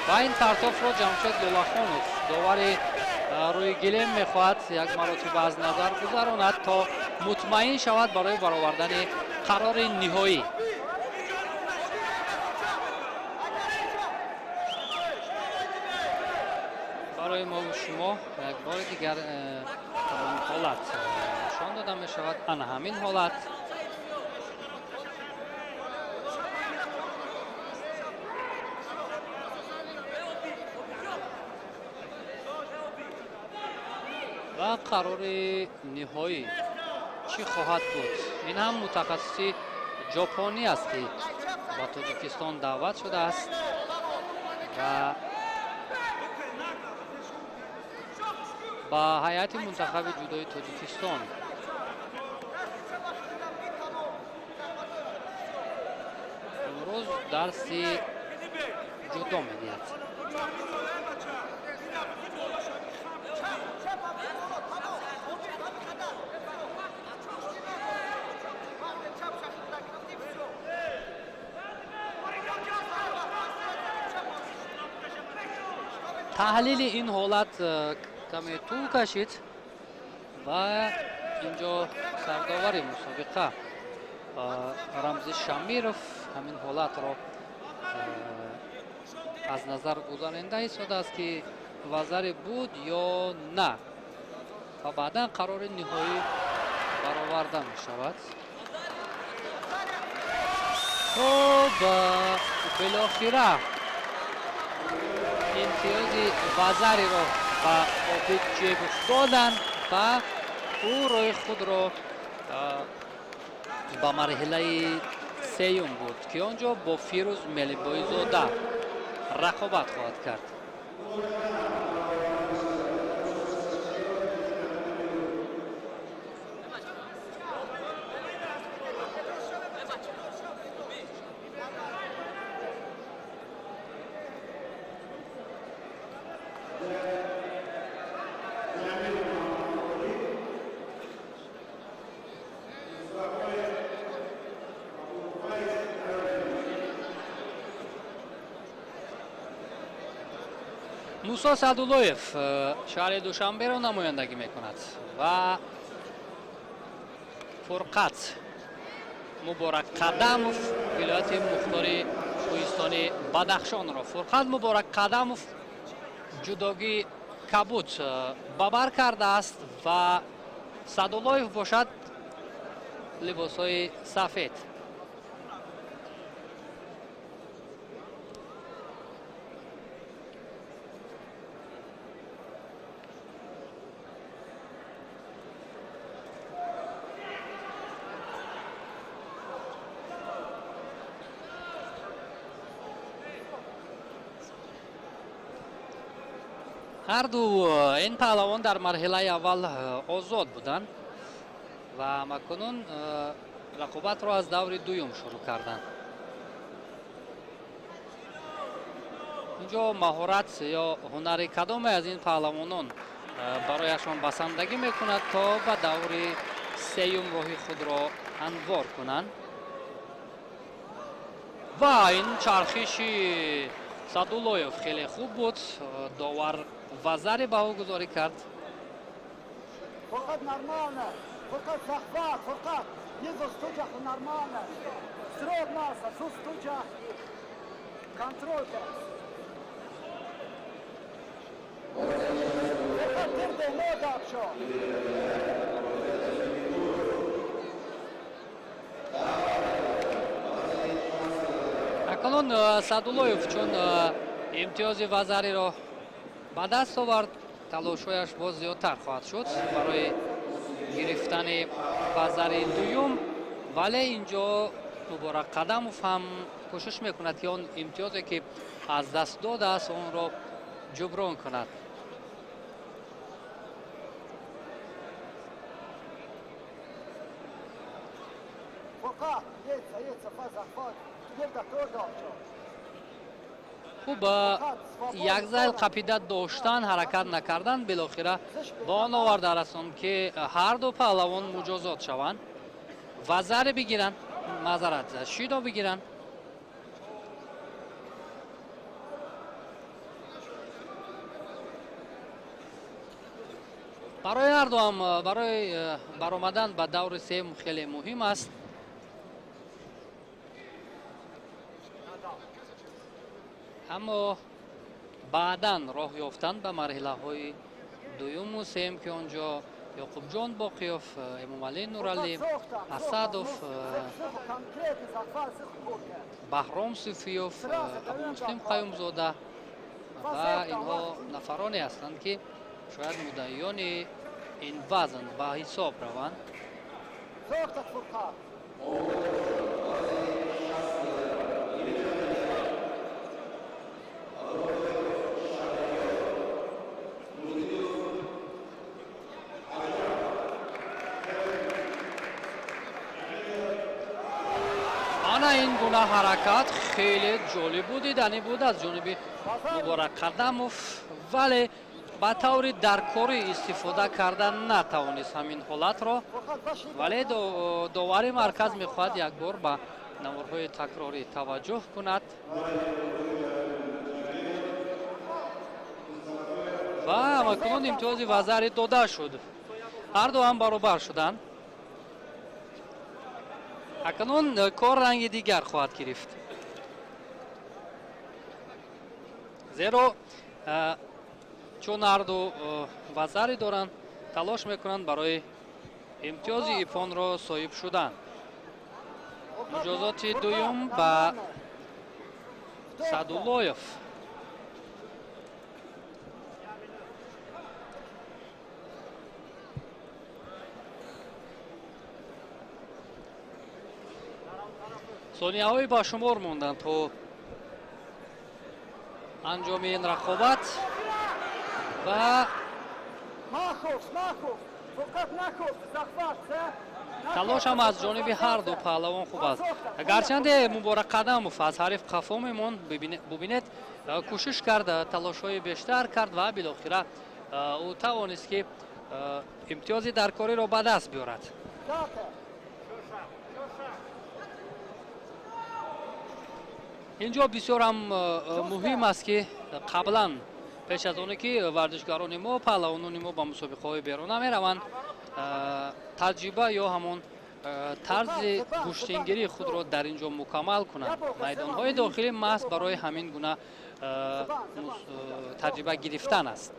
Ва ин партофро Ҷамшед Лолахонов, довари рӯи гилем, мехоҳад як маротиба аз назар гузаронад, то мутмаин шавад барои баровардани қарори ниҳоӣ. Барои мову шумо як бори дигар ҳамон ҳолат нишон дода мешавад, ана ҳамин ҳолат. Ва қарори ниҳоӣ чӣ хоҳад буд? Ин ҳам мутахассиси ҷопонӣ аст, ки ба Тоҷикистон даъват шудааст ва ба ҳайати мунтахаби ҷудои Тоҷикистон имрӯз дарси ҷудо медиҳад. Таҳлили ин ҳолат каме тӯл кашид ва инҷо сардовари мусобиқа Рамзи Шамиров ҳамин ҳолатро аз назар гузаронда истодааст, ки вазаре буд ё на, ва баъдан қарори ниҳоӣ бароварда мешавад. Хуб, билохира имтиёзи вазариро ба Обидҷебов доданд ва ӯ роҳи худро ба марҳилаи сеюм бурд, ки он ҷо бо Фирӯз Мелибойзода рақобат хоҳад кард. Мусо Саъдуллоев шаҳри Душанберо намояндагӣ мекунад ва Фурқат Муборак Қадамов вилояти мухтори кӯҳистони Бадахшонро. Фурқат Муборак Қадамов ҷудогии кабуд ба бар кардааст ва Саъдуллоев бошад Либосҳои сафед. Ҳарду ин паҳлавон дар марҳилаи аввал озод буданд ва макунун рақобатро аз даври дуюм шурӯъ карданд. Инҷо маҳорат ё ҳунари кадоме аз ин паҳлавонон барояшон басандагӣ мекунад, то ба даври сеюм роҳи худро ҳамвор кунанд. Ва ин чархиши Садуллоев хеле хуб буд, довар вазари баҳогузорӣ кард. Фурқат, нормально. Фурқат, захват, Фурқат. Низо стучах нормально. Срок маса, су стучах. Контроль. Фурқат, дирде, но дапшо. Акнун Садуллоев чун имтиёзи вазариро ба даст овард, талошҳояш боз зиёдтар хоҳад шуд барои гирифтани вазари дуюм, вале инҷо Муборак Қадамов ҳам кӯшиш мекунад, ки он имтиёзе, ки аз даст додааст, онро ҷуброн кунад. Фурқат, еца, еца, фа захват. Дирда, тор дапшо. Хуб, як зайл қапида доштан, ҳаракат накардан билохира ба он оварда расонд, ки ҳарду паҳлавон муҷозот шаванд, вазаре бигиранд, маъзарат, шидо бигиранд. Барои ҳарду ҳам барои баромадан ба даври сеюм хеле муҳим аст. Аммо баъдан роҳ ёфтан ба марҳилаҳои дуюму сеюм, ки он ҷо Ёқубҷон Боқиёв, Эмомалӣ Нуралӣ, Асадов, Баҳром Суфиёв, Абумуслим Қаюмзода ва инҳо нафароне ҳастанд, ки шояд муддаиёни ин вазн ба ҳисоб раванд. Зохта, Фурқат. Ана ин гуна ҳаракат хеле ҷолиб буд, диданӣ буд аз ҷониби Муборак Қадамов, вале ба таври даркорӣ истифода карда натавонист ҳамин ҳолатро. Вале довари марказ мехоҳад як бор ба наворҳои такрорӣ таваҷҷӯҳ кунад ва ҳамакунун имтиёзи вазари дода шуд. Ҳарду ҳам баробар шуданд. Акнун кор ранги дигар хоҳад гирифт, зеро чун ҳарду вазаре доранд, талош мекунанд барои имтиёзи ипонро соҳиб шудан. Муҷозоти дуюм ба Садуллоев. Сонияҳои ба шумор монданд то анҷоми ин рақобат ва Махов, Махов. Фурқат, Нахов, захват, талош ҳам аз ҷониби ҳарду паҳлавон хуб аст. Гарчанде Муборак Қадамов аз ҳариф қафо мемонд, бубинед, кӯшиш кард, талошҳои бештар кард ва билохира ӯ тавонист, ки имтиёзи даркориро ба даст биёрад. Дата. Инҷо бисёр ҳам муҳим аст, ки қаблан, пеш аз оне ки варзишгарони мо, паҳлавонони мо ба мусобиқаҳои беруна мераванд, таҷриба ё ҳамон тарзи гӯштингирии худро дар ин ҷо мукаммал кунанд. Майдонҳои дохилӣ маҳз барои ҳамин гуна таҷриба гирифтан аст.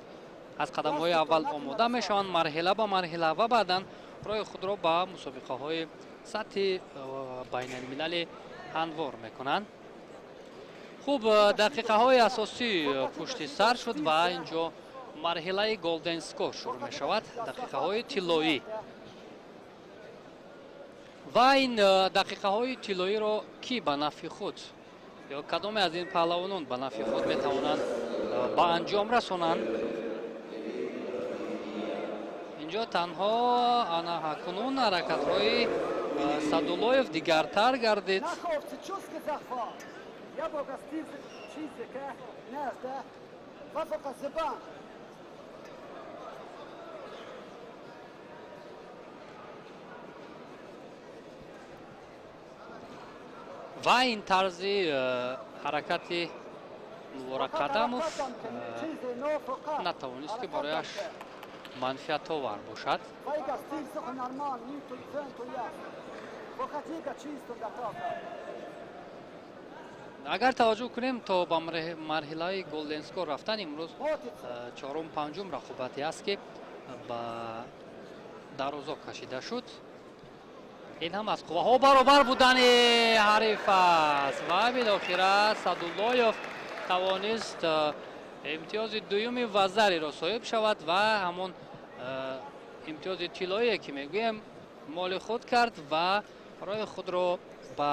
Аз қадамҳои аввал омода мешаванд, марҳила ба марҳила, ва баъдан роҳи худро ба мусобиқаҳои Сатҳи байналмилалӣ ҳамвор мекунанд. Хуб, дақиқаҳои асосӣ пушти сар шуд ва инҷо марҳилаи golden score шурӯъ мешавад, дақиқаҳои тиллоӣ. Ва ин дақиқаҳои тиллоиро кӣ ба нафъи худ ё кадоме аз ин паҳлавонон ба нафъи худ метавонанд ба анҷом расонанд? Инҷо танҳо ана ҳакунун ҳаракатҳои Садуллоев дигартар гардид. Ва ин тарзи ҳаракати Муборак Қадамов натавонист, ки барояш манфиатовар бошад. Агар таваҷҷӯҳ кунем, то ба марҳилаи golden score рафтан имрӯз чорум, панҷум рақобате аст, ки ба дарозо кашида шуд. Ин ҳам аз қувваҳо баробар будани ҳариф аст ва билохира Садуллоев тавонист имтиёзи дуюми вазариро соҳиб шавад ва ҳамон имтиёзи тиллоие, ки мегӯем, моли худ кард ва роҳи худро ба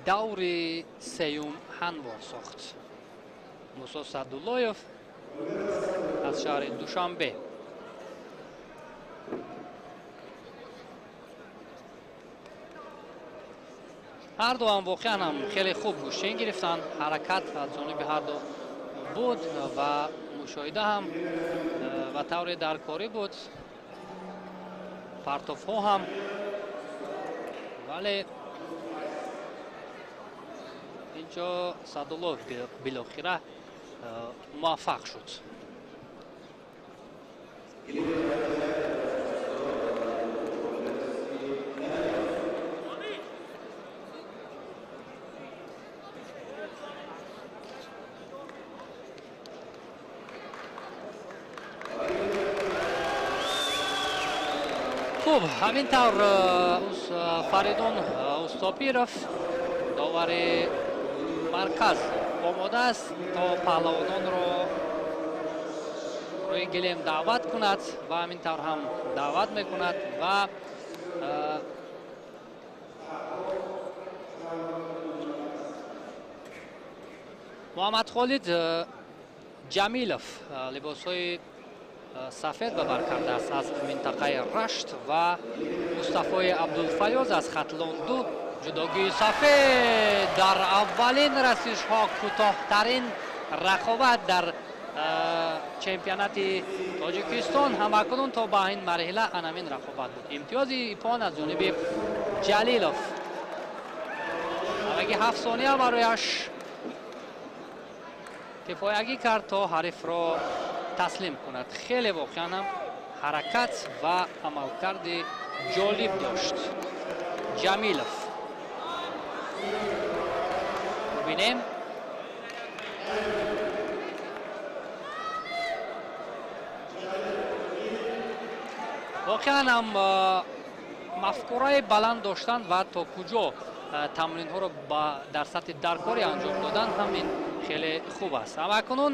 даври сеюм ҳамвор сохт. Мусо Садуллоев аз шаҳри Душанбе. Ҳарду ҳам воқеан ҳам хеле хуб гӯштин гирифтанд. Ҳаракат аз ҷониби ҳарду буд ва мушоҳида ҳам ба таври даркорӣ буд, партофҳо ҳам, вале инҷо Садуллоев билохира муваффақ шуд. Хуб, ҳамин тавр Фаридун Устопиров, довари марказ, омода аст, то паҳлавононро рӯи гилем даъват кунад ва ҳамин тавр ҳам даъват мекунад. Ва Муҳаммадхолид Ҷамилов либосҳои сафед ба бар кардааст аз минтақаи Рашт ва Мустафои Абдулфаёз аз Хатлон ду ҷудогии сафед. Дар аввалин расишҳо кӯтоҳтарин рақобат дар чемпионати Тоҷикистон ҳамакунун то ба ин марҳила анамин рақобат буд. Имтиёзи ипон аз ҷониби Ҷалилов, ҳамагӣ 7 сония барояш кифоягӣ кард, то ҳарифро таслим кунад. Хеле воқеан ҳам ҳаракат ва амалкарди ҷолиб дошт Ҷамилов. Бубинем. Воқеан ҳам мафкураи баланд доштан ва то куҷо тамринҳоро дар сатҳи даркорӣ анҷом додан ҳам ин хеле хуб аст. Ҳамакунун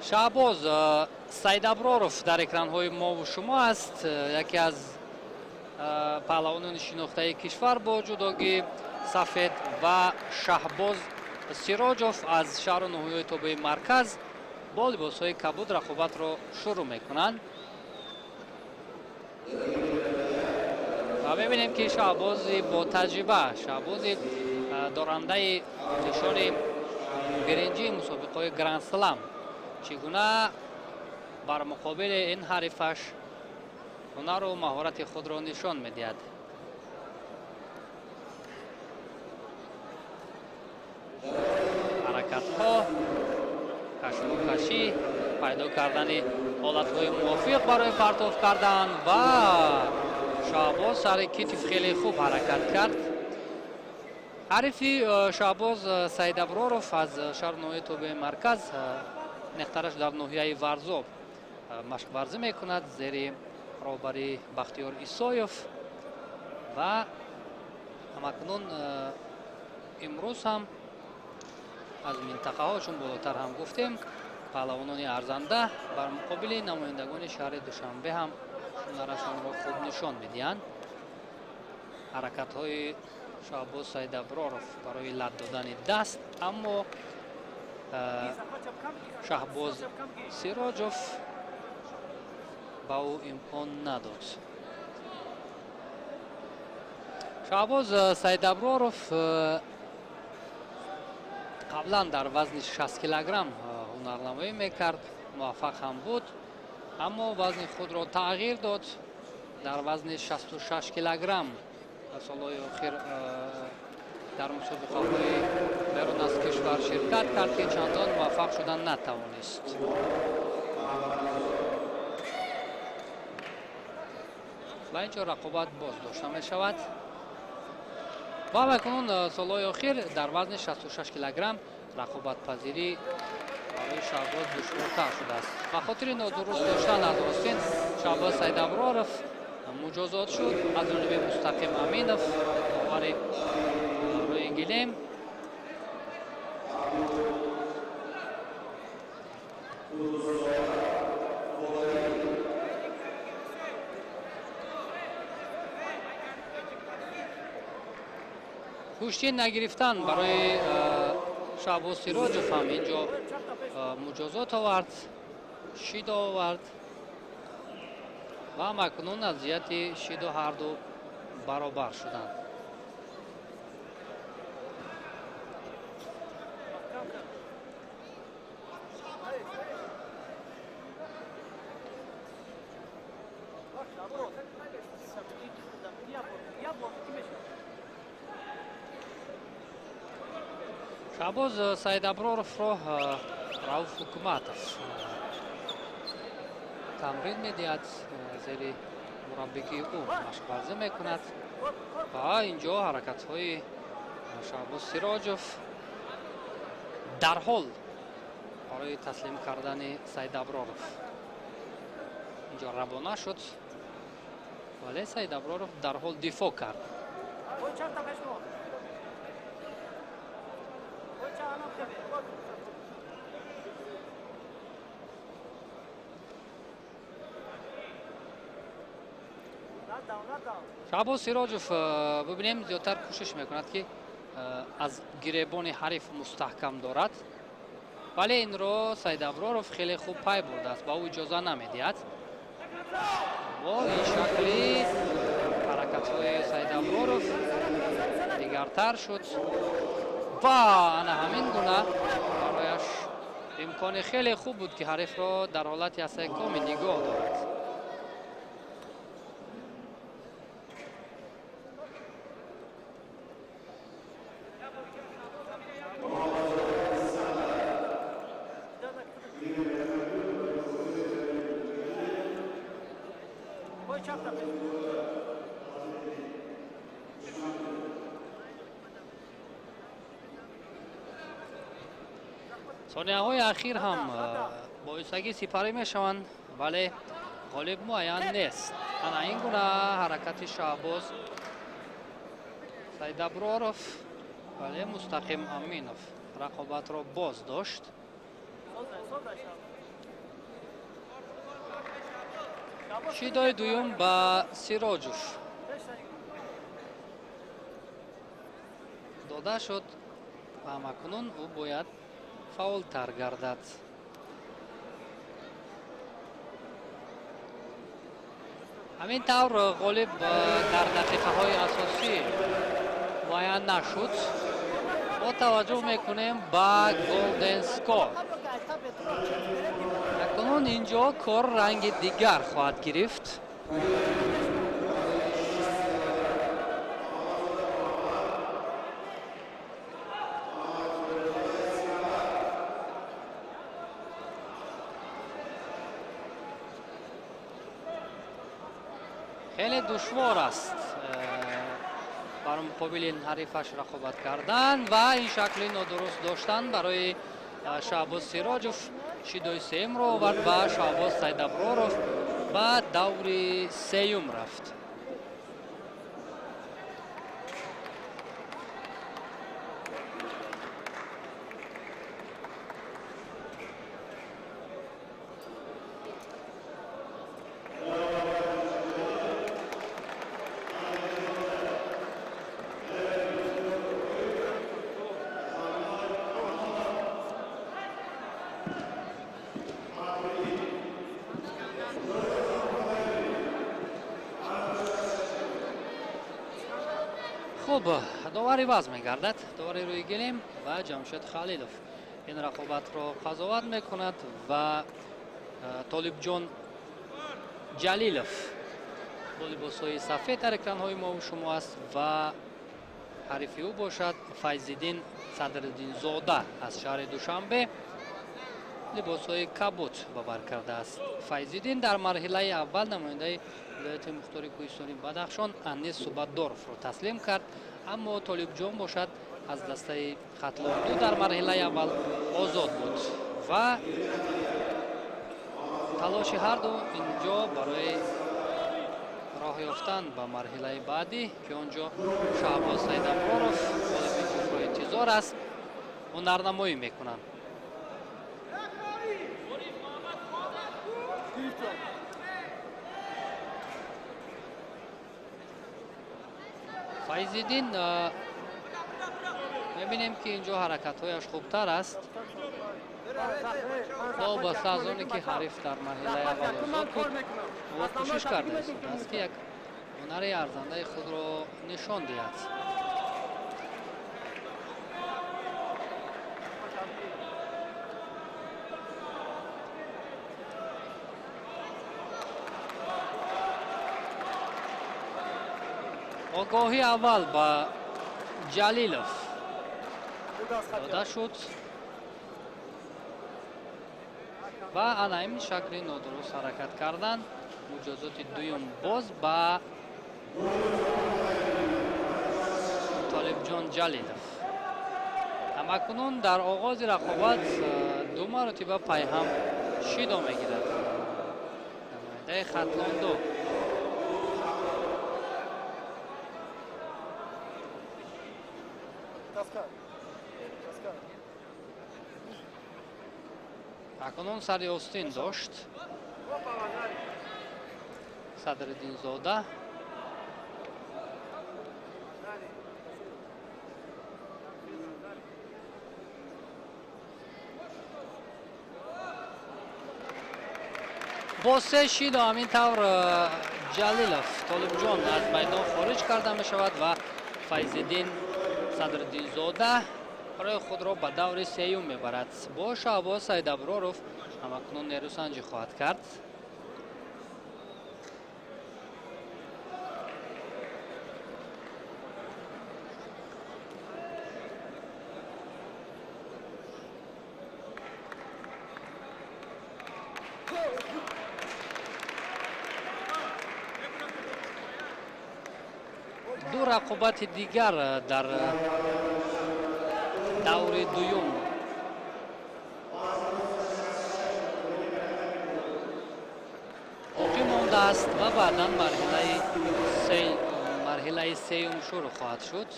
Шаҳбоз Саидаброров дар экранҳои мову шумо аст, яке аз паҳлавонони шинохтаи кишвар бо ҷудогии сафед ва Шаҳбоз Сироҷов аз шаҳру ноҳияҳои тобеи марказ бо либосҳои кабуд рақобатро шурӯъ мекунанд. Ва мебинем, ки Шаҳбози ботаҷриба, Шаҳбози дорандаи нишони биринҷии мусобиқаҳои гранд-слам чӣ гуна бар муқобили ин ҳарифаш ҳунару маҳорати худро нишон медиҳад. Ҳаракатҳо, кашмокашӣ, пайдо кардани ҳолатҳои мувофиқ барои партоф кардан ва Шаҳбоз сари китф хеле хуб ҳаракат кард. Ҳарифи Шаҳбоз Саидаброров аз шаҳру ноҳияи тобеи марказ, нехтараш дар ноҳияи Варзоб Машқварзӣ мекунад зери роҳбари Бахтиёр Исоев ва ҳамакнун имрӯз ҳам аз минтақаҳо, чун болотар ҳам гуфтем, паҳлавонони арзанда бар муқобили намояндагони шаҳри Душанбе ҳам ҳунарашонро хуб нишон медиҳанд. Ҳаракатҳои Шаҳбоз Саидаброров барои лат додани даст, аммо Шаҳбоз Сироҷов ба ӯ имкон надод. Шаҳбоз Саидаброров қаблан дар вазни 60 килограмм ҳунарнамоӣ мекард, муваффақ ҳам буд, аммо вазни худро тағйир дод. Дар вазни 66 килограмм солҳои охир дар мусобиқаҳои берун аз кишвар ширкат кард, ки чандон муваффақ шудан натавонист. Ва инҷо рақобат боз дошта мешавад. Ва акнун солҳои охир дар вазни 66 килограмм рақобатпазирӣ барои Шаҳбоз душвортар шудааст. Ба хотири нодуруст доштан аз остин Шаҳбоз Саидаброров муҷозот шуд аз ҷониби Мустақим Аминов, довари рӯи гилем. Гӯштӣ нагирифтан барои Шаҳбоз Сироҷов ҳам инҷо муҷозот овард, шидо овард ва ҳамакнун аз ҷиҳати шидо ҳарду баробар шуданд. Шаҳбоз Саидаброровро Рауф Ҳукуматов тамрин медиҳад, зери мураббигии ӯ машқварзӣ мекунад ва инҷо ҳаракатҳои Шаҳбоз Сироҷов дарҳол барои таслим кардани Саидаброров инҷо равона шуд, вале Саидаброров дарҳол дифоъ кард. Шаҳбоз Сироҷов бибинем зиёдтар кӯшиш мекунад, ки аз гиребони ҳариф мустаҳкам дорад, вале инро Саидаброров хеле хуб пай бурдааст, ба ӯ иҷоза намедиҳад. Бо ин шакли ҳаракатҳои Саидаброров дигартар шуд ва ана ҳамин гуна барояш имкони хеле хуб буд, ки ҳарифро дар ҳолати асайкоми нигоҳ дорад. Сонияҳои ахир ҳам боисагӣ сипарӣ мешаванд, вале ғолиб муайян нест. Ана ин гуна ҳаракати Шаҳбоз Саидаброров, вале Мустақим Аминов рақобатро боз дошт. Шидои дуюм ба Сироҷов дода шуд ва ҳамакнун ӯ бояд фаъолтар гардад. Ҳамин тавр ғолиб дар дақиқаҳои асосӣ муайян нашуд. Мо таваҷҷӯҳ мекунем ба Golden Score. Акнун инҷо кор ранги дигар хоҳад гирифт. Хеле душвор аст бар муқобили ҳарифаш рақобат кардан ва ин шакли нодуруст доштан барои Шаҳбоз Сироҷов. Шидои сеюмро овард ва Шаҳбоз Сайдаброров ба даври сеюм рафт. Хуб, довари ваз мегардад, довари рӯи гилем ва Ҷамшед Халилов ин рақобатро қазоват мекунад ва Толибҷон Ҷалилов бо либосҳои сафед дар экранҳои мо шумо аст ва ҳарифи ӯ бошад Файзиддин Садриддинзода аз шаҳри Душанбе либосҳои кабуд ба бар кардааст. Файзиддин дар марҳилаи аввал намояндаи вилояти мухтори кӯҳистони Бадахшон Анис Субатдоровро таслим кард, аммо Толибҷон бошад аз дастаи Хатлонду дар марҳилаи аввал озод буд ва талоши ҳарду инҷо барои роҳ ёфтан ба марҳилаи баъдӣ, ки он ҷо Шаҳбоз Сайдаброров ғолиби ҷуфтро интизор аст, ҳунарнамоӣ мекунанд. Файзиддин мебинем, ки инҷо ҳаракатҳояш хубтар аст. Новобаста аз оне ки ҳариф дар марҳилаи аввал озод буд, ӯ кӯшиш карда истодааст, ки як ҳунари арзандаи худро нишон диҳад. Огоҳи аввал ба Ҷалилов дода шуд ва ана ин шакли нодуруст ҳаракат кардан муҷозоти дуюм боз ба Толибҷон Ҷалилов. Ҳамакунун дар оғози рақобат ду маротиба пайҳам шидо мегирад намояндаи Хатлонду. Акнун сари остин дошт Садриддинзода. Бо се шидо ҳамин тавр Ҷалилов Толибҷон аз майдон хориҷ карда мешавад ва Файзиддин Садриддинзода роҳи худро ба даври сеюм мебарад. Бо Шаҳбоз Сайдаброров ҳамакнун нерӯсанҷӣ хоҳад кард. Ду рақобати дигар дар даври дуюм боқӣ мондааст ва баъдан марҳилаи сеюм шурӯъ хоҳад шуд.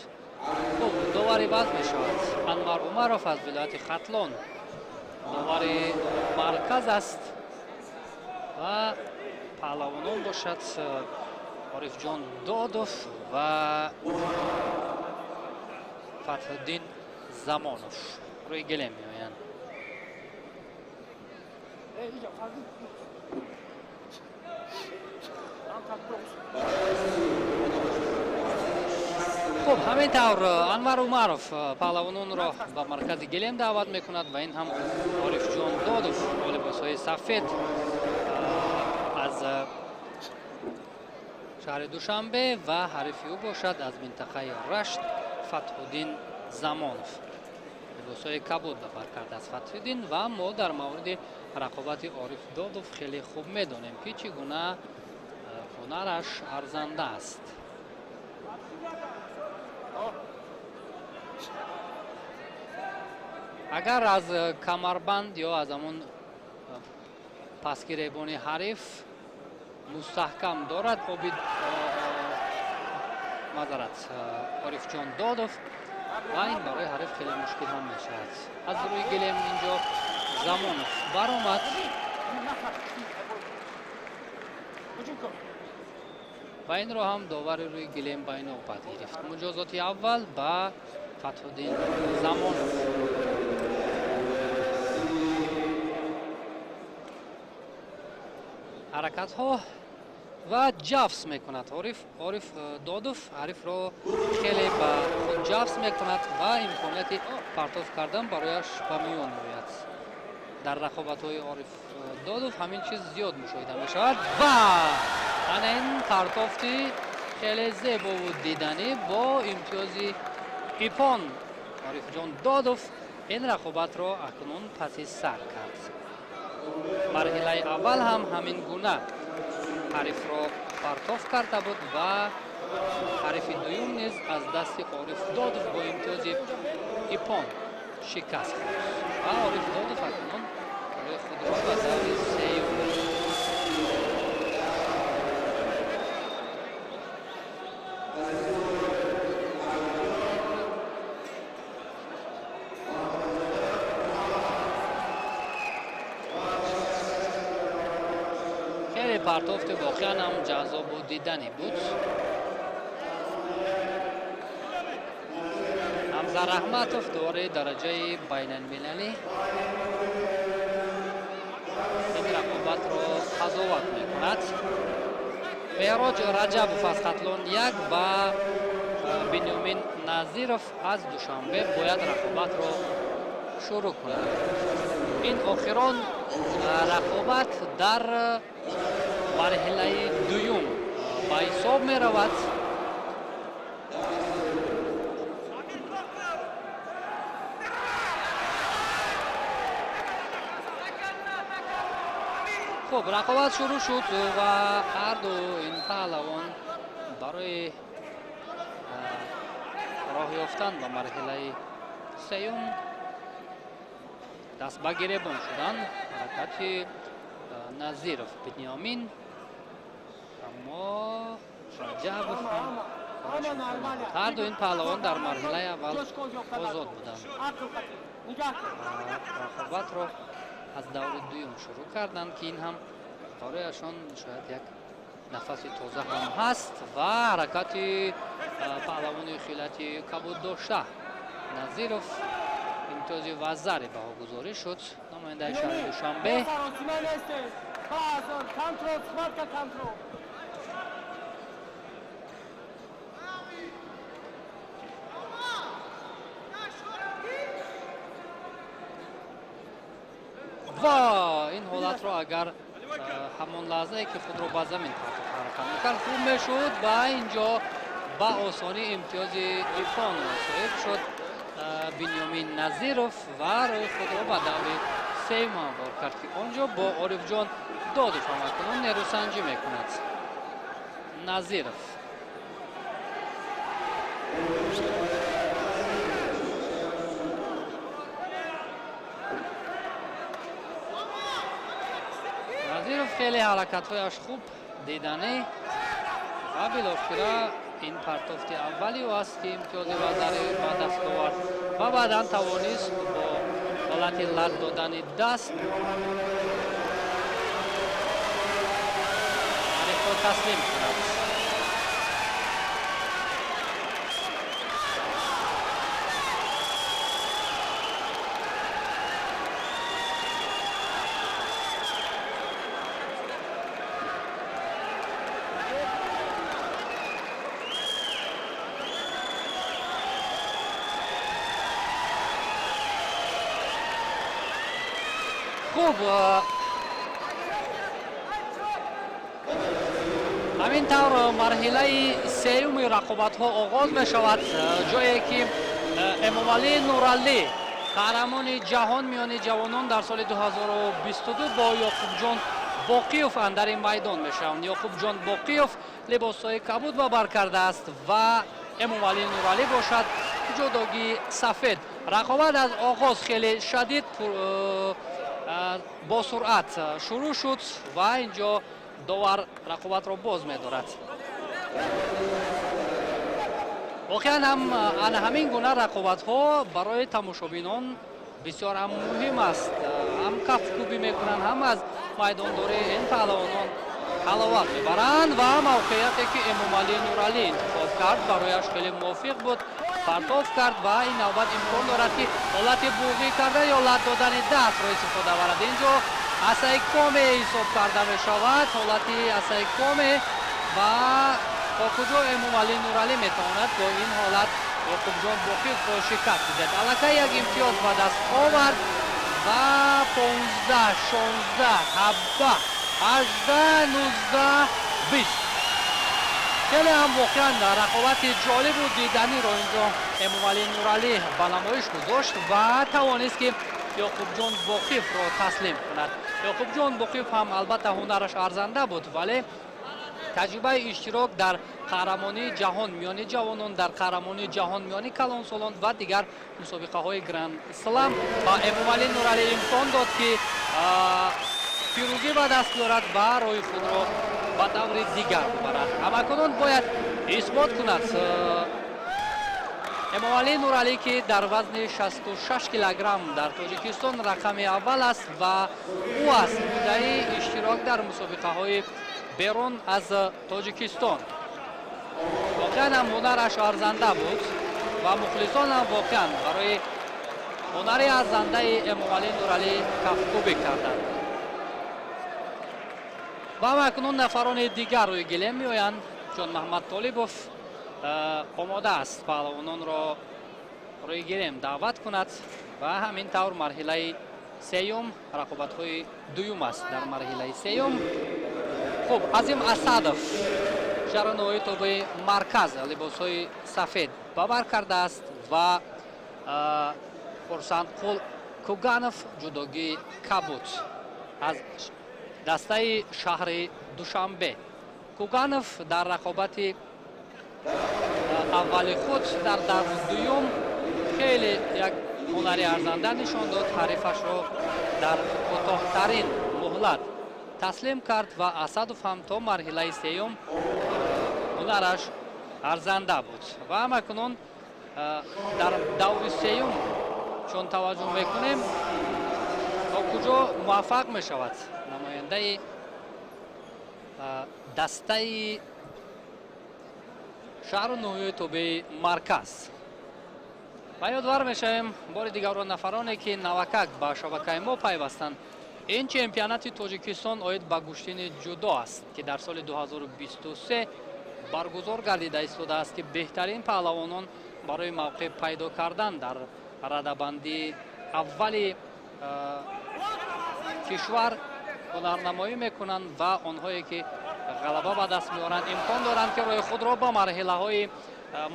Хуб, довари ваз мешавад Анвар Умаров аз вилояти Хатлон, довари марказ аст ва паҳлавонон бошад Орифҷон Додов ва Фатҳиддин Замонов рӯи гилем меоянд. Хуб, ҳамин тавр Анвар Умаров паҳлавононро ба маркази гилем даъват мекунад ва ин ҳам Орифҷон Додов бо либосҳои сафед аз шаҳри Душанбе ва ҳарифи ӯ бошад аз минтақаи Рашт Фатҳуддин Замонов. Либосҳои кабуд ба бар кардааст Фатҳуддин ва мо дар мавриди рақобати Ориф Додов хеле хуб медонем, ки чӣ гуна ҳунараш арзанда аст. Агар аз камарбанд ё аз ҳамон Пасгиребони ҳариф мустаҳкам дорад Обид, маъзарат, Орифҷон Додов, ва ин барои ҳариф хеле мушкил ҳам мешавад. Аз рӯи гилем инҷо Замонов баромад ва инро ҳам довари рӯи гилем ба инобат гирифт. Муҷозоти аввал ба Фатҳуддин Замонов. Ҳаракатҳо ва ҷафс мекунад Ориф Додов, ҳарифро хеле ба худ ҷафс мекунад ва имконияти партоф кардан барояш ба миён меояд. Дар рақобатҳои Ориф Додов ҳамин чиз зиёд мушоҳида мешавад ва ана ин партофти хеле зебову диданӣ бо имтиёзи ипон Орифҷон Додов ин рақобатро акнун паси сар кард. Марҳилаи аввал ҳам ҳамин гуна ҳарифро партоф карда буд ва ҳарифи дуюм низ аз дасти Ориф Додов бо имтиёзи ипон шикаст хӯрд ва Ориф Додов акнун роҳи худро ба даври сеюм. Хеле партофти воқеан ҳам ҷаззобу диданӣ буд. Ҳамза Раҳматов, довари дараҷаи байналмилалӣ, ин рақобатро қазоват мекунад. Меҳроҷ Раҷабов аз Хатлон 1 ва Бинёмин Назиров аз Душанбе бояд рақобатро шурӯъ кунанд. Ин охирон рақобат дар марҳилаи дуюм ба ҳисоб меравад. Хуб, рақобат шурӯъ шуд ва ҳарду ин паҳлавон барои роҳ ёфтан ба марҳилаи сеюм даст ба гиребон шуданд. Ҳаракати Назиров Бинёмин, аммо Раҷабов ҳам. Ҳарду ин паҳлавон дар марҳилаи аввал озод буданд. Рақобатро аз даври дуюм шурӯъ карданд, ки ин ҳам барояшон шояд як нафаси тоза ҳам ҳаст. Ва ҳаракати паҳлавони хилати кабуд дошта Назиров имтиёзи вазаре баҳогузорӣ шуд. Намояндаи шаҳри Душанбе. Ва ин ҳолатро агар ҳамон лаҳзае ки худро ба замин партофт ҳаракат мекард, хуб мешуд ва инҷо ба осонӣ имтиёзи ипонро соҳиб шуд Бинёмин Назиров ва роҳи худро ба даври сеюм ҳамвор кард, ки он ҷо бо Орифҷон Додов ҳамакунун нерӯсанҷӣ мекунад Назиров. Назиров хеле ҳаракатҳояш хуб диданӣ ва билохира ин партофти аввали ӯ аст, ки имтиёзи вазари ба даст овард ва баъдан тавонист бо ҳолати лат додани даст ҳарифро таслим кунад. Хуб, ҳамин тавр марҳилаи сеюми рақобатҳо оғоз мешавад, ҷое ки Эмомалӣ Нуралӣ, қаҳрамони ҷаҳон миёни ҷавонон дар соли 2022, бо Ёқубҷон Боқиёв андари майдон мешаванд. Ёқубҷон Боқиёв либосҳои кабуд ба бар кардааст ва Эмомалӣ Нуралӣ бошад ҷудогии сафед. Рақобат аз оғоз хеле шадид. Бо суръат шурӯъ шуд ва инҷо довар рақобатро боз медорад. Воқеан ҳам ана ҳамин гуна рақобатҳо барои тамошобинон бисёр ҳам муҳим аст. Ҳам кафкӯбӣ мекунанд, ҳам аз майдондории ин паҳлавонон ҳаловат мебаранд. Ва мавқеияте ки Эмомалӣ Нуралӣ интихоб кард, барояш хеле мувофиқ буд. Партоф кард ва ин навбат имкон дорад, ки ҳолати буғӣ карда ё лат додани дастро истифода барад. Инҷо асайкоме ҳисоб карда мешавад, ҳолати асайкоме. Ва то куҷо Эмомалӣ Нуралӣ метавонад бо ин ҳолат Ёқубҷон Боқиевро шикаст диҳад? Аллакай як имтиёз ба даст овард ва 15, 16, 17, 18, 19, 20. Хеле ҳам воқеан рақобати ҷолибу диданиро инҷо Эмомалӣ Нуралӣ ба намоиш гузошт ва тавонист, ки Ёқубҷон Боқиевро таслим кунад. Ёқубҷон Боқиев ҳам албатта ҳунараш арзанда буд, вале таҷрибаи иштирок дар қаҳрамонии ҷаҳон миёни ҷавонон, дар қаҳрамонии ҷаҳон миёни калонсолон ва дигар мусобиқаҳои Гранд Слам ба Эмомалӣ Нуралӣ имкон дод, ки пирӯзӣ ба даст биёрад ва роҳи худро ба даври дигар бибарад. Ҳамакунун бояд исбот кунад Эмомалӣ Нуралӣ, ки дар вазни 66 килограмм дар Тоҷикистон рақами аввал аст ва ӯ аст муддаи иштирок дар мусобиқаҳои берун аз Тоҷикистон. Воқеан ҳам ҳунараш арзанда буд ва мухлисон ҳам воқеан барои ҳунари арзандаи Эмомалӣ Нуралӣ кафкӯбӣ карданд. Ва акнун нафарони дигар рӯи гилем меоянд. Ҷон Маҳмад Толибов омода аст паҳлавононро рӯи гилем даъват кунад. Ва ҳамин тавр марҳилаи сеюм, рақобатҳои дуюм аст дар марҳилаи сеюм. Хуб, Азим Асадов, шаҳру ноҳияи тобеи марказ, либосҳои сафед ба бар кардааст ва Хурсандқул Куганов, ҷудогии кабуд, аз дастаи шаҳри Душанбе. Куганов дар рақобати аввали худ дар даври дуюм хеле як ҳунари арзанда нишон дод, ҳарифашро дар кӯтоҳтарин муҳлат таслим кард. Ва Асадов ҳам то марҳилаи сеюм ҳунараш арзанда буд. Ва ҳамакунун дар даври сеюм чун таваҷҷӯҳ мекунем, то куҷо муваффақ мешавад намояндаи дастаи шаҳру ноҳияи тобеи марказ. Ва ёдвар мешавем бори дигарро нафароне, ки навакак ба шабакаи мо пайвастанд: ин чемпионати Тоҷикистон оид ба гӯштини ҷудо аст, ки дар соли 2023 баргузор гардида истодааст, ки беҳтарин паҳлавонон барои мавқеъ пайдо кардан дар радабандии аввали кишвар ҳунарнамоӣ мекунанд ва онҳое ки ғалаба ба даст меоранд, имкон доранд, ки роҳи худро ба марҳилаҳои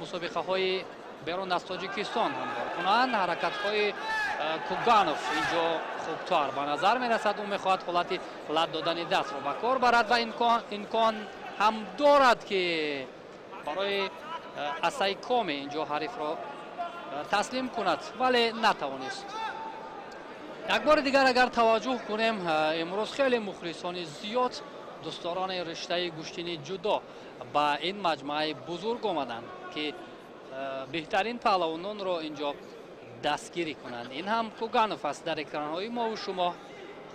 мусобиқаҳои берун аз Тоҷикистон ҳамвор кунанд. Ҳаракатҳои Куганов инҷо хубтар ба назар мерасад. Ӯ мехоҳад ҳолати лат додани дастро ба кор барад ва имкон ҳам дорад, ки барои асайкоме инҷо ҳарифро таслим кунад, вале натавонист. Як бори дигар агар таваҷҷӯҳ кунем, имрӯз хеле мухлисони зиёд, дӯстдорони риштаи гӯштини ҷудо ба ин маҷмӯаи бузург омаданд, ки беҳтарин паҳлавононро инҷо дастгирӣ кунанд. Ин ҳам Куганов аст дар экранҳои мову шумо.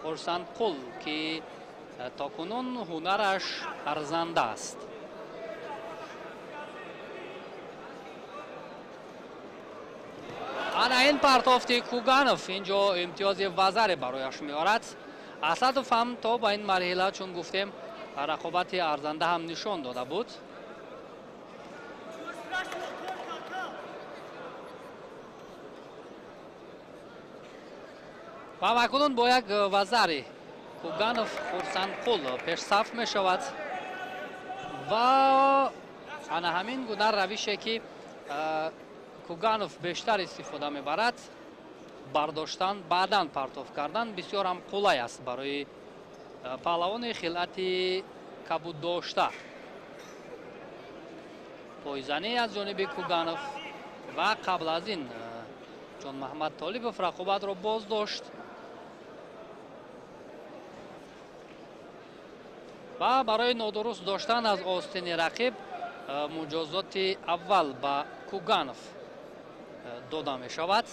Хурсандқул, ки то кунун ҳунараш арзанда аст. Ана ин партофти Куганов инҷо имтиёзи вазаре барояш меорад. Асадов ҳам то ба ин марҳила, чун гуфтем, рақобати арзанда ҳам нишон дода буд. Ва акнун бо як вазари Куганов Хурсандқул пешсаф мешавад. Ва ана ҳамин гуна равише, ки Куганов бештар истифода мебарад, бардоштан, баъдан партоф кардан, бисёр ҳам қулай аст барои паҳлавони хилъати кабуддошта. Пойзанӣ аз ҷониби Куганов ва қабл аз ин Ҷон Маҳмад Толибов рақобатро боз дошт. Ва барои нодуруст доштан аз остини рақиб муҷозоти аввал ба Куганов дода мешавад.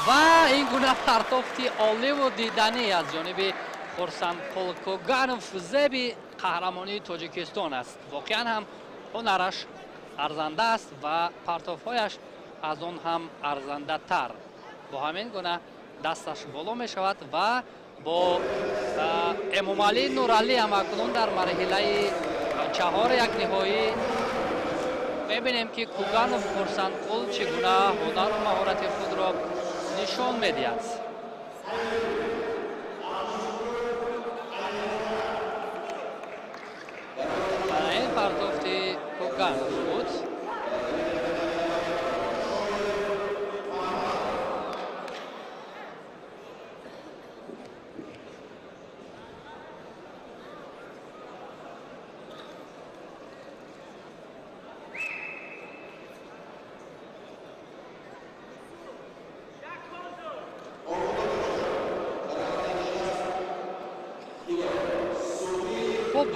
Ва ин гуна партофти оливу диданӣ аз ҷониби Хурсандқул Куганов зеби қаҳрамонии Тоҷикистон аст. Воқеан ҳам ҳунараш арзанда аст ва партофҳояш аз он ҳам арзандатар. Бо ҳамин гуна дасташ боло мешавад ва бо Эмомалӣ Нуралӣ ҳам акнун дар марҳилаи чаҳор як ниҳоӣ мебинем, ки Куганов Хурсандқул чӣ гуна ҳунару маҳорати худро нишон медиҳад. Ин партофти Куганов буд. Хуб,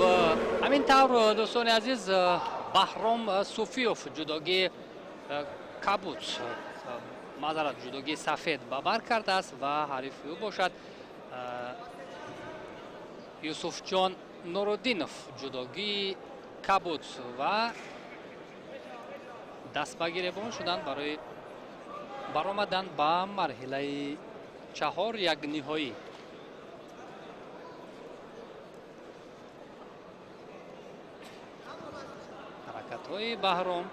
ҳамин тавр, дӯстони азиз, Баҳром Суфиёв ҷудогии кабуд, маъзарат, ҷудогии сафед ба бар кардааст ва ҳарифи ӯ бошад Юсуфҷон Нуруддинов, ҷудогии кабуд, ва даст ба гиребон шуданд барои баромадан ба марҳилаи чаҳор як ниҳоӣ. Ҳаракатҳои Баҳром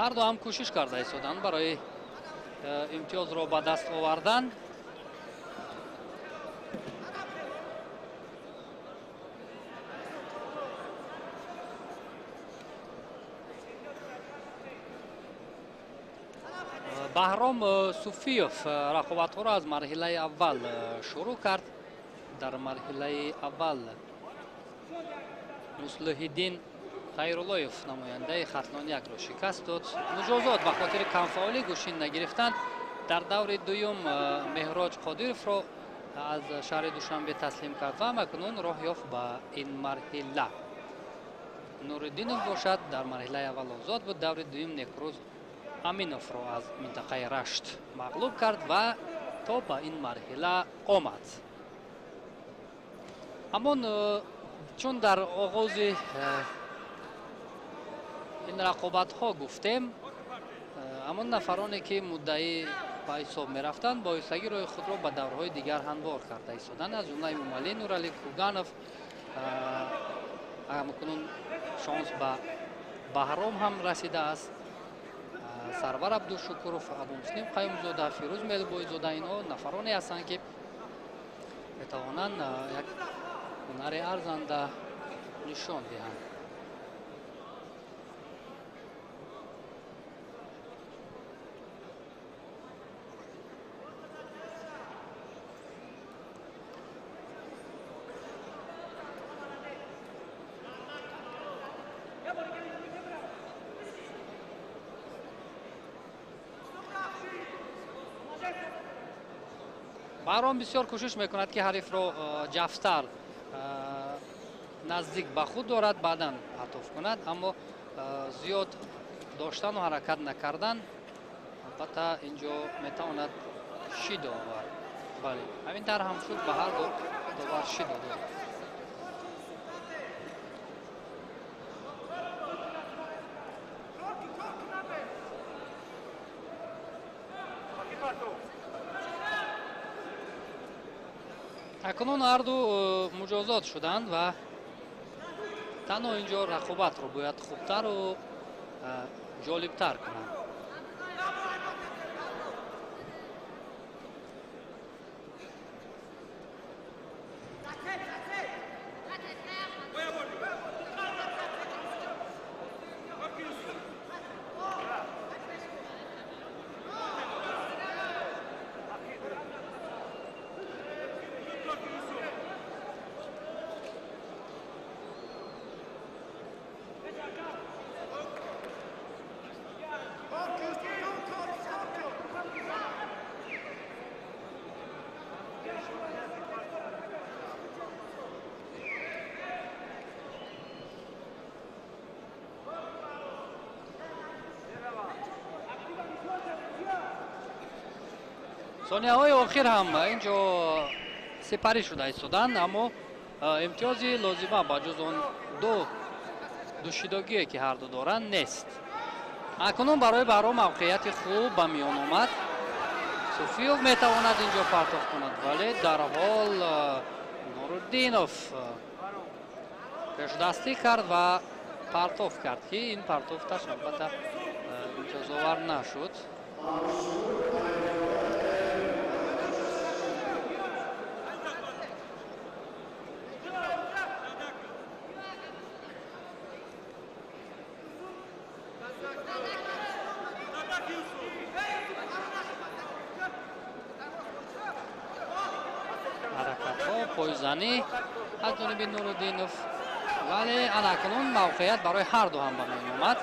ҳарду ҳам кӯшиш карда истоданд барои имтиёзро ба даст овардан. Баҳром Суфиёв рақобатҳоро аз марҳилаи аввал шурӯъ кард. Дар марҳилаи аввал Муслиҳиддин Хайруллоев намояндаи Хатлон якро шикаст дод. Муҷозот ба хотири камфаъолӣ гӯшин нагирифтанд. Дар даври дуюм Меҳроҷ Қодировро аз шаҳри Душанбе таслим кард ва макнун роҳ ёфт ба ин марҳила. Нуриддинов бошад дар марҳилаи аввал озод буд. Даври дуюм Некрӯз Аминовро аз минтақаи Рашт мағлуб кард ва то ба ин марҳила омад. Ҳамон чун дар оғози ин рақобатҳо гуфтем, ҳамон нафароне ки муддаӣ ба ҳисоб мерафтанд, боистагӣ роҳи худро ба даврҳои дигар ҳамвор карда истоданд. Аз ҷумла Эмомалӣ Нуралӣ, Куганов, ҳамкунун шонс ба Баҳром ҳам расидааст. Сарвар Абдушукуров, Абумуслим Қаюмзода, Фирӯз Мелбойзода, инҳо нафароне ҳастанд, ки метавонанд як ҳунари арзанда нишон диҳанд. Баҳром бисёр кӯшиш мекунад, ки ҳарифро ҷафтар наздик ба худ дорад, баъдан партоф кунад, аммо зиёд доштану ҳаракат накардан албатта инҷо метавонад шидо овард. Бале, ҳамин тавр ҳам шуд, ба ҳар ду довар шидо дод. Акнун ҳарду муҷозот шуданд ва танҳо инҷо рақобатро бояд хубтару ҷолибтар кунанд. Сонияҳои охир ҳам инҷо сипарӣ шуда истоданд, аммо имтиёзи лозима ба ҷуз он ду душидогие ки ҳарду доранд нест. Акнун барои Баҳром мавқеияти хуб ба миён омад. Суфиёв метавонад инҷо партофт кунад, вале дарҳол Нуруддинов пешдастӣ кард ва партоф кард, ки ин партофташ албатта имтиёзовар нашуд. Ҳаракатҳо, пойзанӣ аз ҷониби Нуруддинов, вале ана акнун мавқеият барои ҳарду ҳам ба миён омад.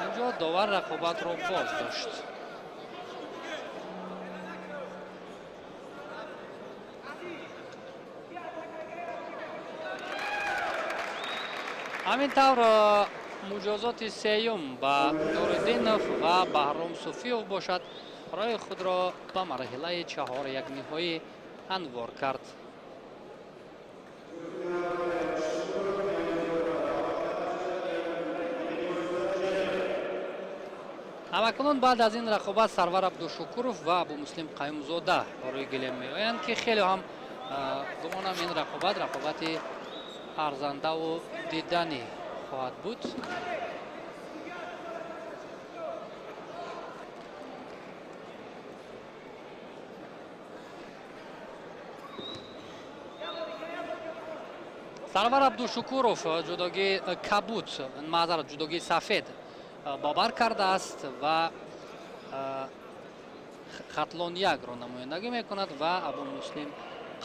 Инҷо довар рақобатро боз дошт. Ҳамин тавр муҷозоти сеюм ба Нуриддинов ва Баҳром Суфиёв бошад, роҳи худро ба марҳилаи чаҳорякниҳоӣ ҳамвор кард. Ҳамакунун баъд аз ин рақобат Сарвар Абдушукуров ва Абумуслим Қаюмзода рӯи гилем меоянд, ки хеле ҳам гумонам ин рақобат рақобати арзандаву диданӣ хоҳад буд. Сарвар Абдушукуров ҷудогии кабуд, маъзарат, ҷудогии сафед бовар кардааст ва Хатлон якро намояндагӣ мекунад ва Абумуслим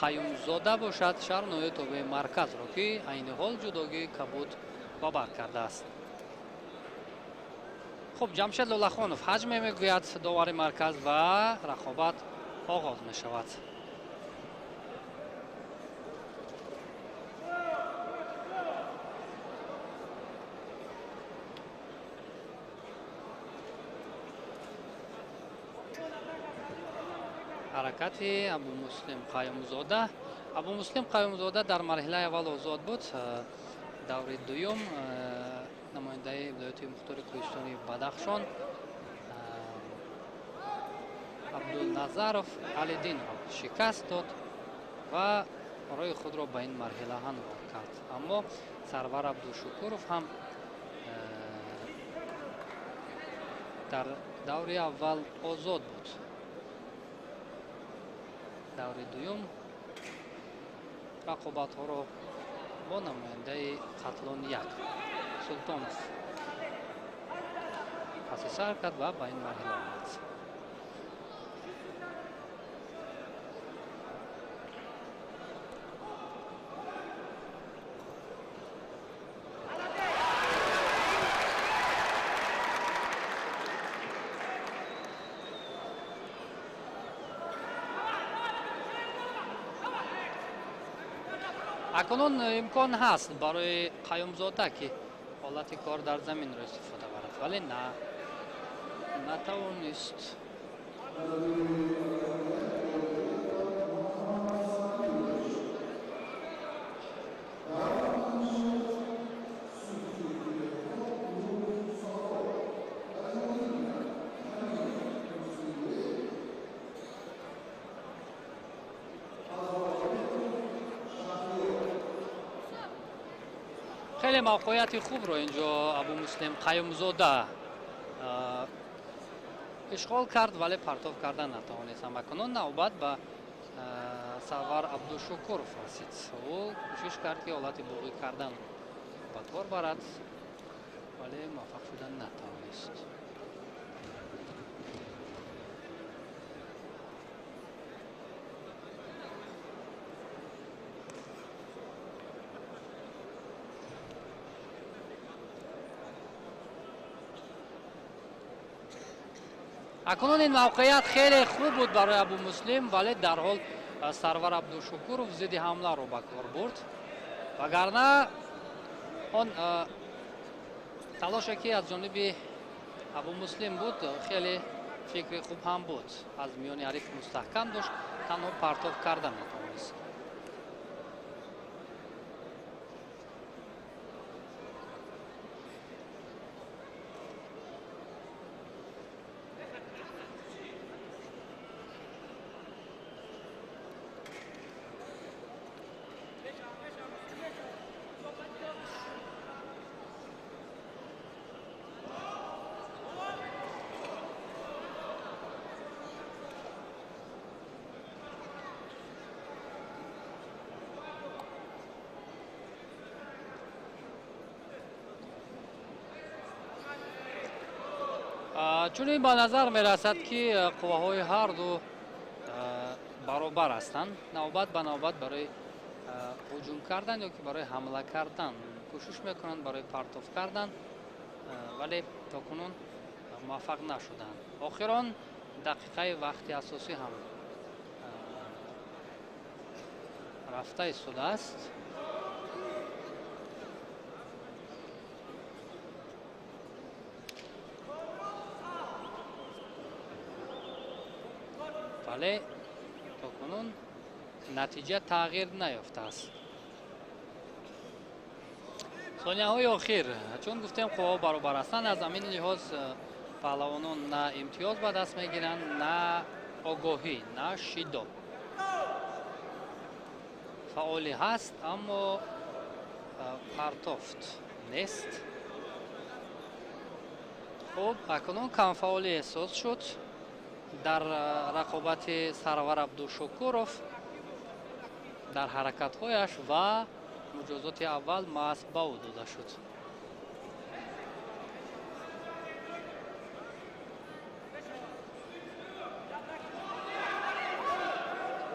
Қаюмзода бошад шаҳр ноҳияи тобеи марказро, ки айни ҳол ҷудогии кабуд бовар кардааст. Хуб, Ҷамшед Лолахонов ҳаҷме мегӯяд довари марказ ва рақобат оғоз мешавад. Ҳаракати Абумуслим Қаюмзода. Абумуслим Қаюмзода дар марҳилаи аввал озод буд. Даври дуюм намояндаи вилояти мухтори кӯҳистони Бадахшон Абдулназаров Алидинро шикаст дод ва роҳи худро ба ин марҳила ҳамвор кард. Аммо Сарвар Абдушукуров ҳам дар даври аввал озод буд. Даври дуюм рақобатҳоро бо намояндаи Хатлон як Султонов паси сар кард ва ба ин марҳила омад. Акнун имкон ҳаст барои Қаюмзода, ки ҳолати кор дар заминро истифода барад, вале на, натавонист. Хеле мавқеияти хубро инҷо Абумуслим Қаюмзода ишғол кард, вале партоф кардан натавонист. Ҳамакунун навбат ба Сарвар Абдушукуров расид. Ӯ кӯшиш кард, ки ҳолати боғӣ карданро ба кор барад, вале муваффақ шудан натавонист. Акнун ин мавқеият хеле хуб буд барои Абумуслим, вале дарҳол Сарвар Абдушукуров зидди ҳамларо ба кор бурд. Вагарна он талоше, ки аз ҷониби Абумуслим буд, хеле Фикри хуб ҳам буд, аз миёни ҳариф мустаҳкам дошт, танҳо партов карда метавонист. Чунин ба назар мерасад, ки қувваҳои ҳарду баробар ҳастанд. Навбат ба навбат барои ҳуҷум кардан ё ки барои ҳамла кардан кӯшиш мекунанд, барои партоф кардан, вале то кунун муваффақ нашуданд. Охирон дақиқаи вақти асосӣ ҳам рафта истодааст. Вале то кунун натиҷа тағйир наёфтааст. Сонияҳои охир, чун гуфтем, қувваҳо баробар ҳастанд, аз ҳамин лиҳоз паҳлавонон на имтиёз ба даст мегиранд, на огоҳӣ, на шидоб. Фаъолӣ ҳаст, аммо партофт нест. Хуб, акнун камфаъолӣ эҳсос шуд дар рақобати Сарвар Абдушукуров дар ҳаракатҳояш ва муҷозоти аввал маҳз ба ӯ дода шуд.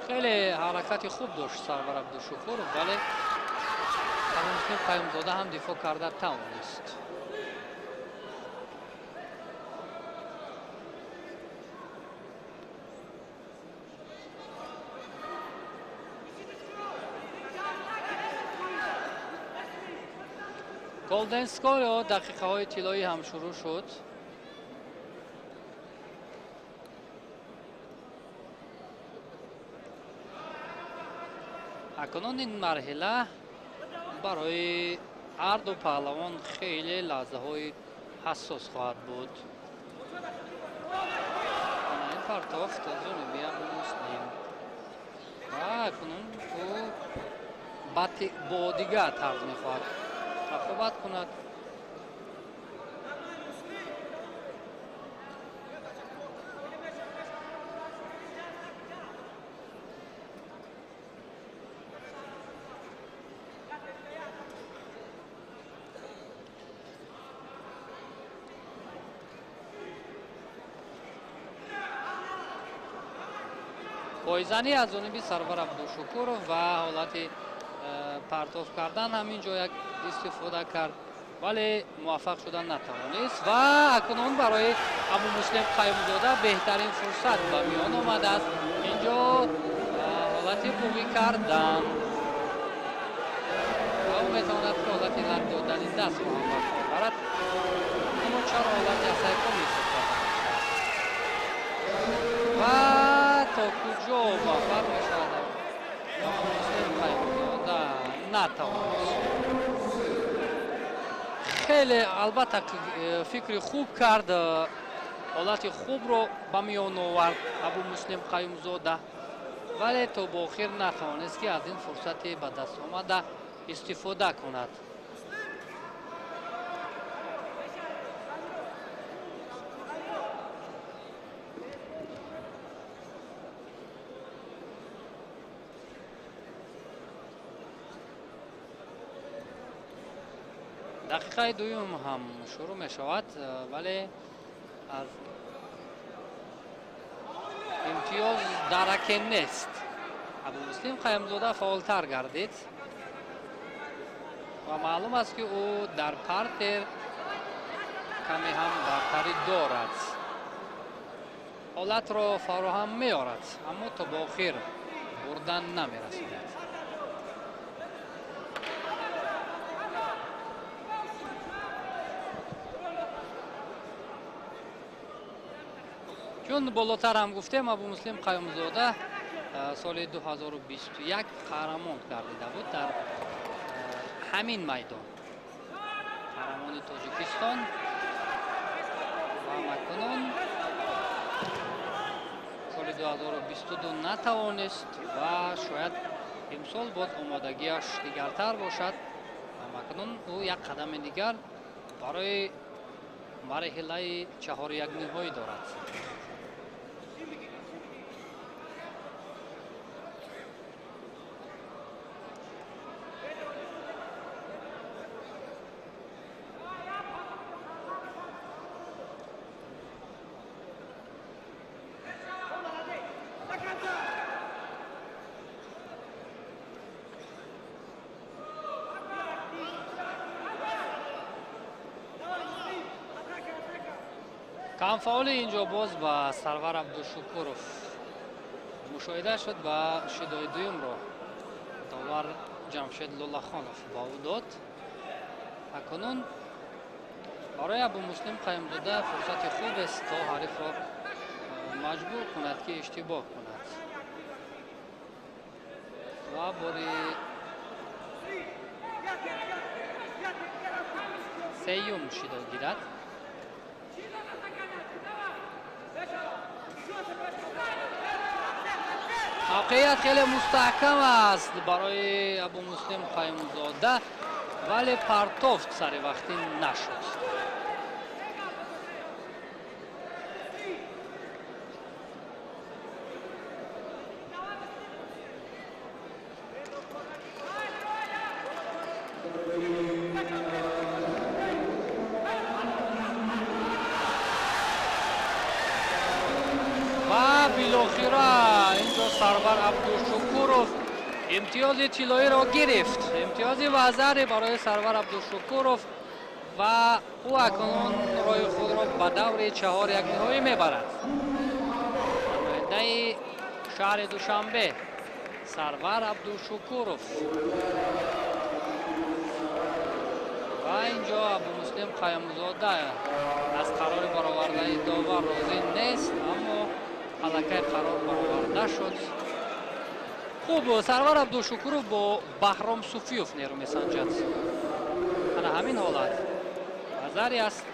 Хеле ҳаракати хуб дошт Сарвар Абдушукуров, вале Абумуслим Қаюмзода ҳам дифоъ карда тавонист. Golden Score ё дақиқаҳои тиллоӣ ҳам шурӯъ шуд. Акнун ин марҳила барои ҳарду паҳлавон хеле лаҳзаҳои ҳассос хоҳад буд. Ин партофт аз ҷониби Абумуслим ва акнун ӯ бо дигар тарз мехоҳад рақобат кунад. Пойзанӣ аз ҷониби Сарвар Абдушукуров ва ҳолати партоф кардан ҳамин ҷо як истифода кард, вале муваффақ шудан натавонист ва акнун барои Абумуслим Қаюмзода беҳтарин фурсат ба миён омадааст. Инҷо ҳолати буғӣ кардан ва ӯ метавонад ки ҳолати лат додани дастро ҳам ба кор барад, аммо чаро ҳолати асайком ҳисоб карда мешавад ва то куҷо муваффақ мешавад Абумуслим Қаюмзода натавонист. Хеле албатта фикри хуб кард, ҳолати хубро ба миён овард Абумуслим Қаюмзода, вале то ба охир натавонист, ки аз ин фурсати ба даст омада истифода кунад. Дақиқаи дуюм ҳам шурӯъ мешавад, вале аз имтиёз дараке нест. Абумуслим Қаюмзода фаъолтар гардид ва маълум аст, ки ӯ дар партер каме ҳам бартарӣ дорад, ҳолатро фароҳам меорад, аммо то ба охир бурдан намерасонад. Чун болотар ҳам гуфтем, Абумуслим Қаюмзода соли 2021 қаҳрамон гардида буд дар ҳамин майдон, қаҳрамони Тоҷикистон, ва макунун соли 2022 натавонист ва шояд имсол боз омодагиаш дигартар бошад. Ва макунун ӯ як қадами дигар барои марҳилаи чаҳорякниҳоӣ дорад. Камфаъоли инҷо боз ба Сарвар Абдушукуров мушоҳида шуд ва шидои дуюмро довар Ҷамшед Лолахонов ба ӯ дод. Акнун барои Абумуслим Қаюмзода фурсати хубест то ҳарифро маҷбур кунад, ки иштибоҳ кунад ва бори сеюм шидо гирад. Мавқеият хеле мустаҳкам аст барои Абумуслим Қаюмзода, вале партофт сари вақтӣ нашуд. Ва билохира инҷо Сарвар Абдушукуров имтиёзи тиллоиро гирифт. Имтиёзи вазаре барои Сарвар Абдушукуров ва ӯ акнун роҳи худро ба даври чаҳорякниҳоӣ мебарад. Намояндаи шаҳри Душанбе Сарвар Абдушукуров. Ва инҷо Абумуслим Қаюмзода аз қарори баровардаи довар розӣ нест, аммо аллакай қарор бароварда шуд. Хуб, Сарвар Абдушукуров бо Баҳром Суфиёв нерӯ месанҷад. Ана ҳамин ҳолат назари аст.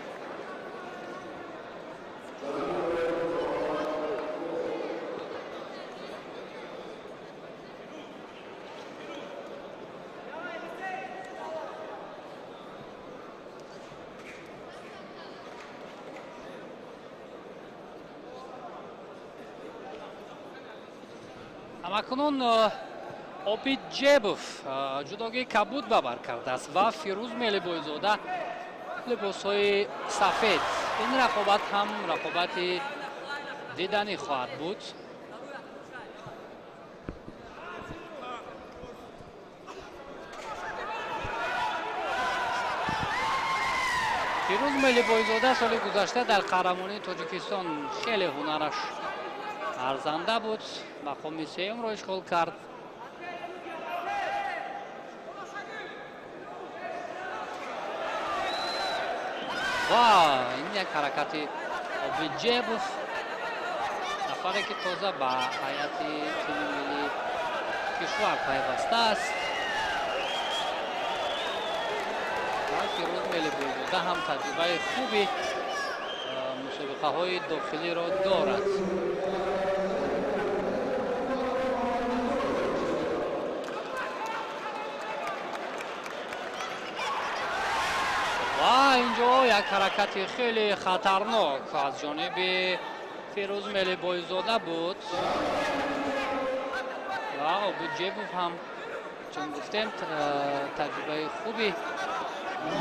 Акнун Обид Ҷебов ҷудогии кабуд ба бар кардааст ва Фирӯз Мелибойзода либосҳои сафед. Ин рақобат ҳам рақобати диданӣ хоҳад буд. Фирӯз Мелибойзода соли гузашта дар қаҳрамонии Тоҷикистон хеле ҳунараш арзанда буд, мақоми сеюмро ишғол кард. Ва ин як ҳаракати Обид Ҷебов, нафаре ки тоза ба ҳайати тими миллии кишвар пайвастааст. Ва Фирӯз Мелибойзода ҳам таҷрибаи хуби мусобиқаҳои дохилиро дорад. Ва инҷо як ҳаракати хеле хатарнок аз ҷониби Фирӯз Мелибойзода буд ва Обид Ҷебов ҳам, чун гуфтем, таҷрибаи хуби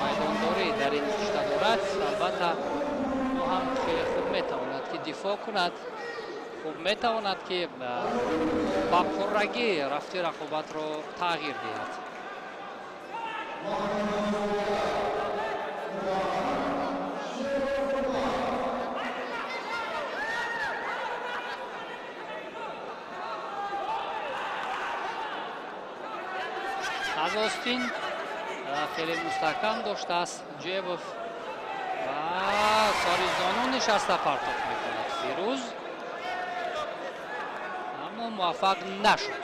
майдондорӣ дар ин ришта дорад. Албатта ӯ ҳам хеле хуб метавонад, ки дифоъ кунад, хуб метавонад, ки ба пуррагӣ рафти рақобатро тағйир диҳад. Аз остин хеле мустаҳкам доштааст Ҷебов ва сари зону нишаста партофт мекунад Фирӯз. Муваффақ нашуд.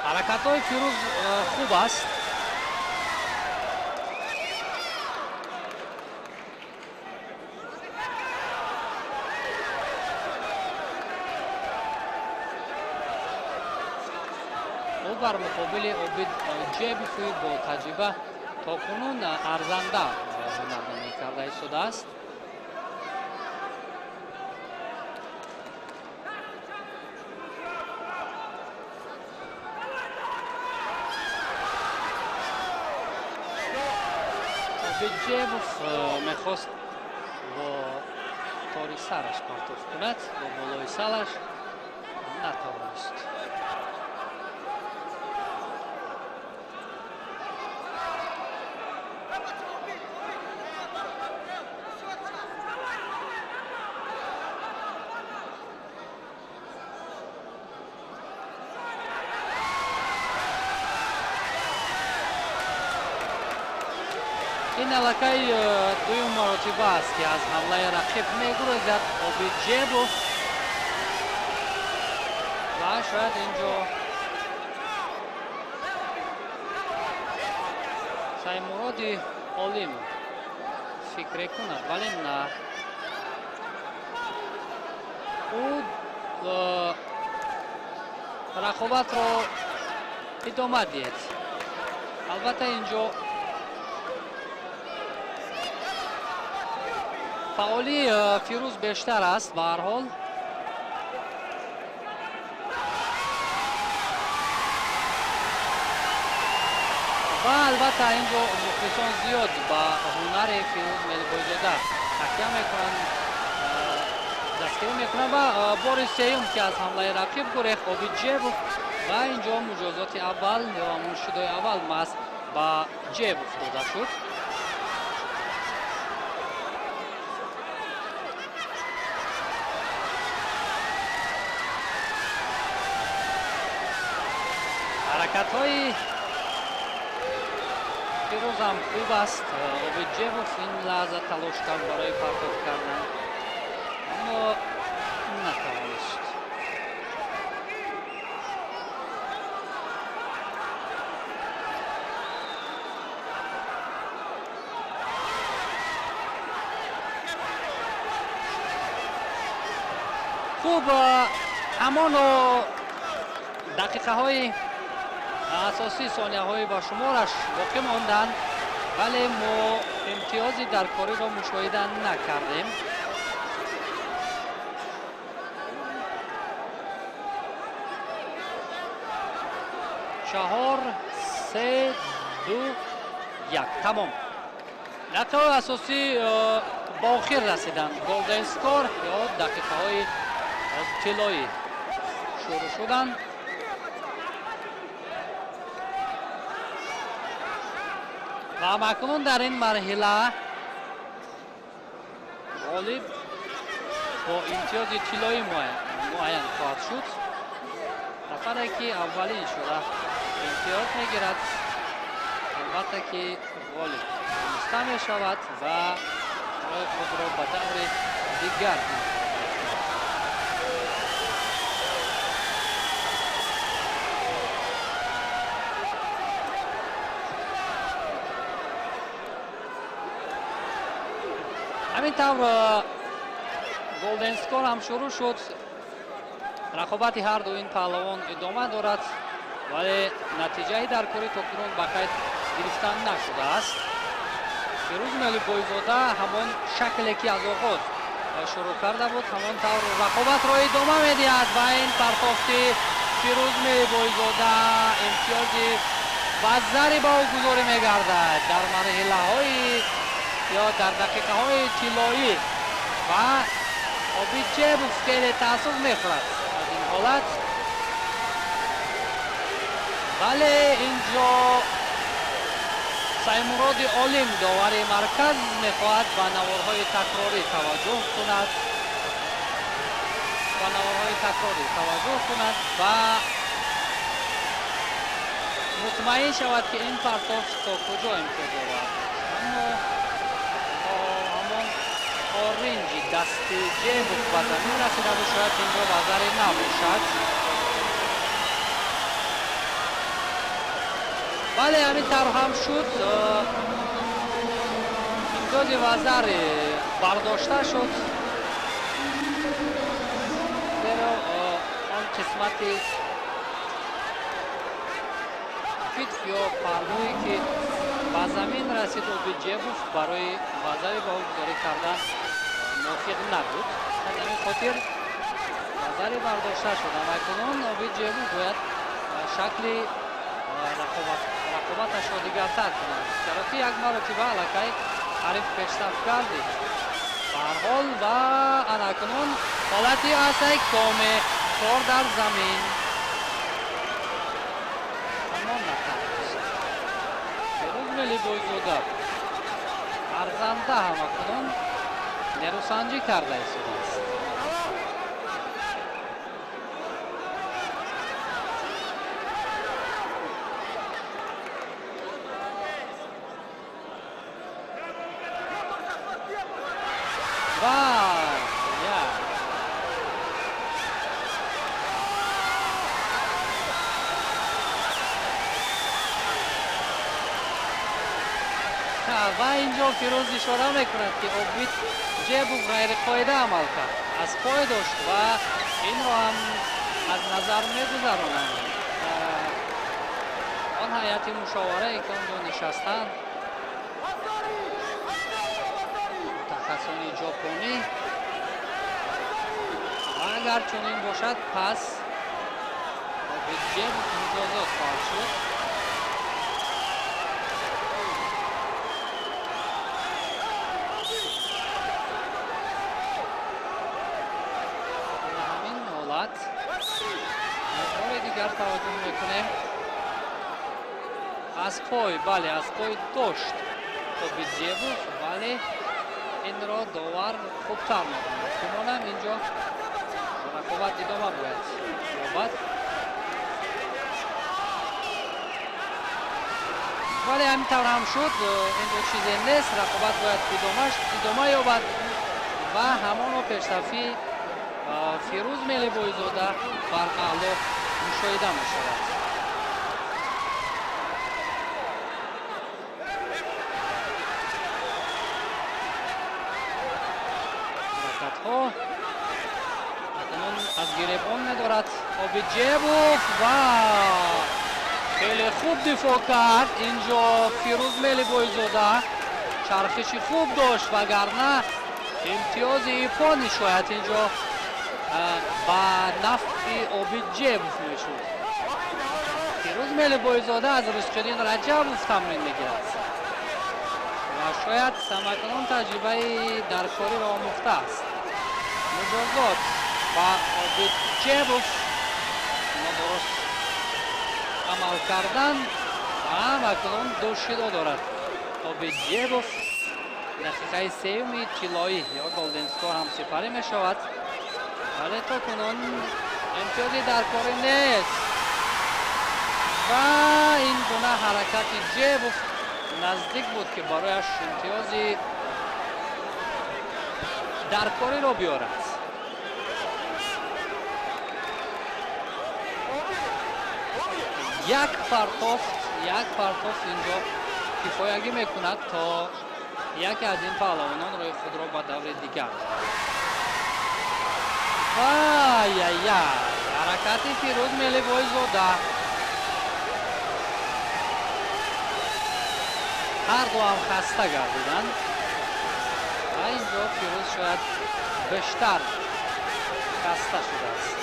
Ҳаракатҳои Фирӯз хуб аст. Ӯ бар муқобили Обид Ҷебови бо таҷриба то кунун арзанда ҳунарнамоӣ карда истодааст. Обид Ҷебов мехост бо тори сараш партоф кунад, бо болои салаш натавонист. Ин аллакай дуюм маротиба аст, ки аз ҳамлаи рақиб мегурезад Обид Ҷебов ва шояд ин ҷо Саймуроди Олим фикре кунад, вале на, ӯ рақобатро идома диҳед. Албатта, ин ҷо фаъолии Фирӯз бештар аст. Ба ҳар ҳол, ва албатта, ин ҷо мухлисон зиёд ба ҳунари Фирӯз Мелибойзода такя мекунанд, дастгирӣ мекунанд. Ва бори сеюм, ки аз ҳамлаи рақиб гурехт Обид Ҷебов, ва ин ҷо муҷозоти аввал ё ҳамун шидои аввал маҳз ба Ҷебов дода шуд. Ҳаракатҳои Фирӯзам хуб аст. Обид Ҷебов ин лаҳза талош кард барои партоф кардан, аммо натавонист. Хуб, ҳамоно дақиқаҳои асосӣ, сонияҳои ба шумораш боқӣ монданд, вале мо имтиёзи даркориро мушоҳида накардем. 4, 3, 2, 1, тамом. Дақиқаҳои асосӣ ба охир расиданд. Golden score ё дақиқаҳои тиллоӣ шурӯъ шуданд. Ва акнун дар ин марҳила ғолиб бо имтиёзи тиллоӣ муайян хоҳад шуд. Нафаре, ки аввалин шуда имтиёз мегирад, албатта, ки ғолиб дониста мешавад ва роҳи худро ба даври дигар. Ҳамин тавр, golden score ҳам шурӯъ шуд. Рақобати ҳарду ин паҳлавон идома дорад, вале натиҷаи даркорӣ то кунун ба қайд гирифта нашудааст. Фирӯз Мелибойзода ҳамон шакле, ки аз оғоз шурӯъ карда буд, ҳамон тавр рақобатро идома медиҳад. Ва ин партофти Фирӯз Мелибойзода имтиёзи баззари ба ӯ гузорӣ мегардад дар марҳилаҳои ё дар дақиқаҳои тиллоӣ, ва Обид Ҷебов хеле таассуф мехӯрад аз ин ҳолат. Вале ин ҷо Саймуроди Олим, довари марказ, мехоҳад ба наворҳои такрорӣ таваҷҷӯҳ кунад, ба наворҳои такрорӣ таваҷҷӯҳ кунад ва мутмаин шавад, ки ин партоф то куҷо имтиёз овард. Аммо ҳамон оринҷи дасти Ҷебов ба замин расидаду шояд инҷо вазаре набошад. Бале, ҳамин тавр ҳам шуд. Имтиёзи вазаре бардошта шуд, зеро он қисмати китф ё паҳлӯе, ки ба замин расид Обиджебов, барои вазари ба ӯ гузорӣ кардан мувофиқ набуд. Аз ҳамин хотир вазари бардошта шуд. Акнун Обиджебов бояд шакли рақобаташро дигартар кунад, чаро ки як маротиба аллакай ҳариф пешсаф гардид. Ба ҳар ҳол, ва анакнун ҳолати асайкоме, кор дар замин, ҳамон натавонист. Фирӯз Мелибойзода арзанда ҳам акнун нерӯсанҷӣ карда истодааст. Ва я ва инҷо Фирӯз ишора мекунад, ки Обид Ҷебов ғайриқоида амал кард, аз пой дошт ва инро ҳам аз назар мегузаронанд он ҳайати мушоварае, ки он ҷо нишастанд, мутахассисони ҷопонӣ. Ва агар чунин бошад, пас Обид Ҷебов муҷозот хоҳад шуд. Ҳамин ҳолат бори дигар таваҷҷӯҳ мекунем. Аз пой, бале, аз пой дошт Обиджебов, вале инро довар хубтар медонад. Гумонам, инҷо рақобат идома бояд ёбад. Вале ҳамин тавр ҳам шуд. Инҷо чизе нест, рақобат бояд идома ёбад ва ҳамоно пешсафӣ Фирӯз Мелибойзода бар аъло мушоҳида мешавад. Ҳаракатҳо акнун аз гиребон медорад Обиджебов ва хеле хуб дифоъ кард инҷо Фирӯз Мелибойзода. Чархиши хуб дошт, вагарна имтиёзи иппони шояд инҷо ба нафъи Обиджебов мешуд. Фирӯз Мелибойзода аз Рузқиддин Раҷабов тамрин мегирад ва шояд самакунон таҷрибаи даркориро омӯхтааст. Муҷозот ба Обиджебов, нодуруст амал кардан, ва акнун ду шидо дорад Обиджебов. Дақиқаи сеюми тиллоӣ ё golden score ҳам сипарӣ мешавад, вале то кунун имтиёзи даркорӣ нест ва ин гуна ҳаракати Ҷебов наздик буд, ки барояш имтиёзи даркориро биёрад. Як партофт, як партофт инҷо кифоягӣ мекунад, то яке аз ин паҳлавонон роҳи худро ба даври дигар. Вай-яй-яй, ҳаракати Фирӯз Мелибойзода. Ҳар ду ҳам хаста гардиданд ва инҷо Фирӯз шояд бештар хаста шудааст.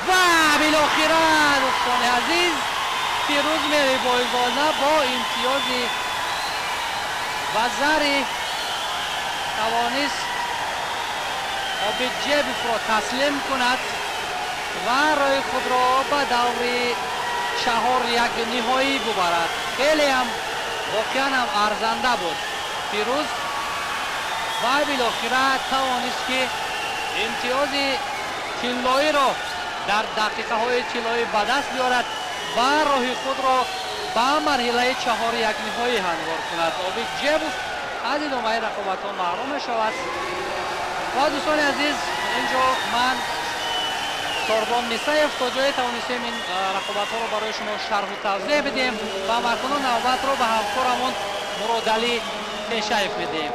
Ва билохира, дӯстони азиз, Фирӯз Мелибойзода бо имтиёзи вазари тавонист Обиджебовро таслим кунад. Ва роҳи худро ба даври 4-1 ниҳоӣ бубарад. Хеле ҳам воқеан ҳам арзанда буд Фирӯз ва билохира тавонист, ки имтиёзи тиллоиро дар дақиқаҳои тиллоӣ ба даст биёрад ва роҳи худро ба марҳилаи 4-1 ниҳоӣ ҳамвор кунад. Обид Ҷебов аз идомаи рақобатҳо маҳрум мешавад. Ва дӯстони азиз, ин ҷо ман Сорбон Мисаев то ҷое тавонистем ин рақобатҳоро барои шумо шарҳу тавзеҳ бидиҳем ва макунун навбатро ба ҳамкорамон Муродалӣ Пешаев медиҳем.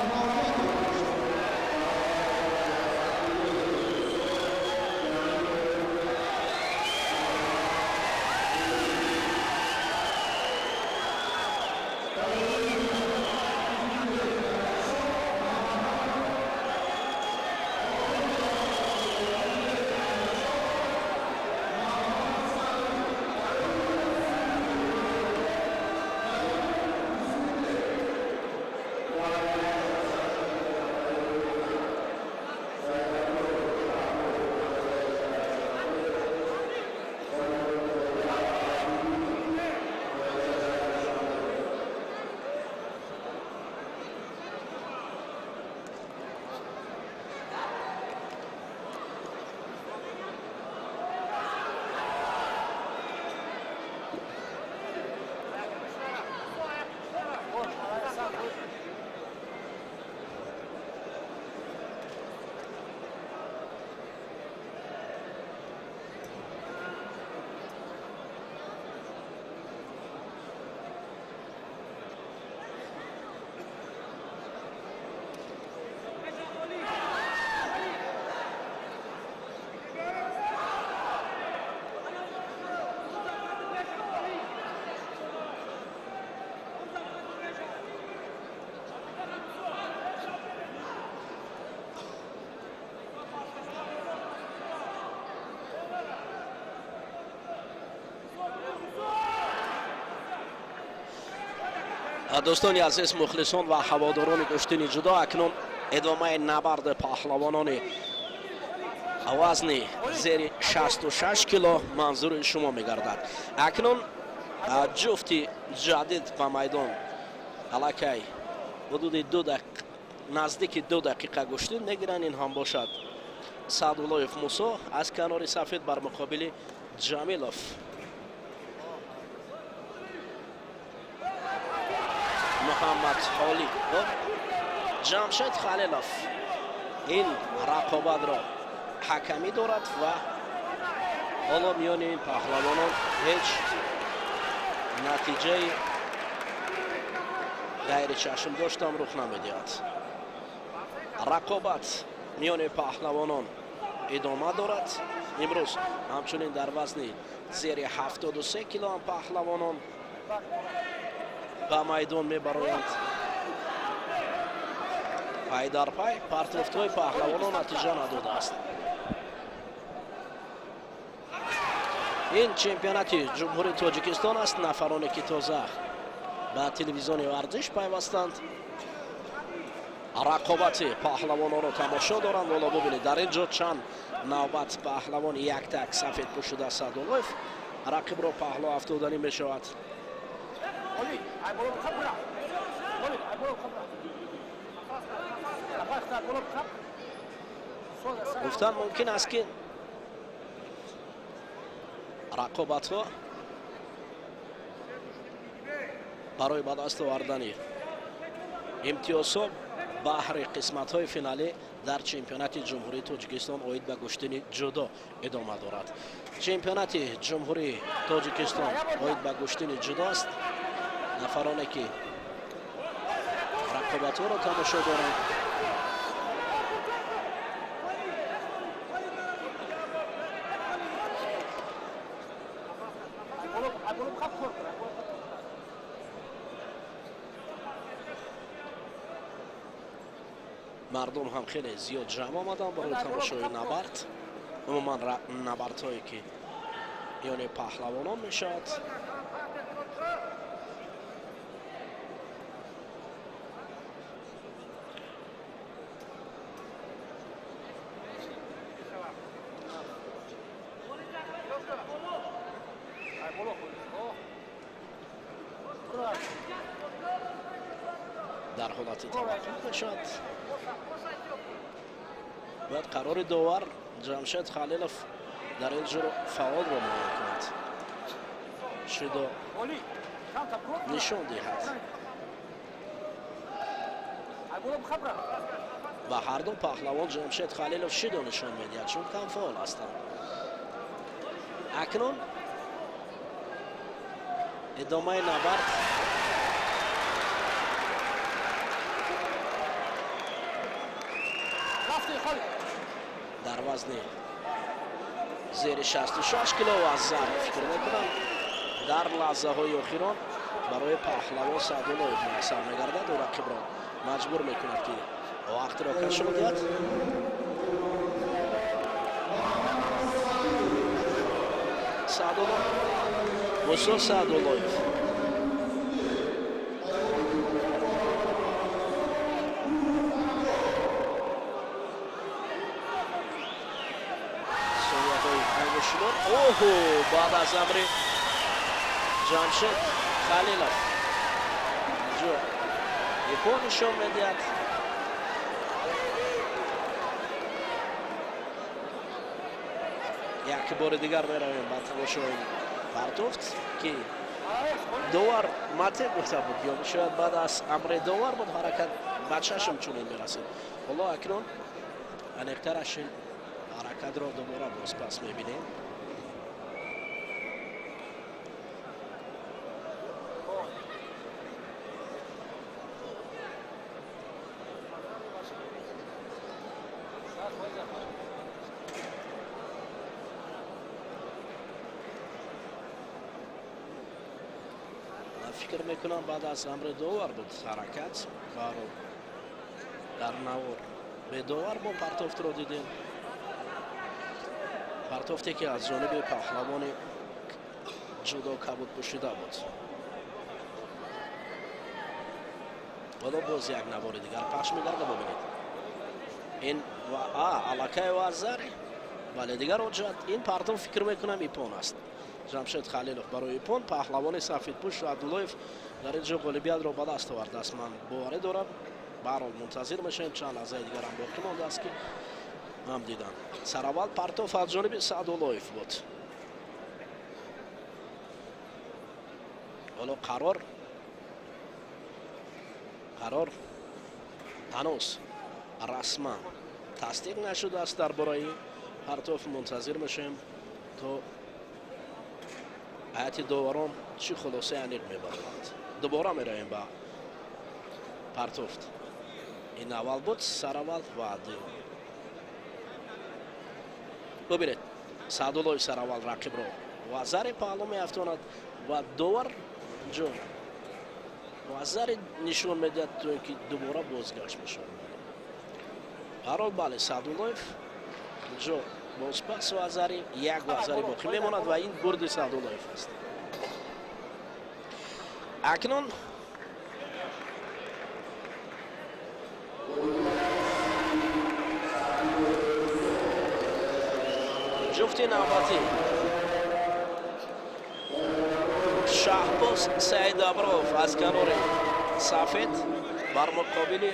Дӯстони азиз, мухлисон ва ҳаводорони гӯштини ҷудо, акнун идомаи набарди паҳлавонони вазни зери 66 кило манзури шумо мегардад. Акнун ҷуфти ҷадид ба майдон аллакай ҳудуди наздики 2 дақиқа гӯштин мегиранд. Ин ҳам бошад Саъдуллоев Мусо аз канори сафед бар муқобили Ҷамилов Муҳаммад Ҳолӣ. Ҷамшед Халилов ин рақобатро ҳакамӣ дорад ва ҳоло миёни ин паҳлавонон ҳеҷ натиҷаи ғайричашмдоштам рух намедиҳад. Рақобат миёни паҳлавонон идома дорад. Имрӯз ҳамчунин дар вазни зери 73 кило ҳам паҳлавонон ба майдон мебароянд. Пай дар пай партофтҳои паҳлавонон натиҷа надодааст. Ин чемпионати Ҷумҳурии Тоҷикистон аст. Нафароне ки тоза ба телевизиони варзиш пайвастанд, рақобати паҳлавононро тамошо доранд. Ҳоло бубинед, дар ин ҷо чанд навбат паҳлавон яктак сафед пӯшида Саъдуллоев рақибро паҳло афтоданӣ мешавад. Гуфтан мумкин аст, ки рақобатҳо барои ба даст овардани имтиёзҳо баҳри қисматҳои финалӣ дар чемпионати Ҷумҳурии Тоҷикистон оид ба гӯштини ҷудо идома дорад. Чемпионати Ҷумҳурии Тоҷикистон оид ба гӯштини ҷудо аст. Нафароне ки рақобатҳоро тамошо доранд, мардум ҳам хеле зиёд ҷамъ омаданд барои тамошои набард. Умуман набардҳое ки миёни паҳлавонон мешавад. Дар ҳолати таваққуф мешавад. Бояд қарори довар Ҷамшед Халилов дар ин ҷур фаъолро муайян кунад, шидо нишон диҳад. Ба ҳарду паҳлавон Ҷамшед Халилов шидо нишон медиҳад, чун кам фаъол ҳастанд. Акнун идомаи набард. Дар вазни зери 66 кило ваззар, фикр мекунам, дар лаҳзаҳои охирон барои паҳлавон Саъдуллоев муяссар мегардад. Ӯ рақибро маҷбур мекунад, ки вақтро кашо диҳад. Саъдулло, Мусо Саъдуллоев. Сонияҳои ангуштшумор. Оҳо, баъд аз амри Ҷамшед Халилов ҷо ипо нишон медиҳад. Як бори дигар меравем ба тамошои партофт, ки довар мате гуфта буд ё шояд баъд аз амри довар буд, ҳаракат ба чашм чунин мерасид. Ҳоло акнун аниқтараш ин ҳаракатро дубора бозпас мебинем. Фикр мекунам, баъд аз амри довар буд ҳаракат. Баро дар навор бедовар мо партофтро дидем, партофте, ки аз ҷониби паҳлавони ҷудо кабуд пӯшида буд. Ҳоло боз як навори дигар пахш мегарда, бубинед. Ин аллакай вазари, бале, дигар ҳоҷат. Ин партоф, фикр мекунам, ипон аст. Ҷамшед Халилов барои ипон паҳлавони сафедпӯш Абдуллоев дар ин ҷо ғолибиятро ба даст овардааст, ман боварӣ дорам. Баҳрҳол, мунтазир мешавем, чанд лаҳзаи дигарам боқӣ мондааст, ки ҳам дидан. Сараввал партоф аз ҷониби Саъдуллоев буд. Ҳоло қарор ҳанӯз расман тасдиқ нашудааст дар бораи партоф. Мунтазир мешавем, то ҳайати доварон чӣ хулосаи аниқ мебароранд. Дубора меравем ба партофт. Ин аввал буд, сараввал ва дуюм. Бубинед, Саъдуллоев сараввал рақибро вазари паҳлӯ меафтонад ва довар ҷо вазари нишон медиҳад, то ин ки дубора бозгашт мешавад. Ҳарҳол, бале, Саъдуллоев ҷо бозпас вазари, як вазари боқӣ мемонад ва ин бурди Саъдуллоев аст. Акнун ҷуфти навбатӣ: Шаҳбоз Саидабров аз канори сафед бар муқобили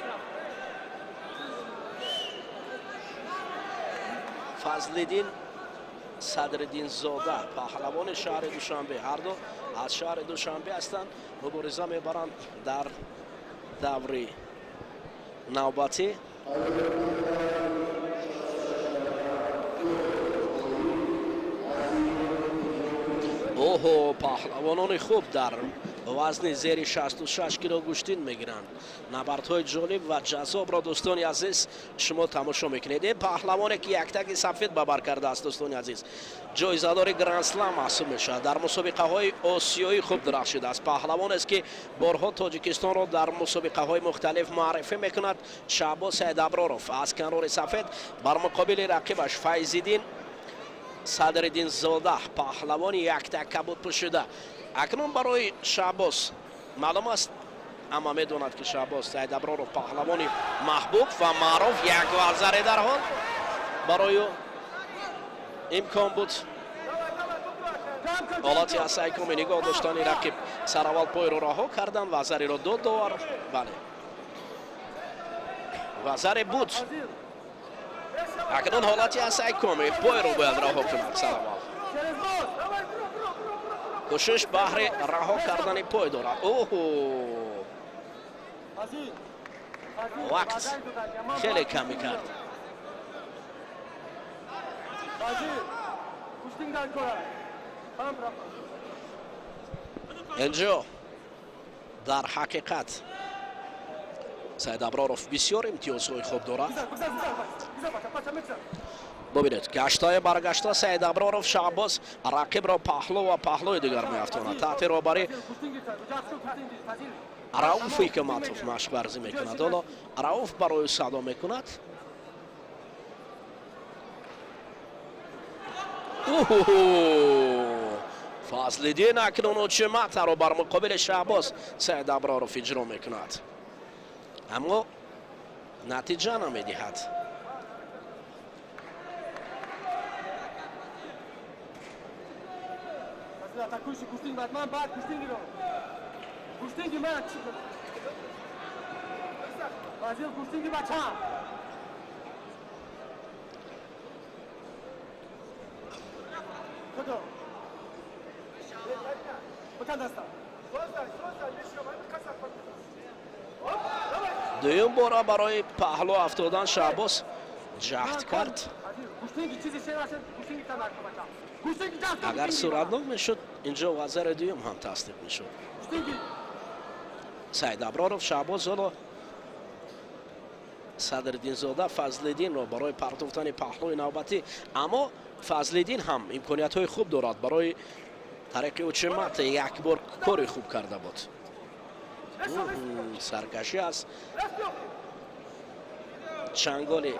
Фазлиддин Садриддинзода, паҳлавони шаҳри Душанбе. Ҳарду аз шаҳри Душанбе ҳастанд, мубориза мебаранд дар даври навбатӣ. Оҳо, паҳлавонони хуб дар вазни зери 66 кило гӯштин мегиранд. Набардҳои ҷолиб ва ҷаззобро, дӯстони азиз, шумо тамошо мекунед. Ин паҳлавоне, ки яктаги сафед ба бар кардааст, дӯстони азиз, ҷоизадори грандслам маҳсуб мешавад, дар мусобиқаҳои осиёӣ хуб дурахшидааст. Паҳлавонест, ки борҳо Тоҷикистонро дар мусобиқаҳои мухталиф муаррифӣ мекунад. Шаҳбоз Саидаброров аз канори сафед бар муқобили рақибаш Файзиддин Садриддинзода, паҳлавони яктак кабуд пӯшида. Акнун барои Шаҳбоз маълум аст, ҳама медонад, ки Шаҳбоз Саидаброров паҳлавони маҳбуб ва маъруф. Як вазаре дар ҳол барои ӯ имкон буд. Ҳолати асайкоми нигоҳ доштани рақиб, сараввал пойро раҳо кардан, вазариро дод довар, бале. Вазаре буд. Акнун ҳолати асай коми пойро бояд раҳо кунад сараввал. Кӯшиш баҳри раҳо кардани пой дорад. Оҳо, вақт хеле камӣ кард. Инҷо дар ҳақиқат Саидаброров бисёр имтиёзҳои хуб дорад. Бубинед, гаштаи баргашта Саидаброров Шаҳбоз рақибро паҳлӯ ва паҳлӯи дигар меафтонад. Таҳти роҳбарӣ Рауф Ҳикматов машқварзӣ мекунад. Ҳоло Рауф барои садо мекунад. Фазлиддин акнун учиматаро бар муқобили Шаҳбоз Саидаброров иҷро мекунад, аммо натиҷа намедиҳад. Дуюм бора барои паҳлӯ афтодан Шаҳбоз ҷаҳд кард. Агар суратнок мешуд, инҷо вазари дуюм ҳам тасдиқ мешуд. Саидаброров Шаҳбоз ҳоло Садриддинзода Фазлиддинро барои партофтани паҳлӯи навбатӣ, аммо Фазлиддин ҳам имкониятҳои хуб дорад. Барои тариқи учимат як бор кори хуб карда буд. Саркашӣ аз чанголи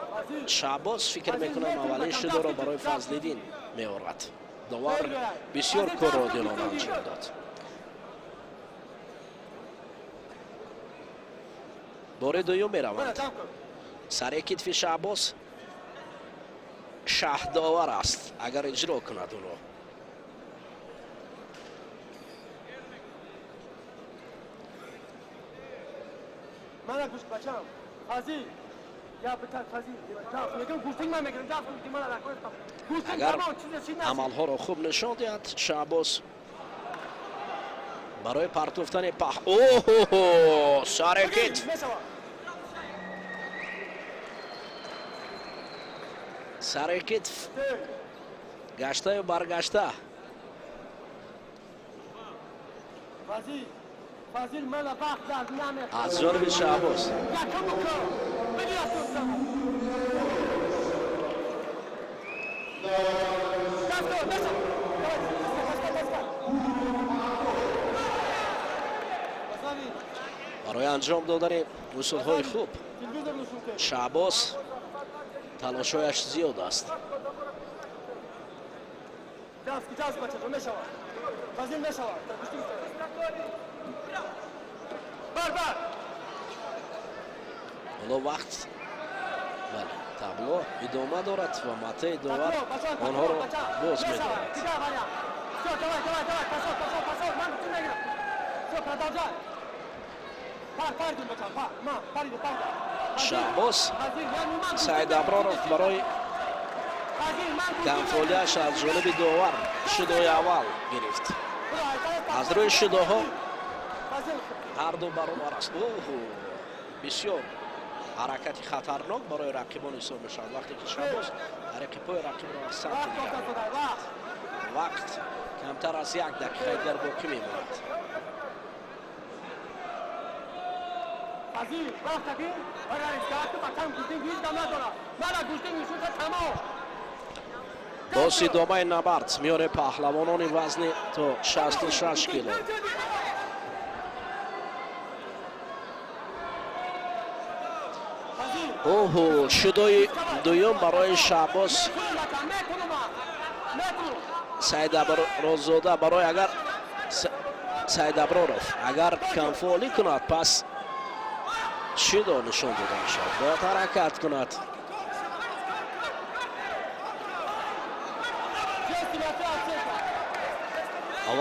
Шаҳбоз, фикр мекунам, аввалин шидоро барои Фазлиддин меорад. Довар бисёр корро одилона анҷом дод. Бори дуюм мераванд. Сари китфи Шаҳбоз шаҳдовар аст, агар иҷро кунад ӯро. Агар амалҳоро хуб нишон диҳад Шаҳбоз барои партофтани пах. Оҳо, сари китф, сари китф, гаштаю баргашта. Аз ҷониби Шаҳбоз. Барои анҷом додани усулҳои хуб Шаҳбоз талошҳояш зиёд аст. Ҳоло вақт, бале, табло идома дорад ва матеи довар онҳоро боз медорад. Шаҳбоз Саидаброров барои камфолиаш аз ҷониби довар шидои аввал гирифт. Аз рӯи шидоҳо ҳарду баробар аст. Оҳо, бисёр ҳаракати хатарнок барои рақибон ҳисоб мешавад, вақте ки Шаҳбоз тариқи пои рақибро аз самти дигар. Вақт камтар аз як дақиқаи дигар боқӣ мемонад. Боз идомаи набард миёни паҳлавонони вазни то 66 кило. Оҳо, шидои дуюм барои Шаҳбоз Саидаброрзода. Барои агар Саидаброров агар камфолӣ кунад, пас шидо нишон дода мешавад, бояд ҳаракат кунад.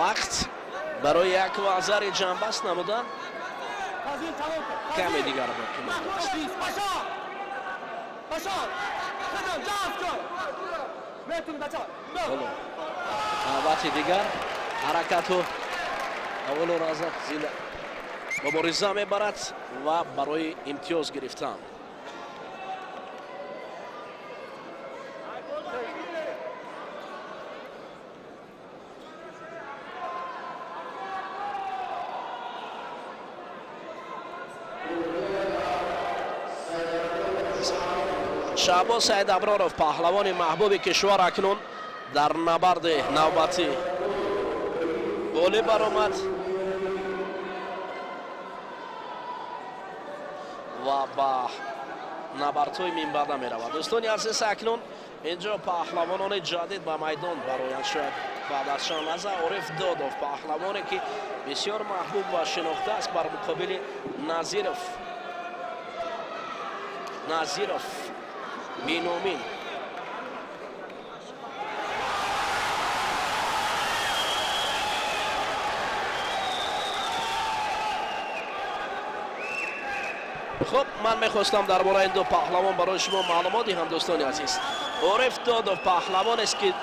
Вақт барои як вазари ҷанбаст намудан каме дигар боқӣ мондааст. Навбати дигар ҳаракату аввалу раза зинда мубориза мебарад ва барои имтиёз гирифтан. Шаҳбоз Саидаброров, паҳлавони маҳбуби кишвар, акнун дар набарди навбатӣ ғолиб баромад ва ба набардҳои минбаъда меравад. Дӯстони азиз, акнун инҷо паҳлавонони ҷадид ба майдон бароянд. Шояд баъд аз чанд лаҳза Ориф Додов, паҳлавоне ки бисёр маҳбуб ва шинохта аст, бар муқобили Назиров Биномин. Хуб, ман мехостам дар бораи ин ду паҳлавон барои шумо маълумот диҳам, дӯстони азиз. Ориф Додов паҳлавонест, ки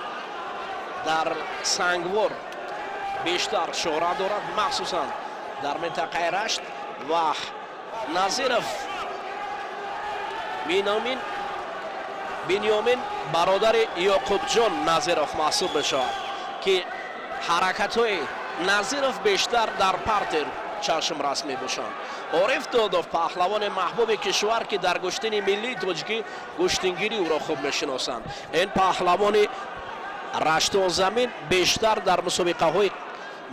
дар Сангвор бештар шӯҳрат дорад, махсусан дар минтақаи Рашт, ва Назиров Бинёмин бародари Ёқубҷон Назиров маҳсуб мешавад, ки ҳаракатҳои Назиров бештар дар партер чашмрас мебошанд. Ориф Додов, паҳлавони маҳбуби кишвар, ки дар гӯштини миллии тоҷикӣ гӯштингирӣ ӯро хуб мешиносанд. Ин паҳлавони раштонзамин бештар дар мусобиқаҳои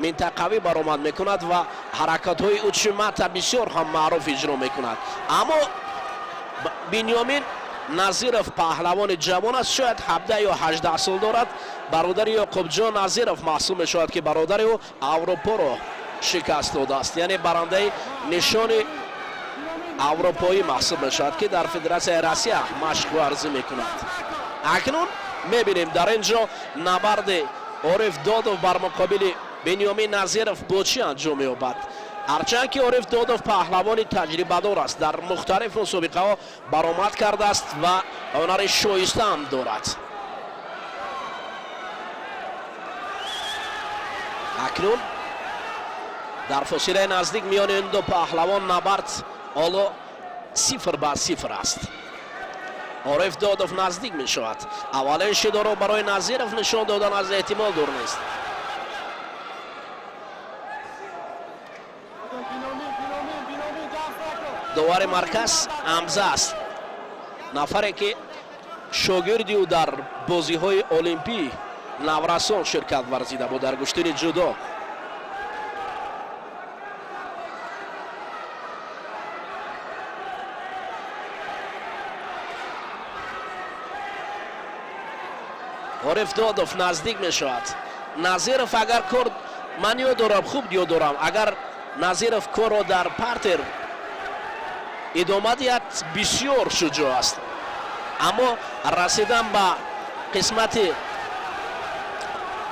минтақавӣ баромад мекунад ва ҳаракатҳои учимата бисёр ҳам маъруф иҷро мекунад. Аммо Бинёмин Назиров паҳлавони ҷавон аст, шояд 17 ё 18 сол дорад. Бародари Ёқубҷон Назиров маҳсуб мешавад, ки бародари ӯ Аврупоро шикаст додааст, яъне барандаи нишони аврупоӣ маҳсуб мешавад, ки дар Федератсияи Россия машқварзӣ мекунад. Акнун мебинем дар ин ҷо набарди Ориф Додов бар муқобили Бинёмин Назиров бо чӣ анҷом меёбад. Ҳарчанд ки Ориф Додов паҳлавони таҷрибадор аст, дар мухталиф мусобиқаҳо баромад кардааст ва ҳунари шоиста ҳам дорад. Акнун дар фосилаи наздик миёни ин ду паҳлавон набард ҳоло 0-0 аст. Ориф Додов наздик мешавад. Аввалин шидоро барои Назиров нишон додан аз эҳтимол дур нест. Довари марказ Ҳамза аст, нафаре ки шогирди ӯ дар бозиҳои олимпӣ наврасон ширкат варзида буд дар гӯштини ҷудо. Ориф Додов наздик мешавад. Назиров агар кор, ман ёд дорам, хуб ёд дорам, агар Назиров корро дар партер идома диҳад, бисёр шуҷоъ аст, аммо расидан ба қисмати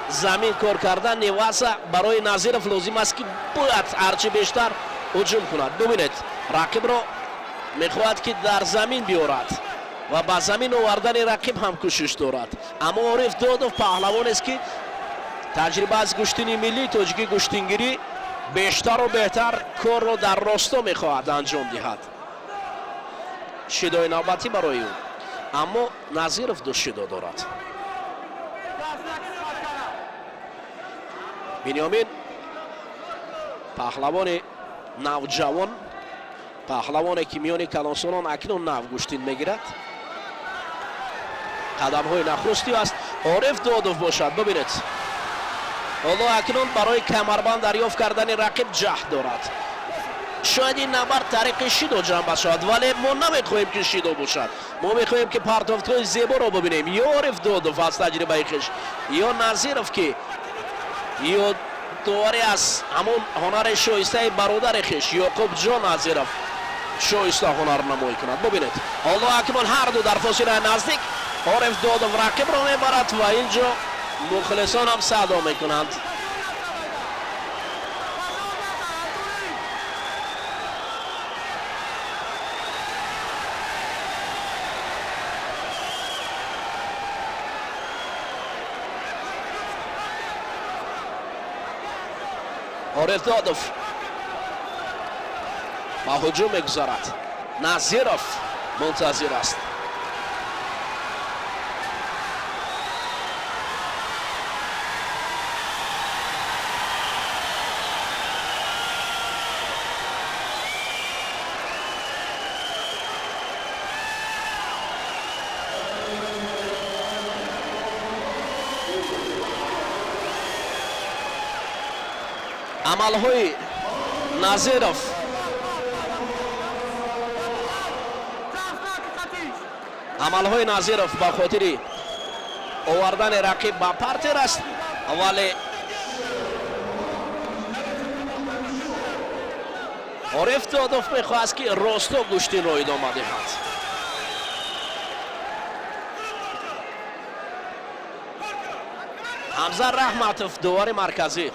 замин кор кардан неваса барои Назиров лозим аст, ки бояд ҳарчи бештар ҳуҷум кунад. Бубинед, рақибро мехоҳад, ки дар замин биёрад ва ба замин овардани рақиб ҳам кӯшиш дорад. Аммо Ориф Додов паҳлавонест, ки таҷриба аз гӯштини миллии тоҷикӣ гӯштингирӣ бештару беҳтар корро дар росто мехоҳад анҷом диҳад. Шидои навбатӣ барои ӯ, аммо Назиров ду шидо дорад. Бинёмин паҳлавони навҷавон, паҳлавоне ки миёни калонсолон акнун нав гӯштин мегирад, қадамҳои нахусти аст. Ориф Додов бошад, бубинед, ҳоло акнун барои камарбанд дарёфт кардани рақиб ҷаҳд дорад. Шояд ин набард тариқи шидо ҷанба шавад, вале мо намехоҳем, ки шидо бошад. Мо мехоҳем, ки партофтҳои зеборо бубинем, ё Ориф Додов аз таҷрибаи хеш, ё Назиров, ки ёдоварӣ аз ҳамон ҳунари шоистаи бародари хеш Ёқубҷон Назиров шоиста ҳунарнамоӣ кунад. Бубинед, ҳоло акнун ҳарду дар фосилаи наздик. Ориф Додов рақибро мебарад ва ин ҷо мухлисон ҳам садо мекунанд. Ориф Додов ба ҳуҷум мегузарад. Назиров мунтазир аст. Амалҳои Назиров, амалҳои Назиров ба хотири овардани рақиб ба партер аст, вале Ориф Додов мехоҳад, ки росто гӯштинро идома диҳад. Ҳамза Раҳматов, дувори марказӣ.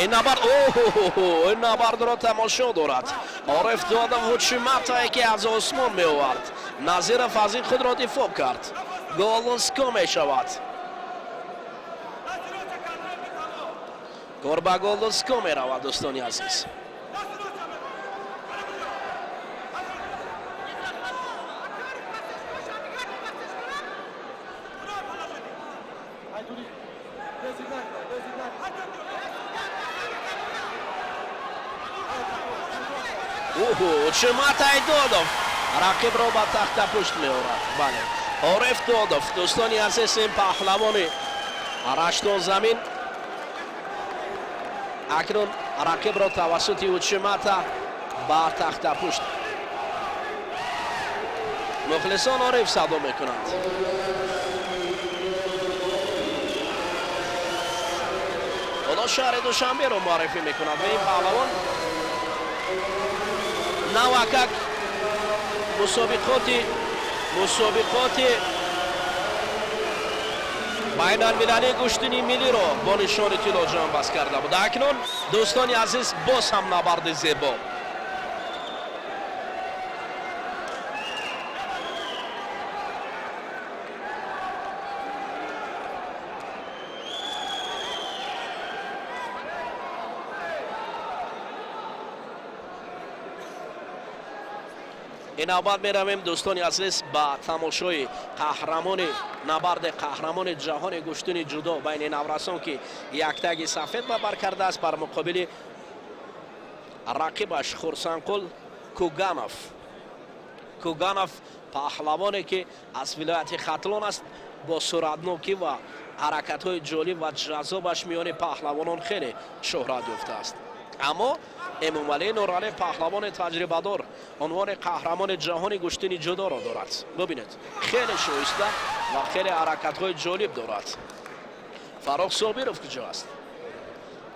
Ин набард, ин набардро тамошо дорад. Ориф Додов ҳучуматае, ки аз осмон меовард. Назиров аз ин худро дифоъ кард. Голуско мешавад. Кор ба голуско меравад, дӯстони азиз. Учиматай Додов рақибро ба тахтапушт меорад. Бале, Ориф Додов, дӯстони азиз, ин паҳлавони раштонзамин акнун рақибро тавассути учимата ба тахтапушт. Мухлисон Ориф садо мекунанд. Ҳоло шаҳри Душанберо муаррифӣ мекунад ва ин паҳлавон навакак мусобиқоти байналмилалии гӯштини миллиро бо нишони тилло ҷамъбаст карда буд. Акнун, дӯстони азиз, боз ҳам набарди зебо. Ин навбат меравем, дӯстони азиз, ба тамошои қаҳрамони набарди қаҳрамони ҷаҳони гӯштини ҷудо байни наврасон, ки яктаги сафед ба бар кардааст бар муқобили рақибаш Хурсанқул Куганов. Куганов паҳлавоне, ки аз вилояти Хатлон аст, бо суръатнокӣ ва ҳаракатҳои ҷолиб ва ҷаззобаш миёни паҳлавонон хеле шӯҳрат ёфтааст. Аммо Эмомалӣ Нуралӣ паҳлавони таҷрибадор унвони қаҳрамони ҷаҳони гӯштини ҷудоро дорад. Бубинед, хеле шоиста ва хеле ҳаракатҳои ҷолиб дорад. Фаррух Собиров куҷо аст?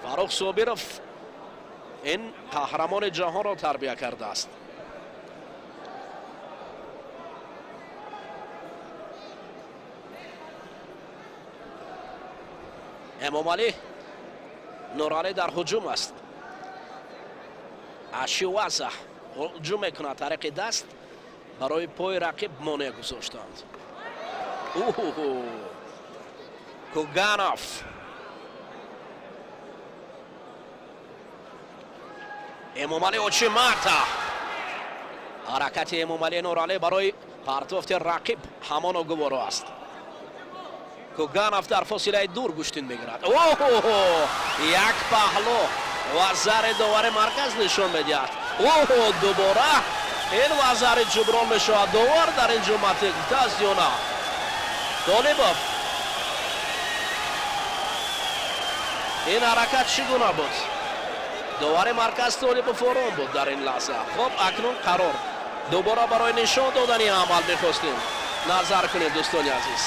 Фаррух Собиров ин қаҳрамони ҷаҳонро тарбия кардааст. Эмомалӣ Нуралӣ дар ҳуҷум аст. Ашиваза ҳуҷум мекунад тариқи даст, барои пои рақиб монеа гузоштанд. Куганов, Эмомалӣ очимата. Ҳаракати Эмомалӣ Нуралӣ барои партофти рақиб ҳамоно гуворо аст. Куганов дар фосилаи дур гӯштин мегирад. Як паҳло вазари довари марказ нишон медиҳад. Оҳо, дубора ин вазари ҷуброн мешавад. Довар дар ин ҷо мате гуфтааст ё на? Толибов, ин ҳаракат чӣ гуна буд? Довари марказ Толибов ором буд дар ин лаҳза. Хуб, акнун қарор дубора барои нишон додани амал мехостем. Назар кунед, дӯстони азиз,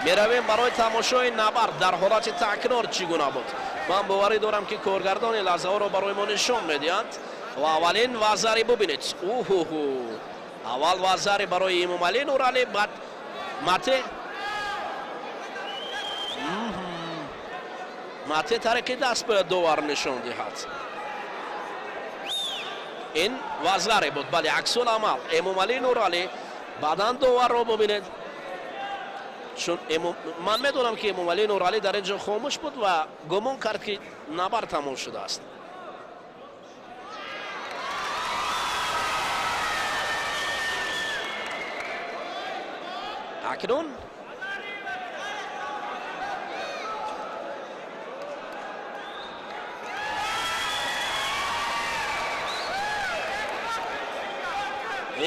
меравем барои тамошои набард дар ҳолати такрор чӣ гуна буд. Ман боварӣ дорам, ки коргардони лаҳзаҳоро барои мо нишон медиҳанд. Ва аввалин вазари бубинед. Уҳуҳу, аввал вазари барои Эмомалӣ Нуралӣ, баъд мате. Мате тариқи даст бояд довар нишон диҳад. Ин вазаре буд, бале, аксул амал Эмомалӣ Нуралӣ. Баъдан доварро бубинед. Чун ман медонам, ки Эмомалӣ Нуралӣ дар ин ҷо хомӯш буд ва гумон кард, ки набард тамом шудааст. Акнун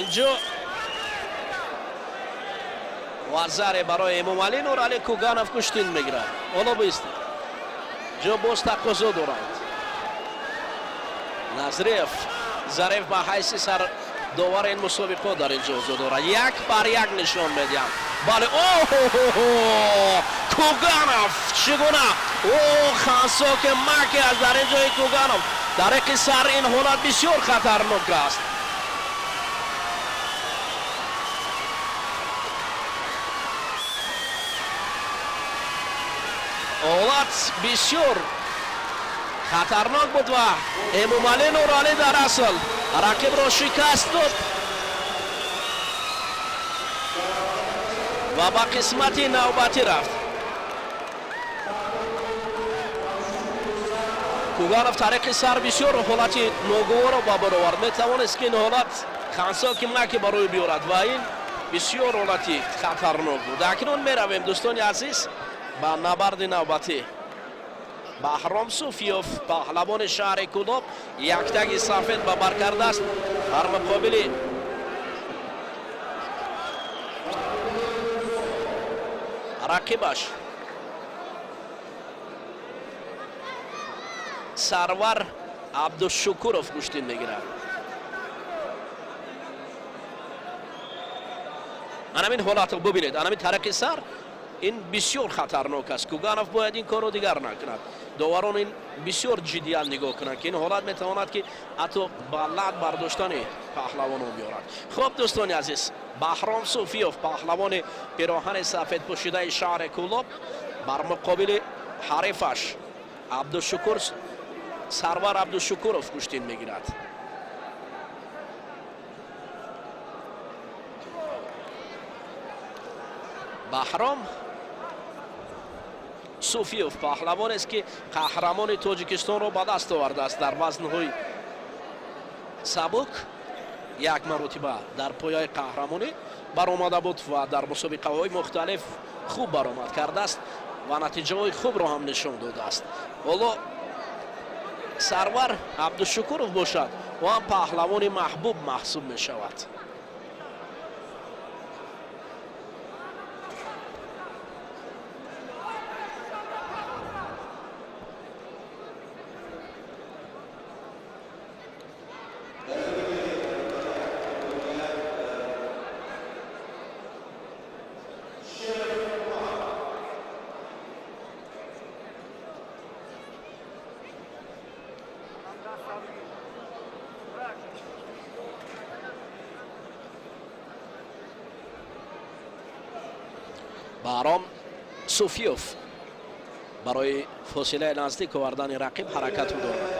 инҷо вазаре барои Эмомалӣ Нуралӣ. Куганов куштин мегирад. Ҳоло бистед, ҷо боз тақозо доранд. Назриев Зариф ба ҳайси сардовари ин мусобиқо дар ин ҷо ҳузур дорад. Як бар як нишон медиҳам. Бале, оҳо, Куганов чӣ гуна о хансоки маки аст дар ин ҷои Куганов тариқи сар. Ин ҳолат бисёр хатарнок аст. Ҳолат бисёр хатарнок буд ва Эмомалӣ Нуралӣ дар асл рақибро шикаст дод ва ба қисмати навбатӣ рафт. Куганов тариқи сар бисёр ҳолати ногуворо ба бор овард. Метавонист, ки ин ҳолат хансоки маки барои биёрад ва ин бисёр ҳолати хатарнок буд. Акнун меравем, дӯстони азиз, ба набарди навбатӣ. Баҳром Суфиёв, паҳлавони шаҳри Кӯлоб, яктаги сафед ба бар кардааст, дар муқобили рақибаш Сарвар Абдушукуров гӯштин мегирад. Анамин ҳолатро бубинед, анамин тариқи сар, ин бисёр хатарнок аст. Куганов бояд ин корро дигар накунад. Доварон ин бисёр ҷиддият нигоҳ кунанд, ки ин ҳолат метавонад, ки ҳатто ба лат бардоштани паҳлавонон биёрад. Хуб, дӯстони азиз, Баҳром Суфиёв, паҳлавони пироҳани сафедпӯшидаи шаҳри Кӯлоб, бар муқобили ҳарифаш Абдушукур, Сарвар Абдушукуров гӯштин мегирад. Баҳром Суфиёв паҳлавонест, ки қаҳрамони Тоҷикистонро ба даст овардааст дар вазнҳои сабук. Як маротиба дар пояи қаҳрамонӣ баромада буд ва дар мусобиқаҳои мухталиф хуб баромад кардааст ва натиҷаҳои хубро ҳам нишон додааст. Ҳоло Сарвар Абдушукуров бошад, ӯ ҳам паҳлавони маҳбуб маҳсуб мешавад. Баҳром Суфиёв барои фосилаи наздик овардани рақиб ҳаракату дорад.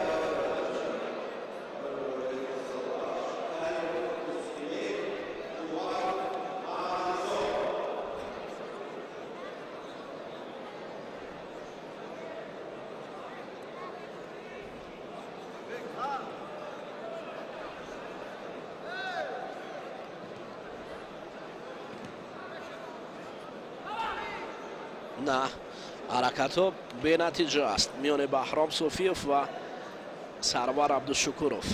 На, ҳаракатҳо бенатиҷа аст миёни Баҳром Суфиёв ва Сарвар Абдушукуров.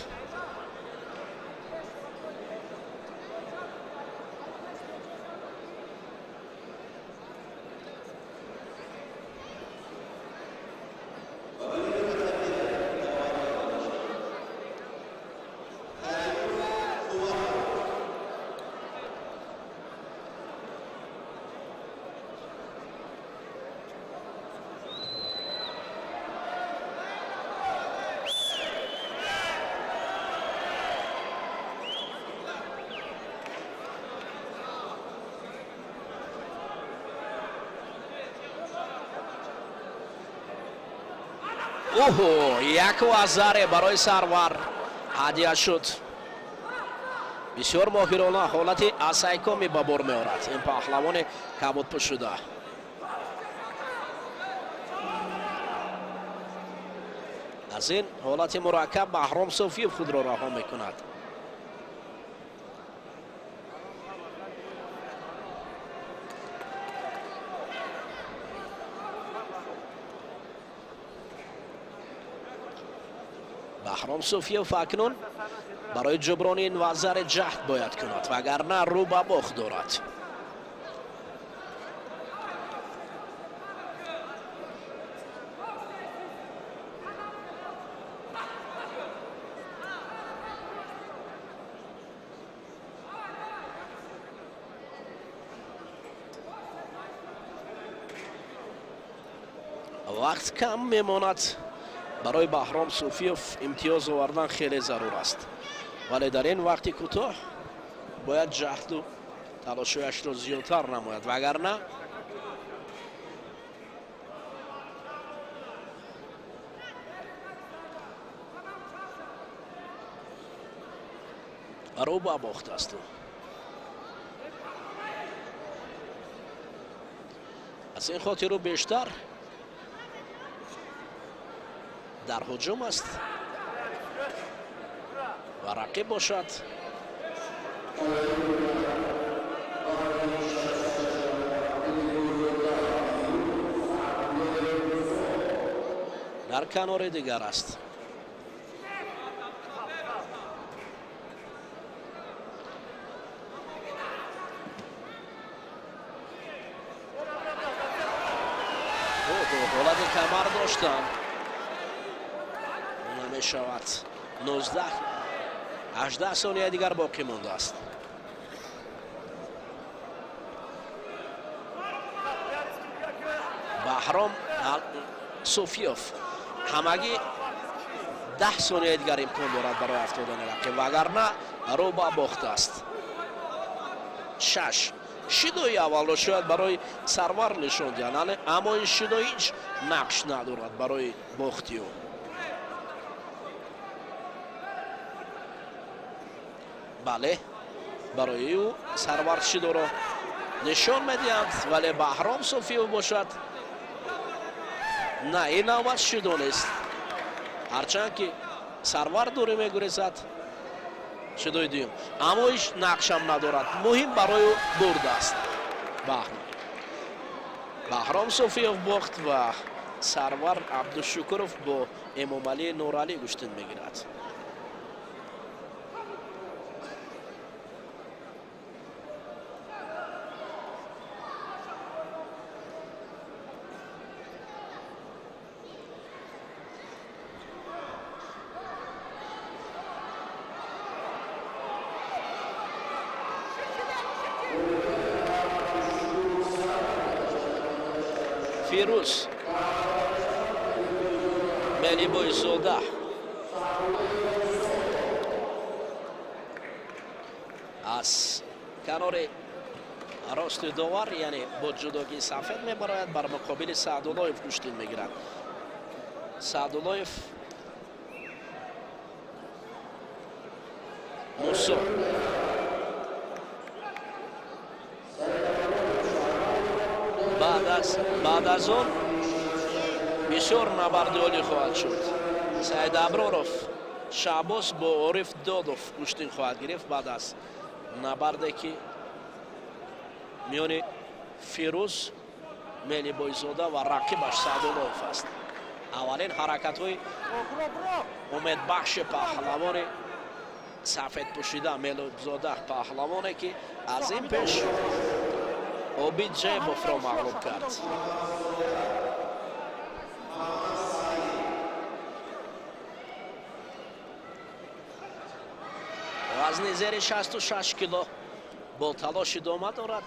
Оҳо, яку азаре барои Сарвар ҳадя шуд. Бисёр моҳирона ҳолати асайкоми ба бор меорад ин паҳлавони кабудпӯшшуда. Аз ин ҳолати мураккаб Баҳром Суфиев худро раҳо мекунад. Баҳром Суфиев акнун барои ҷуброни ин вазари ҷаҳд бояд кунад, вагарна рӯ ба бохт дорад. Вақт кам мемонад. Барои Баҳром Суфиев имтиёз овардан хеле зарур аст, вале дар ин вақти кӯтоҳ бояд ҷаҳду талошҳояшро зиёдтар намояд, вагарна рӯ ба бохт аст ӯ. Аз ин хотир ӯ бештар дар ҳуҷум аст ва рақиб бошад дар канори дигар аст. Ҳолати камар доштан намешавад. 19 18 сония дигар боқӣ мондааст. Баҳром Суфиёв ҳамагӣ 10 сония дигар имкон дорад барои афтодани рақиб, вагарна рӯ ба бохт аст. 6 шидои аввалро шояд барои Сарвар нишон диҳанд, аммо ин шидо ҳеҷ нақш надорад барои бохти ӯ. Бале, барои ӯ Сарвар шидоро нишон медиҳанд, вале Баҳром Суфиев бошад на, ин навбат шидо нест. Ҳарчанд ки Сарвар дурӣ мегурезад, шидои дуюм, аммо ҳеҷ нақшам надорад. Муҳим барои ӯ бурд аст. Баҳром Суфиев бохт ва Сарвар Абдушукуров бо Эмомалӣ Нуралӣ гӯштин мегирад. Фирӯз Мелибойзода аз канори рости довар, яъне бо ҷудогии сафед мебарояд, бар муқобили Саъдуллоев гӯштин мегирад. Саъдуллоев Мусо баъд аз он бисёр набарди олӣ хоҳад шуд. Саид Аброров Шаҳбоз бо Ориф Додов гӯштин хоҳад гирифт баъд аз набарде ки миёни Фирӯз Мелибойзода ва рақибаш Саъдуллоев аст. Аввалин ҳаракатҳои умедбахши паҳлавони сафедпӯшида Мелибзода, паҳлавоне ки аз ин пеш Обид Ҷебовро мағлуб кард. Вазни зери 66 кило бо талош идома дорад.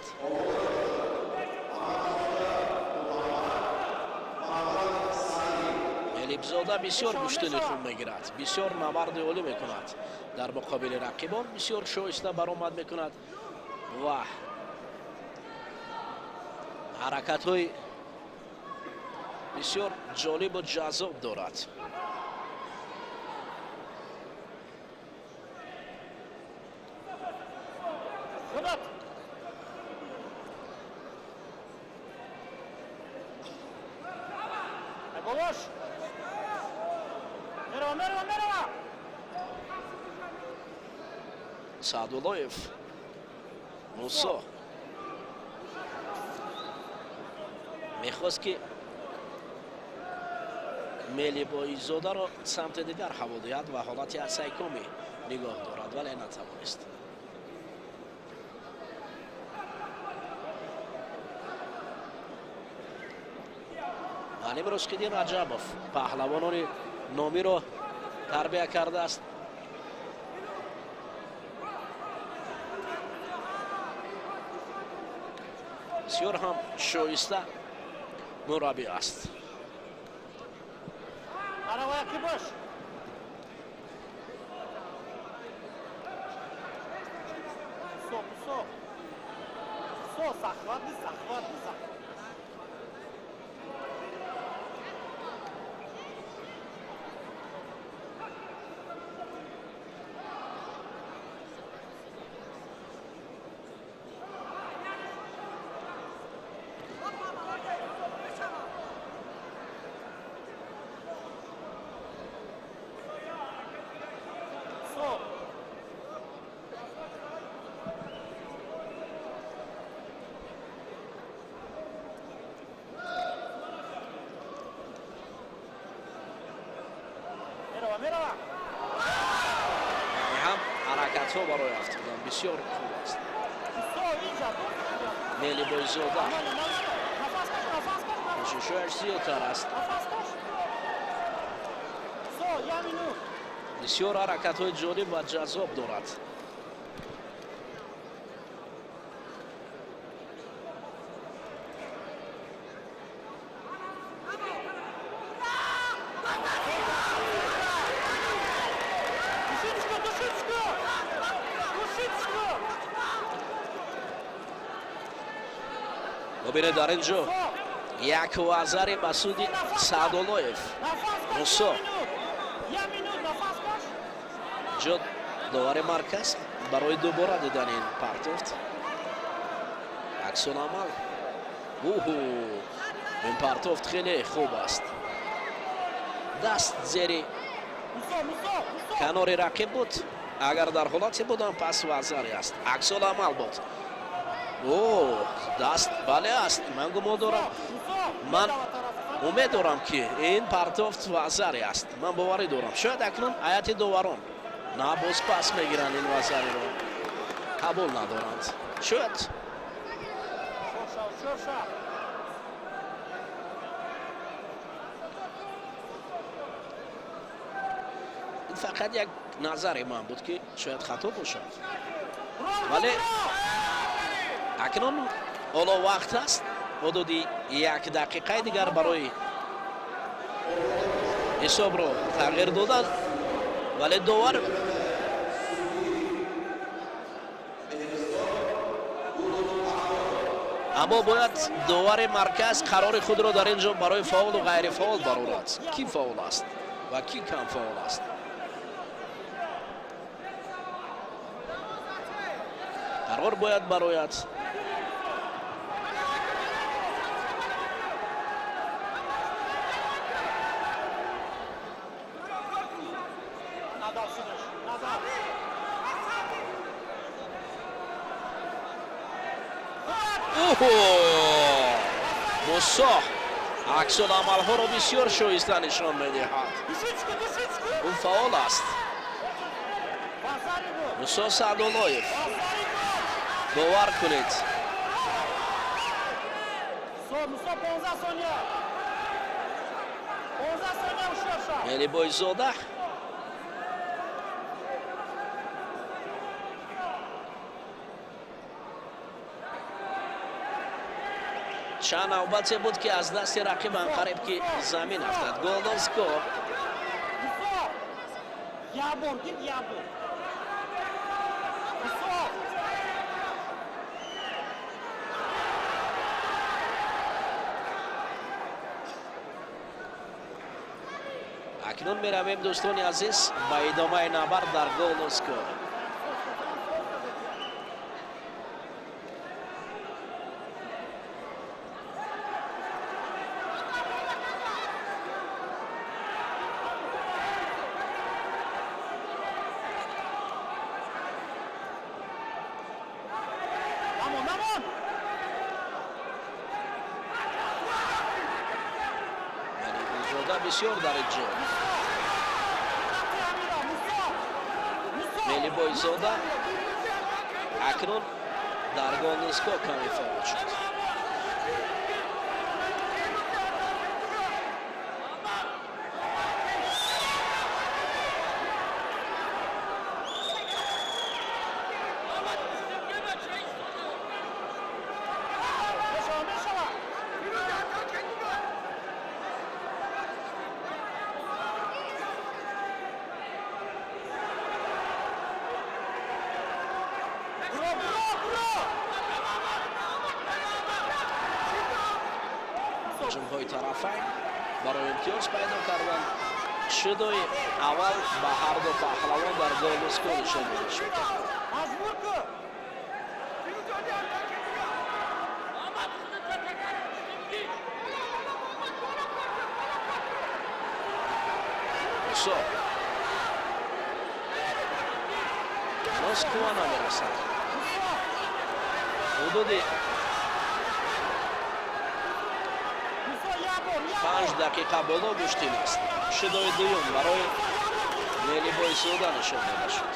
Мелибзода бисёр гӯштини хуб мегирад, бисёр набарди олӣ мекунад, дар муқобили рақибон бисёр шоиста баромад мекунад ва ҳаракатҳои бисёр ҷолибу ҷаззоб дорад. Болош. Мерава, мерава, мерава. Саъдуллоев Мусо мехост, ки Мелибоизодаро самти дигар ҳаво диҳад ва ҳолати асайкомӣ нигоҳ дорад, вале натавонист. Муаллим Рӯзқиддин Раҷабов паҳлавонони номиро тарбия кардааст. Бисёр ҳам шоиста мураббӣ аст. Араваяки бош. Мусо, Мусо. Мусо, захват, захват, захват. Мусо. Мерава, мерава. Ҳам ҳаракатҳо барои афтодан бисёр хуб аст. Мусо, инҷа, боз инҷа. Мелибойзода Нормально, нормально. Нафас каш, нафас каш, нафас. кӯшишҳояш зиёдтар аст. Нафас каш. Мусо, я минут. Бисёр ҳаракатҳои ҷолиб ва ҷаззоб дорад. Душичку, душичку. Душичку. Бубинед, дар ин ҷо Мусо, як вазари ба суди Саъдуллоев. нафас каш. Мусо. Я минут. Я минут, нафас каш. Ҷо довари марказ барои дубора дидани ин партофт аксуламал. Уҳу, ин партофт хеле хуб аст. Даст зери Мусо, Мусо, Мусо. канори рақиб буд. Агар дар ҳолате будам, пас вазари аст, аксуламал буд. О, даст бале аст. Ман гумон дорам, Мусо. ман Мерава тараф. умед дорам, ки ин партофт вазари аст. Ман боварӣ дорам, шояд акнун ҳайати доварон на боз пас мегиранд, ин вазариро қабул надоранд шояд. Шоша, шоша. Ин фақат як назари ман буд, ки шояд хато бошад. Браво, Вале браво. акнун ҳоло вақт аст, ҳудуди як дақиқаи дигар барои ҳисобро тағйир додан, вале довар аммо бояд довари марказ қарори худро дар ин ҷо барои фаолу ғайрифаол барорад, кӣ фаол аст ва кӣ кам фаол аст. Қарор бояд барояд. Надав шудаш. Надав. Уҳу, Мусо аксуламалҳоро бисёр шоиста нишон медиҳад. Душичку, душичку. Ӯ фаол аст. Вазари буд. Мусо Саъдуллоев. Вазари буд. Бовар кунед. Мусо, Мусо, 15 сония. 15 сония ҳушёр шав. Мелибойзода чанд навбате буд, ки аз дасти рақибам қариб ки замин афтад. Голден скор. Мусо. Я бор, гир, я бор. Мусо. Акнун меравем, дӯстони азиз, ба идомаи набард дар Голден скор. Зода бисёр дар ин ҷо. Мелибойзода акнун дар голниско каме фаъол шуд. Ҳуҷумҳои тарафайн барои имтиёз пайдо кардан. Шидои аввал ба ҳарду паҳлавон дар голниско нишон дода шуд. Мусо ҳанӯз қувва намерасад. Ҳудуди 5 дақиқа боло гӯштин аст. Шидои дуюм барои Мелибойзода нишон дода шуд.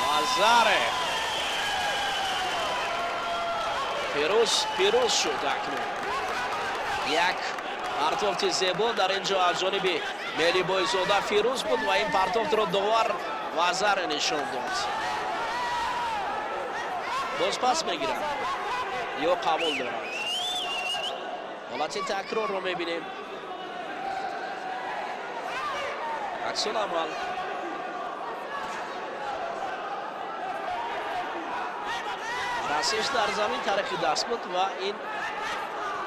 Вазаре! Фирӯз пирӯз шуд. Акнун як партофти зебо дар ин ҷо аз ҷониби Мелибойзода Фирӯз буд ва ин партофтро довар вазаре нишон дод. Бозпас мегиранд ё қабул доранд? Ҳолати такрорро мебинем. Аксуламал расиш дар замин тариқи даст буд ва ин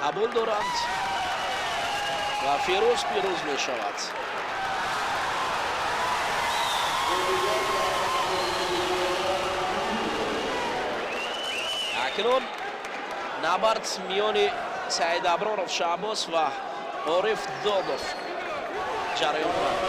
қабул доранд ва Фирӯз пирӯз мешавад. Акнун набард миёни Саидаброров Шаҳбоз ва Ориф Додов ҷараён дорад.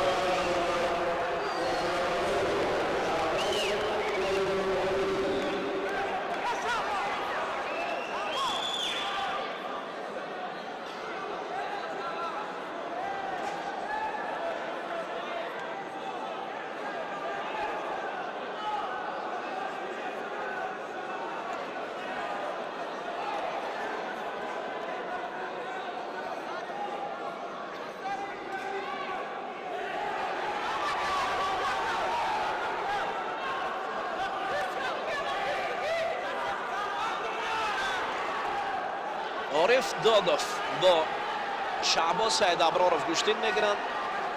Ориф Додов бо Шаҳбоз Саидаброров гӯштин мегиранд,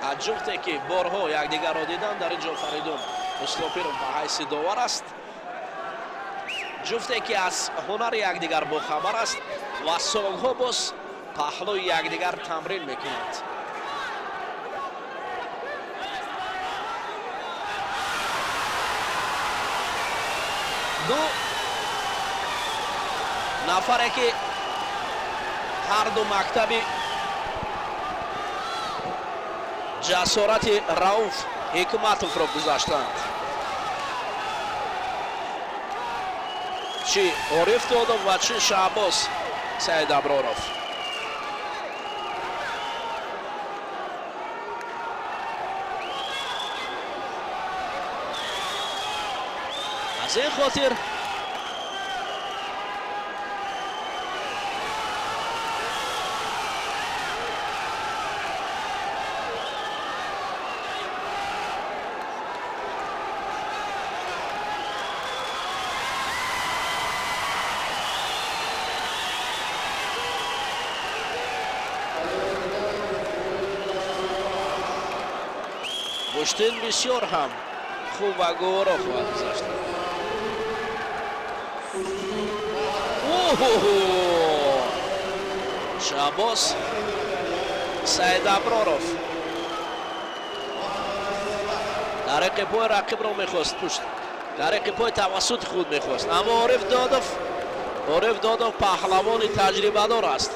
аз ҷуфте ки борҳо якдигарро диданд. Дар ин ҷо Фаридун Услопиров ба ҳайси довар аст. Ҷуфте ки аз ҳунари якдигар бохабар аст ва солҳо боз паҳлӯи якдигар тамрин мекунанд. Ду нафаре ки ҳарду мактаби ҷасорати Рауф Ҳикматовро гузаштанд, чӣ Ориф Додов ва чӣ Шаҳбоз Саидаброров. Аз ин хотир гӯштин бисёр ҳам хуб ва гуворо хоҳад гузашт. Оҳоҳо! Шаҳбоз Саидаброров тариқи пои рақибро мехост пушт, тариқи пои тавассути худ мехост, аммо Ориф Додов паҳлавони таҷрибадор аст.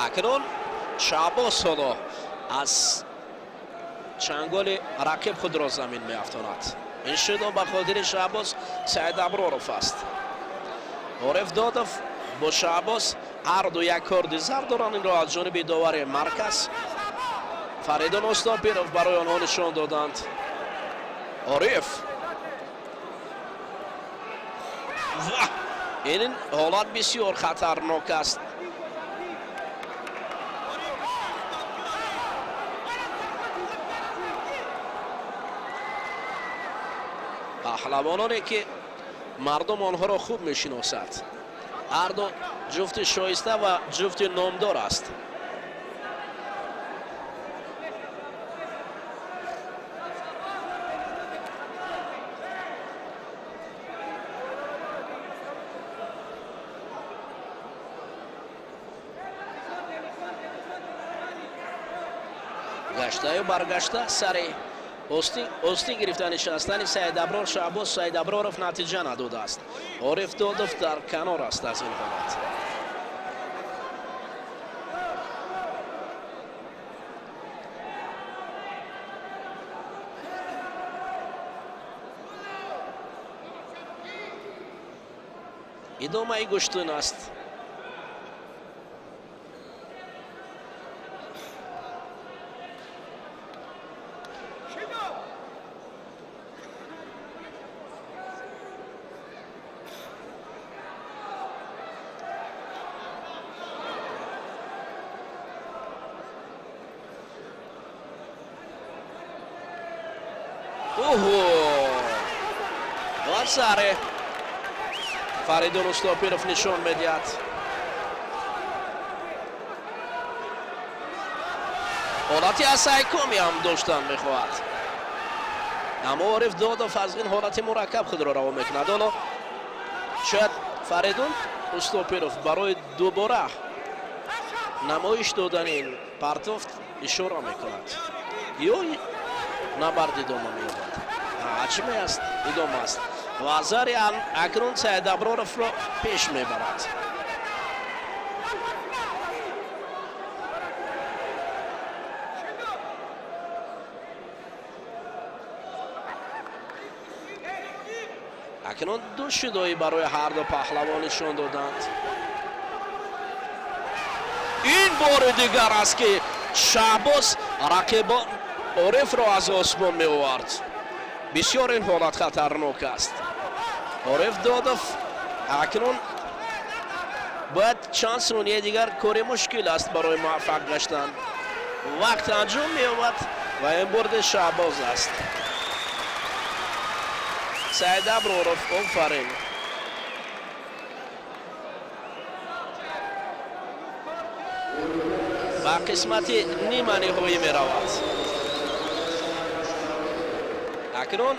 Акнун Шаҳбоз ҳоло аз чанголи рақиб худро замин меафтонад. Ин шидо ба хотири Шаҳбоз Саидаброров аст. Ориф Додов бо Шаҳбоз ҳарду як корди зар доранд. Инро аз ҷониби довари марказ Фаридун Устопиров барои онҳо нишон доданд. Ориф, ва ин ҳолат бисёр хатарнок аст. Паҳлавононе ки мардум онҳоро хуб мешиносад, ҳарду ҷуфти шоиста ва ҷуфти номдор аст. Гаштаю баргашта сари остин гирифта нишастани Саидаброр Шаҳбоз Саидаброров натиҷа надодааст. Ориф Додов дар канор аст аз ин ҳолат. Идомаи гӯштун аст. Оҳо! Вазаре Фаридун Устопиров нишон медиҳад. Ҳолати асайкоми ҳам доштан мехоҳад. Аммо Ориф Додов аз ин ҳолати мураккаб худро раво мекунад. Ҳоло шояд Фаридун Устопиров барои дубора намоиш додани ин партофт ишора мекунад. Ё набард идома меёбад. Ҳачме аст, идома аст. Вазари акнун Саидаброровро пеш мебарад. Акнун ду шидоӣ барои ҳарду паҳлавон нишон доданд. Ин бори дигар аст ки Шаҳбоз рақибон Орифро аз осмон меовард. Бисёр ин ҳолат хатарнок аст. Ориф Додов акнун бояд чанд сонияи дигар кори мушкил аст барои муваффақ гаштан. Вақт анҷом меёбад ва ин бурди Шаҳбоз аст. Саидаброров, офарин. Ба қисмати нима ниҳоӣ меравад. Акнун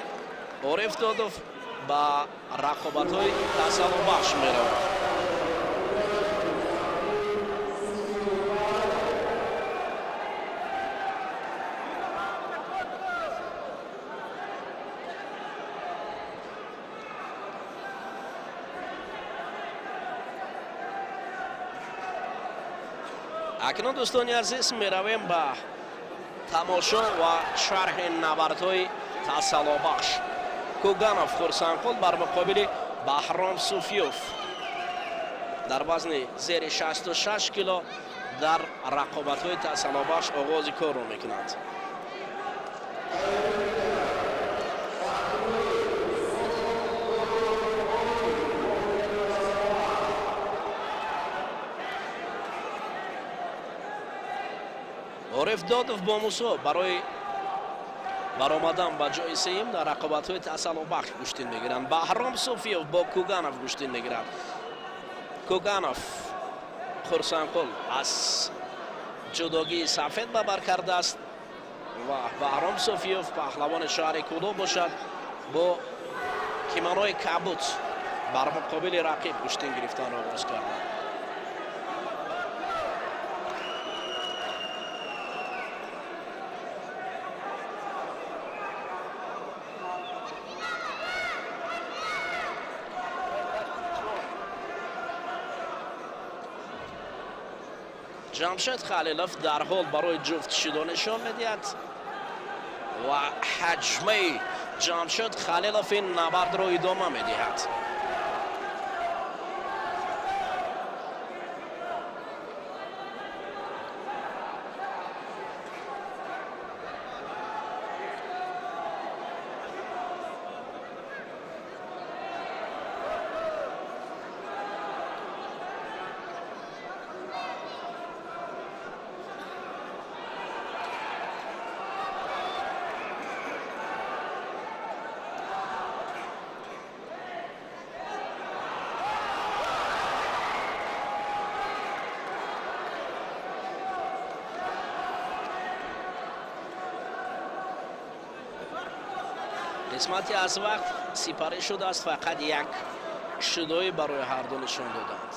Ориф Додов ба рақобатҳои тасаллубахш меравад. Акнун дӯстони азиз меравем ба тамошо ва шарҳи набардҳои тасаллобахш. Куганов Хурсандқул бар муқобили Баҳром Суфиёв дар вазни зери 66 кило дар рақобатҳои тасаллобахш оғози корро мекунанд. Ориф Додов бо Мусо барои баромадан ба ҷои сеюм дар рақобатҳои тасаллобахш гӯштин мегиранд. Баҳром Суфиёв бо Куганов гӯштин мегирад. Куганов Хурсандқул аз ҷудогии сафед ба бар кардааст ва Баҳром Суфиёв паҳлавони шаҳри Кӯлоб бошад бо кимонои кабут бар муқобили рақиб гӯштин гирифтанро оғоз карданд. Ҷамшед Халилов дарҳол барои ҷуфт шидо нишон медиҳад ва ҳаҷмаи Ҷамшед Халилов ин набардро идома медиҳад. Қисмате аз вақт сипарӣ шудааст, фақат як шудоӣ барои ҳарду нишон доданд.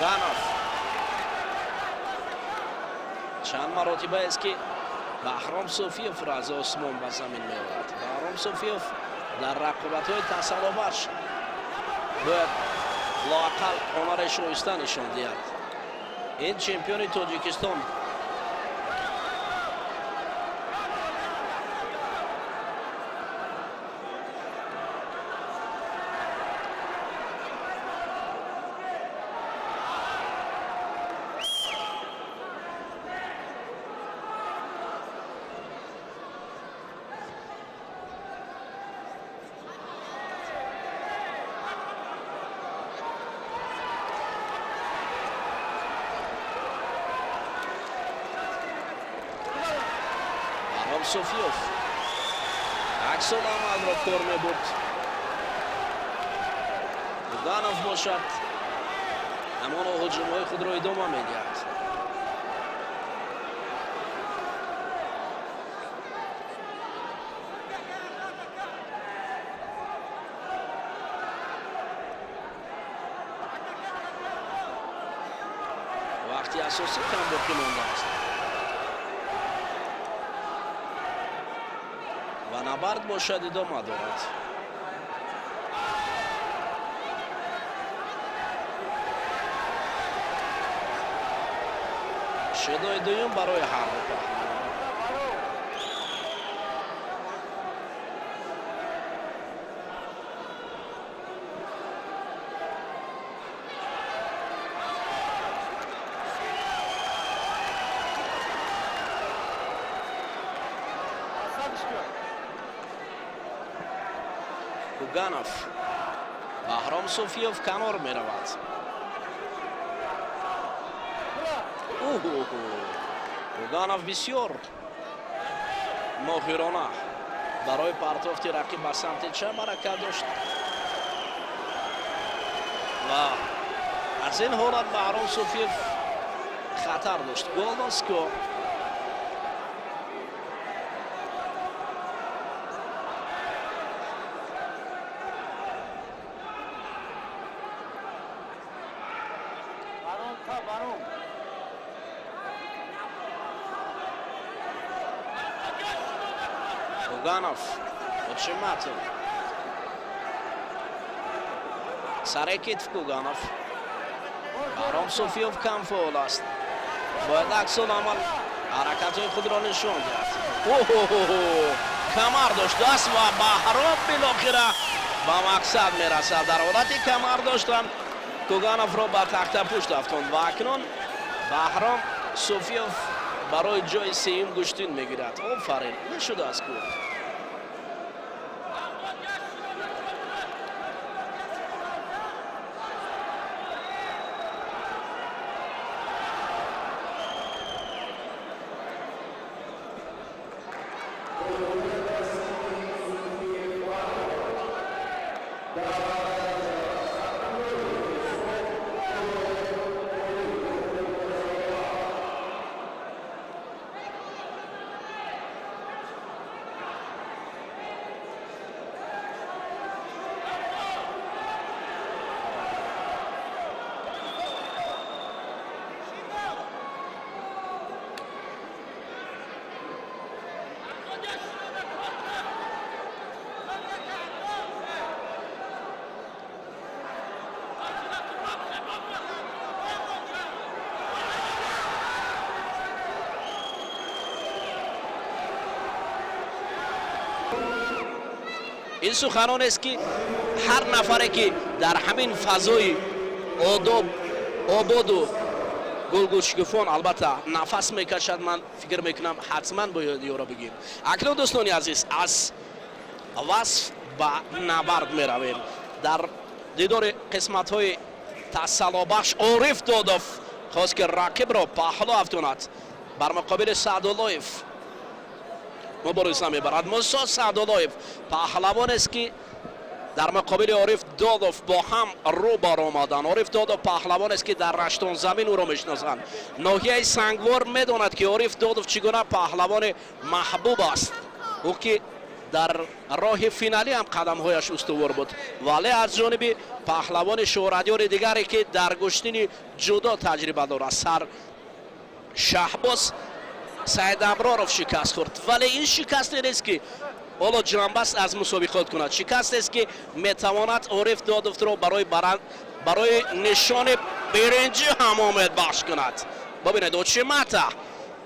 Ганов чанд маротиба аст, ки Баҳром Суфиевро аз осмон ба замин меорад. Баҳром Суфиев дар рақобатҳои тасаллобахш бояд лоақал ҳунари шоиста нишон диҳад. Ин чемпиони Тоҷикистон Баҳром Суфиев аксуламалро кор мебурд. Буданов бошад, ҳамоно ҳуҷумҳои худро идома медиҳад. Вақти асосӣ кам боқӣ мондааст ва набард бошад, идома дорад. Шидои дуюм барои ҳарду паҳлавон. Куганов, Баҳром Суфиев канор меравад. Куганов бисёр моҳирона барои партофти рақиб ба самти чап ҳаракат дошт ва аз ин ҳолат Баҳром Суфиев хатар дошт. Голден скор. Барон та барон. Куганов, Очиматов. Сарекитов Куганов. Баҳром Суфиев кам фаъол аст. Бояд аксуламал ҳаракатҳои худро нишон диҳад. Оҳоҳо, камар доштааст ва Баҳром билохира ба мақсад мерасад. Дар ҳолати камар доштан Кугановро ба тахтапушт афтонд ва акнун Баҳром Суфиев барои ҷои сеюм гӯштин мегирад. Офарин, нашудааст ку. Ин суханонест, ки ҳар нафаре, ки дар ҳамин фазои одоб ободу гулгулшукуфон албатта нафас мекашад, ман фикр мекунам, ҳатман бояд ёро бигӯем. Акнун, дӯстони азиз, аз васф ба набард меравем. Дар дидори қисматҳои тасаллобахш Ориф Додов хост, ки рақибро паҳлӯ афтонад. Бар муқобили Саъдуллоев мубориза мебарад. Мусо Саъдуллоев паҳлавонест, ки дар муқобили Ориф Додов бо ҳам рӯ баромаданд. Ориф Додов паҳлавонест, ки дар Раштонзамин ӯро мешиносанд. Ноҳияи Сангвор медонад, ки Ориф Додов чӣ гуна паҳлавони маҳбуб аст, ӯ ки дар роҳи финалӣ ҳам қадамҳояш устувор буд, вале аз ҷониби паҳлавони шӯҳратёри дигаре, ки дар гӯштини ҷудо таҷриба дорад, сар Шаҳбоз Саидаброров шикаст хӯрд. Вале ин шикасте нест, ки ҳоло ҷанбаст аз мусобиқот кунад. Шикастест, ки метавонад Ориф Додовро барои нишони биринҷӣ ҳам омедбахш кунад. Бибинед, очимата.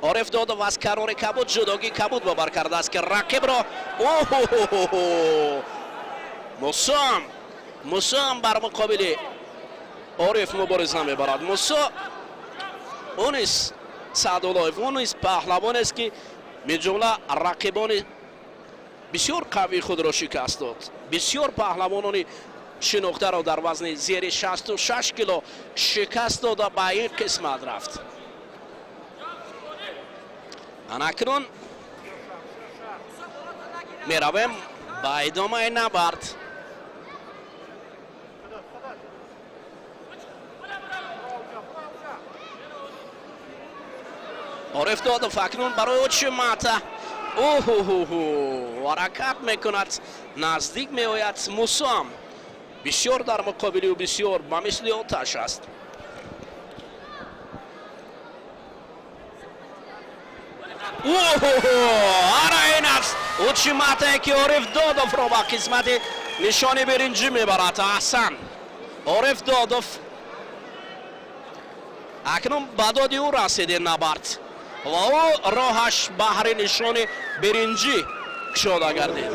Ориф Додов аз канори кабуд ҷудогии кабуд бабар кардааст, ки рақибро. Мусоам, Мусоам бар муқобили Ориф мубориза мебарад. Мусо, ӯ низ, Саъдуллоев, ӯ низ паҳлавонест, ки минҷумла рақибони бисёр қавии худро шикаст дод. Бисёр паҳлавонони шинохтаро дар вазни зери 66 кило шикаст дода, ба ин қисмат рафт. Анакнун меравем ба идомаи набард. Ориф Додов акнун барои очимата оҳоҳоҳо ҳаракат мекунад, наздик меояд. Мусоам бисёр дар муқобили ӯ бисёр ба мисли оташ аст. Оҳоҳо, ана ин аст учиматае, ки Ориф Додовро ба қисмати нишони биринҷӣ мебарад. Аҳсан, Ориф Додов! Акнун ба доди ӯ расид ин набард ва ӯ роҳаш баҳри нишони биринҷӣ кушода гардид.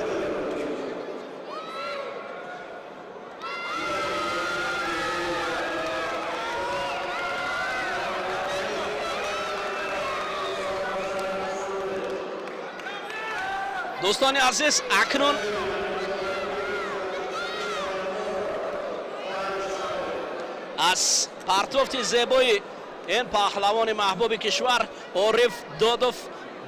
Дӯстони азиз, акнун аз партофти зебои ин паҳлавони маҳбуби кишвар Ориф Додов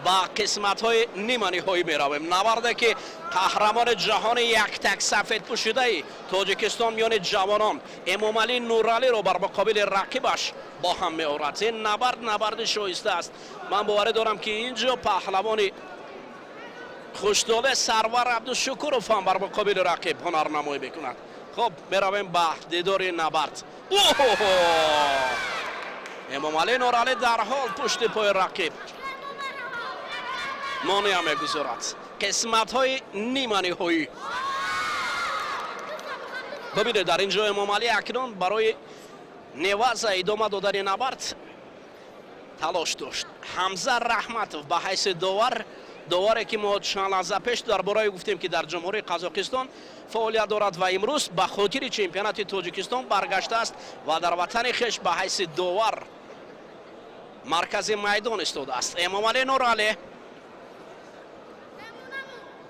ба қисматҳои ниманиҳоӣ меравем. Набарде, ки қаҳрамони ҷаҳони яктак сафедпӯшидаи Тоҷикистон миёни ҷавонон Эмомалӣ Нуралиро бар муқобили рақибаш бо ҳам меорад. Ин набард набарди шоиста аст. Ман боварӣ дорам, ки ин ҷо паҳлавони хуштоле Сарвар Абдушукуров ҳам бар муқобили рақиб ҳунарнамоӣ мекунад. Хуб, меравем ба дидори набард. Оҳо, Эмомалӣ Нуралӣ дар ҳол пушти пои рақиб монеа мегузорад. Қисматҳои ниманиҳоӣ. Бибинед, дар ин ҷо Эмомалӣ акнун барои неваза идома додани набард талош дошт. Ҳамза Раҳматов ба ҳайси довар, доваре, ки мо чанд лаҳза пеш дар бораи гуфтем, ки дар Ҷумҳурии Қазоқистон фаъолият дорад ва имрӯз ба хотири чемпионати Тоҷикистон баргаштааст ва дар ватани хеш ба ҳайси довар маркази майдон истодааст. Эмомалӣ Нуралӣ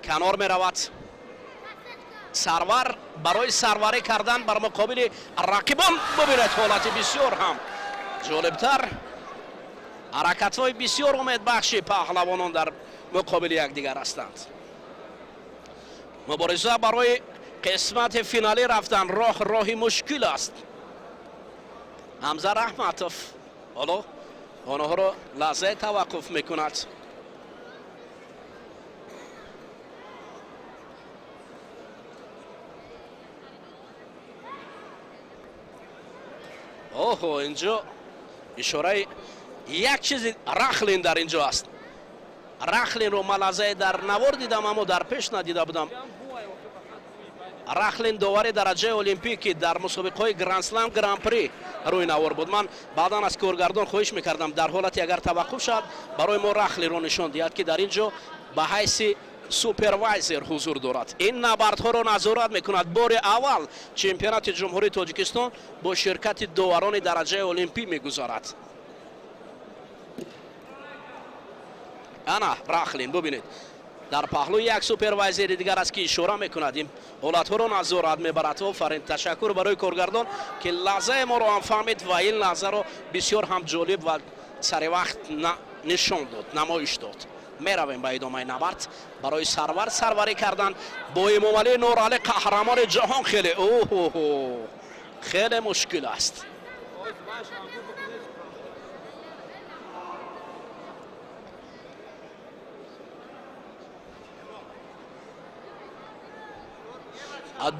канор меравад. Сарвар барои сарварӣ кардан бар муқобили рақибон. Бубинед, ҳолати бисёр ҳам ҷолибтар, ҳаракатҳои бисёр умедбахши паҳлавонон дар Муқобили якдигар ҳастанд. Мубориза барои қисмати финалӣ рафтан роҳ роҳи мушкил аст. Ҳамза Раҳматов ҳоло онҳоро лаҳзае таваққуф мекунад. Оҳо, инҷо ишораи як чизи Рахлин дар инҷо аст. Рахлинро ман лаҳзае дар навор дидам, аммо дар пеш надида будам. Рахлин довари дараҷаи олимпӣ, ки дар мусобиқаҳои грандслам, гран-при рӯи навор буд. Ман баъдан аз коргардон хоҳиш мекардам, дар ҳолате агар таваққуф шавад, барои мо Рахлинро нишон диҳад, ки дар ин ҷо ба ҳайси супервайзер ҳузур дорад, ин набардҳоро назорат мекунад. Бори аввал чемпионати Ҷумҳурии Тоҷикистон бо ширкати доварони дараҷаи олимпӣ мегузарад. Ана Рахлин, бубинед, дар паҳлӯи як супервайзери дигар аст, ки ишора мекунад, ин ҳолатҳоро назорат мебарад. Офарин, ташаккур барои коргардон, ки лаҳзаи моро ҳам фаҳмид ва ин лаҳзаро бисёр ҳам ҷолиб ва саривақт нишон дод, намоиш дод. Меравем ба идомаи набард. Барои Сарвар сарварӣ кардан бо Эмомалӣ Нуралӣ, қаҳрамони ҷаҳон, хеле оҳо хеле мушкил аст.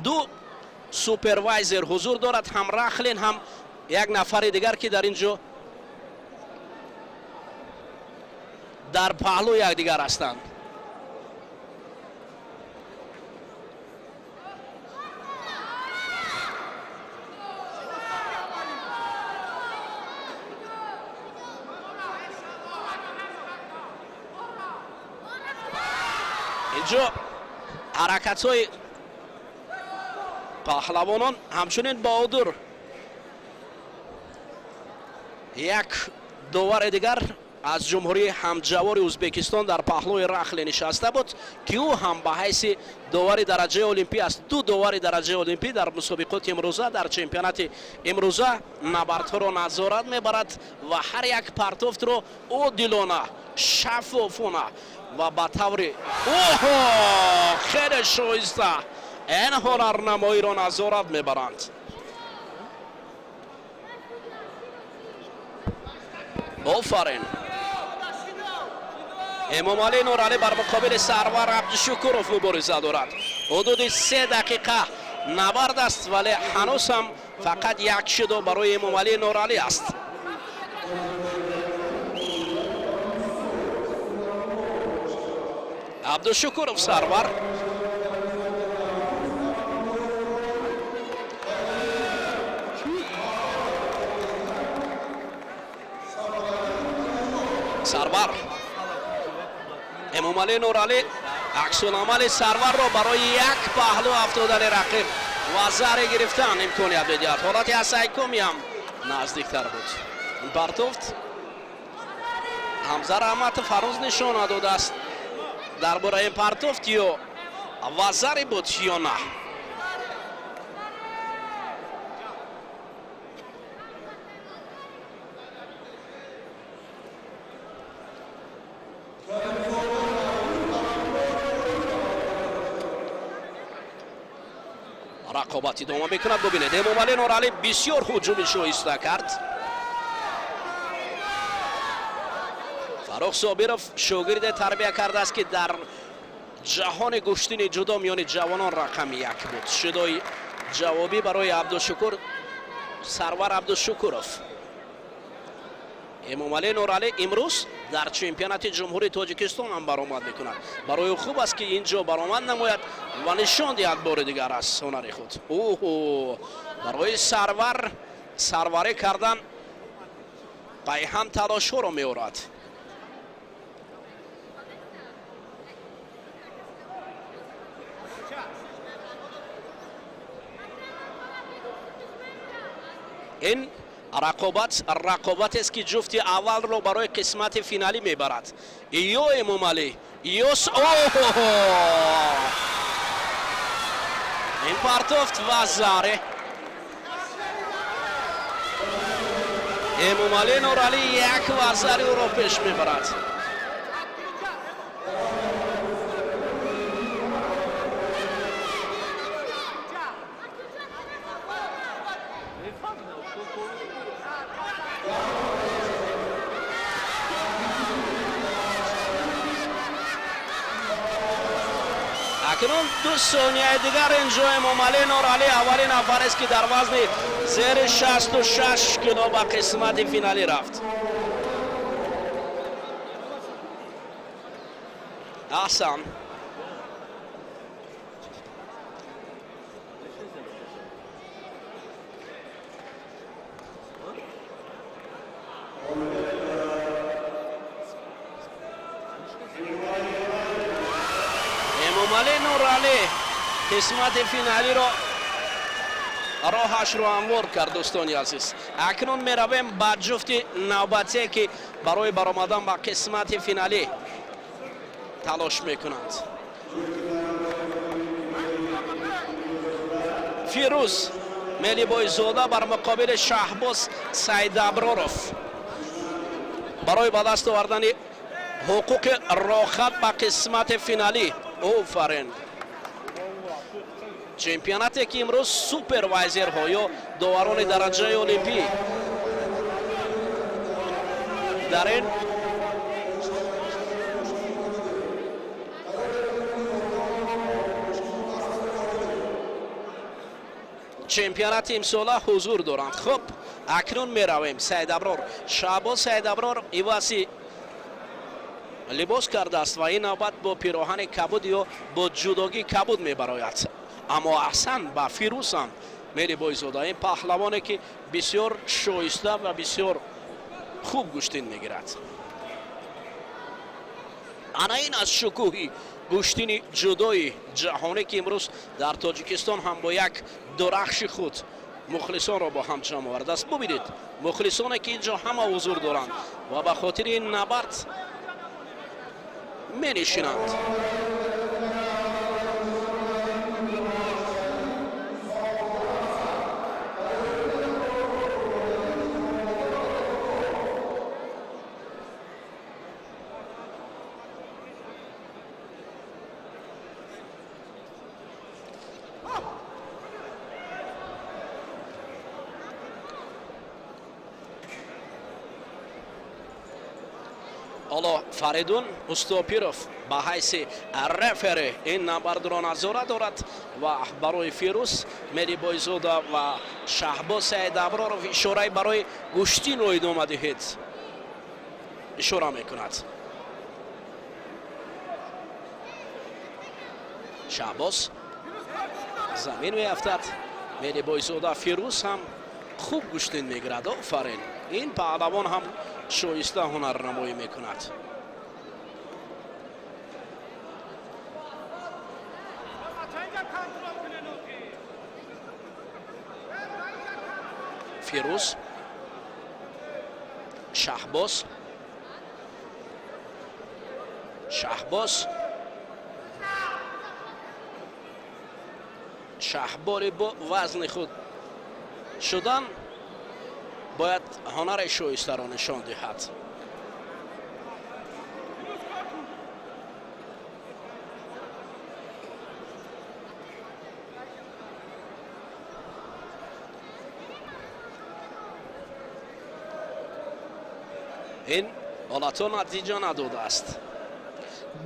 Ду супервайзер ҳузур дорад, ҳам Рахлин, ҳам як нафари дигар, ки дар ин ҷо дар паҳлӯ якдигар ҳастанд. Инҷо ҳаракатҳои паҳлавонон, ҳамчунин Баҳодур, як довари дигар аз ҷумҳурии ҳамҷавори Ӯзбекистон, дар паҳлӯи Рахле нишаста буд, ки ӯ ҳам ба ҳайси довари дараҷаи олимпӣ аст. Ду довари дараҷаи олимпӣ дар мусобиқоти имрӯза, дар чемпионати имрӯза набардҳоро назорат мебарад ва ҳар як партофтро одилона, шаффофона ва ба таври оҳо хеле шоиста ин ҳунарнамоиро назорат мебаранд. Офарин! Эмомалӣ Нуралӣ бар муқобили Сарвар Абдушукуров мубориза дорад. Ҳудуди 3 дақиқа набард аст, вале ҳанӯз ҳам фақат як шидо барои Эмомалӣ Нуралӣ аст. Абдушукуров Сарвар. Сарвар, Эмомалӣ Нуралӣ аксуламали Сарварро барои як паҳлӯ афтодани рақиб ва заре гирифтан имконият медиҳад. Ҳолати асайкомиам наздиктар буд. Партофт Ҳамза Раҳматов ҳанӯз нишон надодааст дар бораи ин партофт, ё вазаре буд, ё на. Рақобат идома мекунад. Бубинед, Эмомалӣ Нуралӣ бисёр ҳуҷуми шоиста кард. Фаррух Собиров шогирде тарбия кардааст, ки дар ҷаҳони гӯштини ҷудо миёни ҷавонон рақами як буд. Шидои ҷавобӣ барои Абдушукур, Сарвар Абдушукуров. Эмомалӣ Нуралӣ имрӯз дар чемпионати Ҷумҳурии Тоҷикистон ҳам баромад мекунад. Барои ӯ хуб аст, ки ин ҷо баромад намояд ва нишон диҳад бори дигар аз ҳунари худ. Оҳо, барои Сарвар сарварӣ кардан пайҳам талошҳоро меорад. Ин рақобат рақобатест, ки ҷуфти аввалро барои қисмати финалӣ мебарад: ё Эмомалӣ, ё оҳо. Ин партофт вазаре. Эмомалӣ Нуралӣ як вазари ӯро пеш мебарад. Акнун 2 сонияи дигар инҷо Эмомалӣ Норалӣ аввалин нафарест, ки дар вазни зери 66 кило ба қисмати финалӣ рафт. Аҳсан. Эмомалӣ Нуралӣ қисмати финалиро роҳашро ҳамвор кард. Дӯстони азиз, акнун меравем ба ҷуфти навбатие, ки барои баромадан ба қисмати финалӣ талош мекунанд. Фирӯз Мелибойзода бар муқобили Шаҳбоз Сайдаброров барои ба даст овардани ҳуқуқи роҳхат ба қисмати финалӣ. Офарин! Чемпионате, ки имрӯз супервайзерҳо ё доварони дараҷаи олимпӣ дар ин чемпионати имсола ҳузур доранд. Хуб, акнун меравем. Сайдаброр, Шаҳбоз Сайдаброр ивази либос кардааст ва ин навбат бо пироҳани кабуд ё бо ҷудогии кабуд мебарояд. Аммо аҳсан ба Фирӯзам Мелибойзода, ин паҳлавоне, ки бисёр шоиста ва бисёр хуб гӯштин мегирад. Ана ин аз шукӯҳи гӯштини ҷудои ҷаҳонӣ, ки имрӯз дар Тоҷикистон ҳам бо як дурахши худ мухлисонро бо ҳам ҷамъ овардааст. Бубинед, мухлисоне, ки ин ҷо ҳама ҳузур доранд ва ба хотири ин набард менишинанд. Ҳоло Фаридун Устопиров ба ҳайси рефери ин набардро назора дорад ва барои Фирӯз Мерибойзода ва Шаҳбоз Саидаброров ишораи барои гӯштинро идома диҳед ишора мекунад. Шаҳбоз замин меафтад. Мерибойзода Фирӯз ҳам хуб гӯштин мегирад. Офарин, ин паҳлавон ҳам шоиста ҳунарнамоӣ мекунад. Фирӯз, Шаҳбоз, Шаҳбоз, Шаҳбори бо вазни худ шудан бояд ҳунари шоистаро нишон диҳад. Ин ҳолатҳо натиҷа надодааст.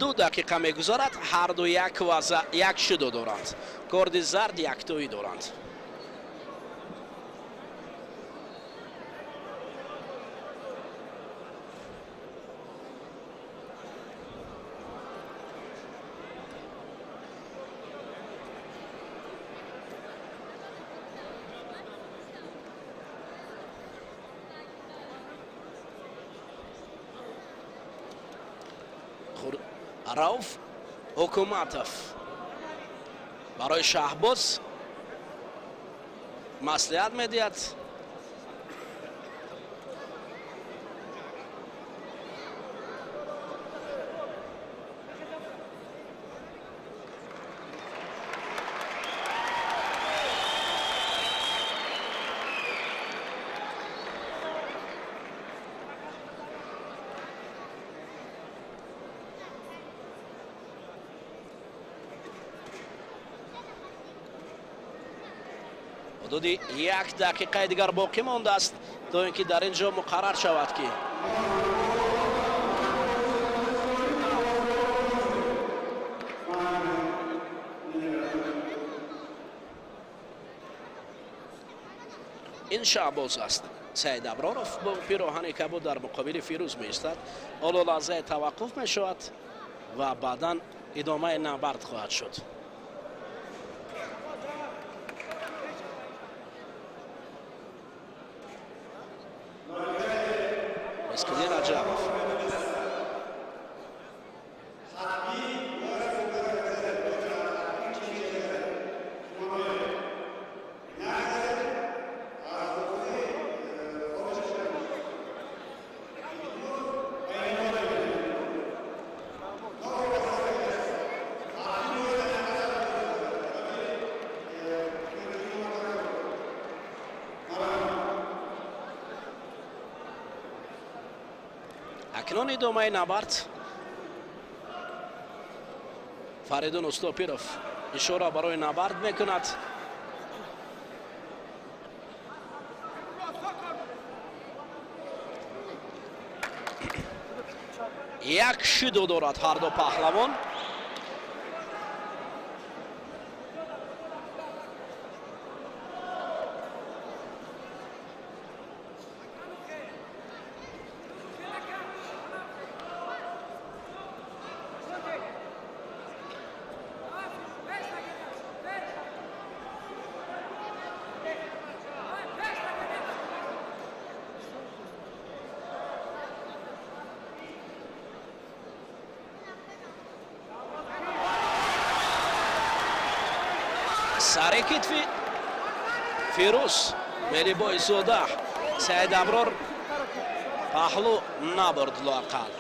2 дақиқа мегузарад. Ҳарду як ваза як шудо доранд, корди зард яктоӣ доранд. Рауф Ҳукуматов барои Шаҳбоз маслиҳат медиҳад. Ҳудуди як дақиқаи дигар боқӣ мондааст, то ин ки дар ин ҷо муқаррар шавад, ки Ин Шаҳбоз аст. Саид Аброров бо пироҳани кабуд дар муқобили Фирӯз меистад. Ҳоло лаҳзаи таваққуф мешавад ва баъдан идомаи набард хоҳад шуд. Мискиддин Раҷабов. Акнун идомаи набард. Фаридун Устопиров ишора барои набард мекунад. Як шидо дорад ҳарду паҳлавон. Сари китфи Фирӯз Мелибойзода Саид Аброр паҳлӯ набурд лоақал.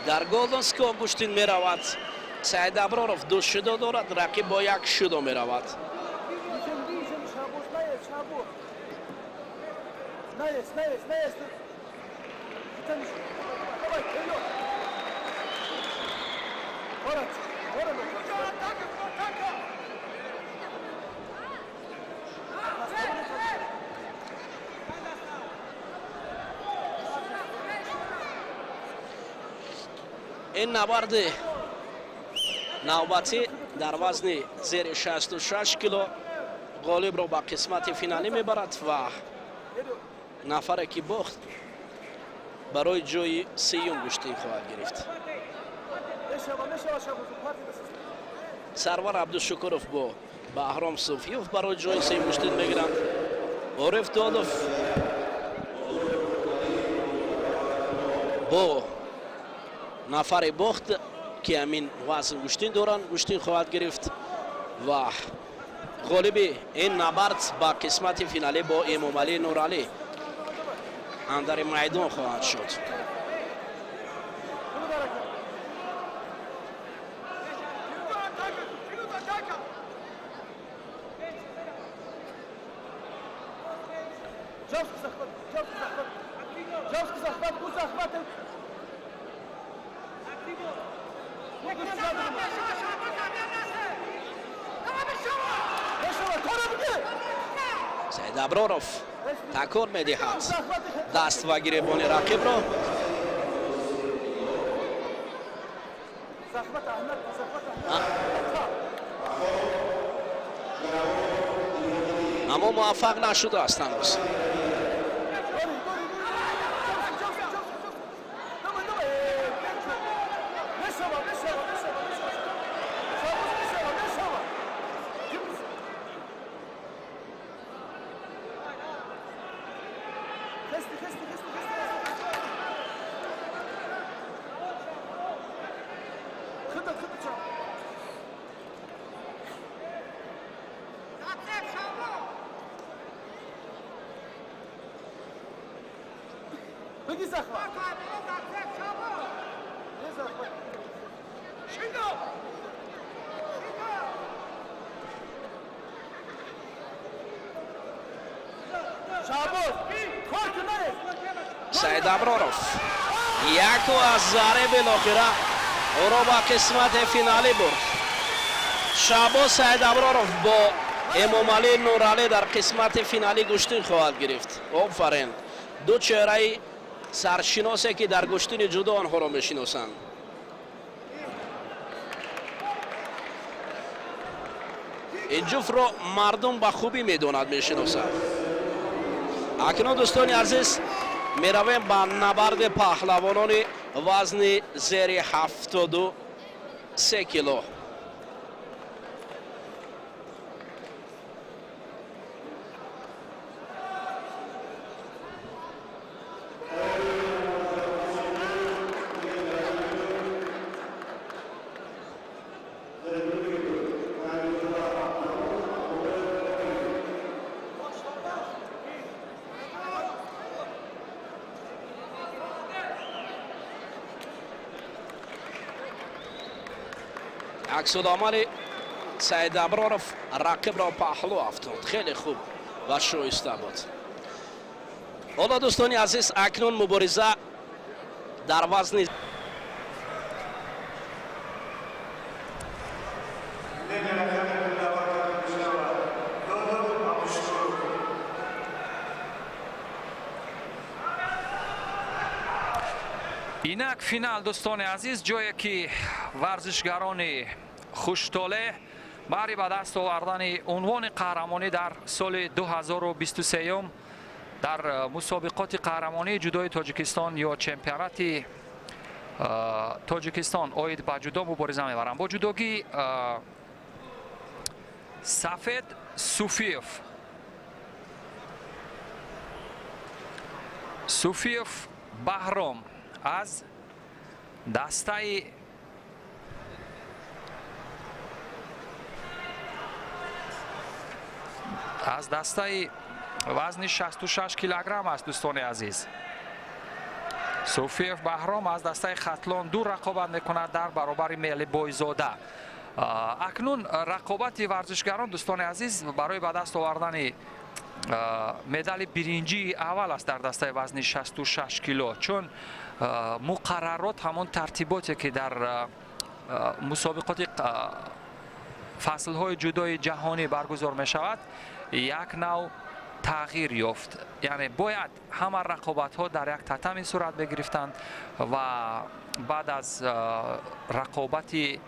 Дар Голден Скор гӯштин меравад. Саид Аброров ду шидо дорад, рақиб бо як шидо меравад. Ин набарди навбатӣ дар вазни зери 66 кило ғолибро ба қисмати финалӣ мебарад ва нафаре ки бохт барои ҷои сеюм гӯштин хоҳад гирифт. Сарвар Абдушукуров бо Баҳром Суфиёв барои ҷои сеюм гӯштин мегиранд. Ориф Додов бо нафари бохт ки ҳамин вазн гӯштин доранд гӯштин хоҳад гирифт ва ғолиби ин набард ба қисмати финалӣ бо Эмомалӣ Нуралӣ андари майдон хоҳад шуд. Саид Аброров такон медиҳад даст ва гиребони рақибро. Аммо муваффақ нашудааст ҳанӯз. Саидаброров яку аз заре билохира ӯро ба қисмати финалӣ бурд. Шаҳбоз Саидаброров бо Эмомалӣ Нуралӣ дар қисмати финалӣ гӯштин хоҳад гирифт. Офарин, ду чеҳраи саршиносе, ки дар гӯштини ҷудо онҳоро мешиносанд. Ин ҷуфтро мардум ба хубӣ медонад, мешиносад. Акнун, дӯстони азиз, меравем ба набарди паҳлавонони вазни зери 73 кило. Аксуламали Саидаброров рақибро паҳлӯ афтод, хеле хуб ва шоиста буд. Ҳоло, дӯстони азиз, акнун мубориза дар вазни Инак финал, дӯстони азиз, ҷое ки варзишгарони хуштолеҳ баҳри ба даст овардани унвони қаҳрамонӣ дар соли 2023 дар мусобиқоти қаҳрамонии ҷудои Тоҷикистон ё чемпионати Тоҷикистон оид ба ҷудо мубориза мебаранд. Бо ҷудогии сафед Суфиев Баҳром аз дастаи вазни 66 килограмм аст, дӯстони азиз. Суфиев Баҳром аз дастаи Хатлон ду рақобат мекунад дар баробари Мелибойзода. Акнун рақобати варзишгарон, дӯстони азиз, барои ба даст овардани медали биринҷии аввал аст дар дастаи вазни 66 кило, чун муқаррарот, ҳамон тартиботе ки дар мусобиқоти фаслҳои ҷудои ҷаҳонӣ баргузор мешавад, як нав тағйир ёфт. Яъне бояд ҳама рақобатҳо дар як татами сурат мегирифтанд ва баъд аз рақобати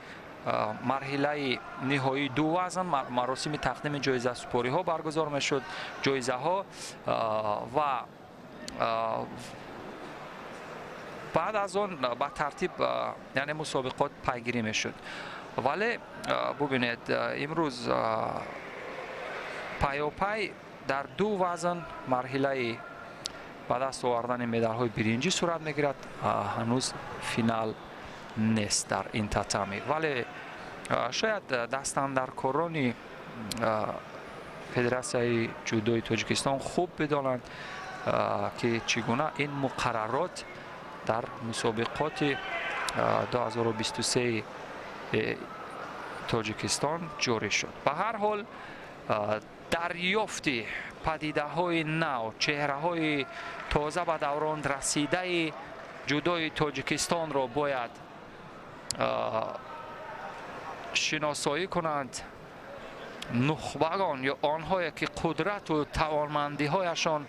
марҳилаи ниҳоии ду вазн маросими тақдими ҷоизасупориҳо баргузор мешуд, ҷоизаҳо, ва баъд аз он ба тартиб, яъне мусобиқот пайгирӣ мешуд. Вале бубинед, имрӯз пайопай дар ду вазн марҳилаи ба даст овардани медалҳои биринҷӣ сурат мегирад. Ҳанӯз финал нест дар ин татами, вале шояд дастандаркорони Федератсияи ҷудои Тоҷикистон хуб бидонанд, ки чӣ гуна ин муқаррарот дар мусобиқоти 2023 Тоҷикистон ҷорӣ шуд. Ба ҳар ҳол, дарёфти падидаҳои нав, чеҳраҳои тоза ба даврон расидаи ҷудои Тоҷикистонро бояд шиносоӣ кунанд нухбагон ё онҳое, ки қудрату тавонмандиҳояшон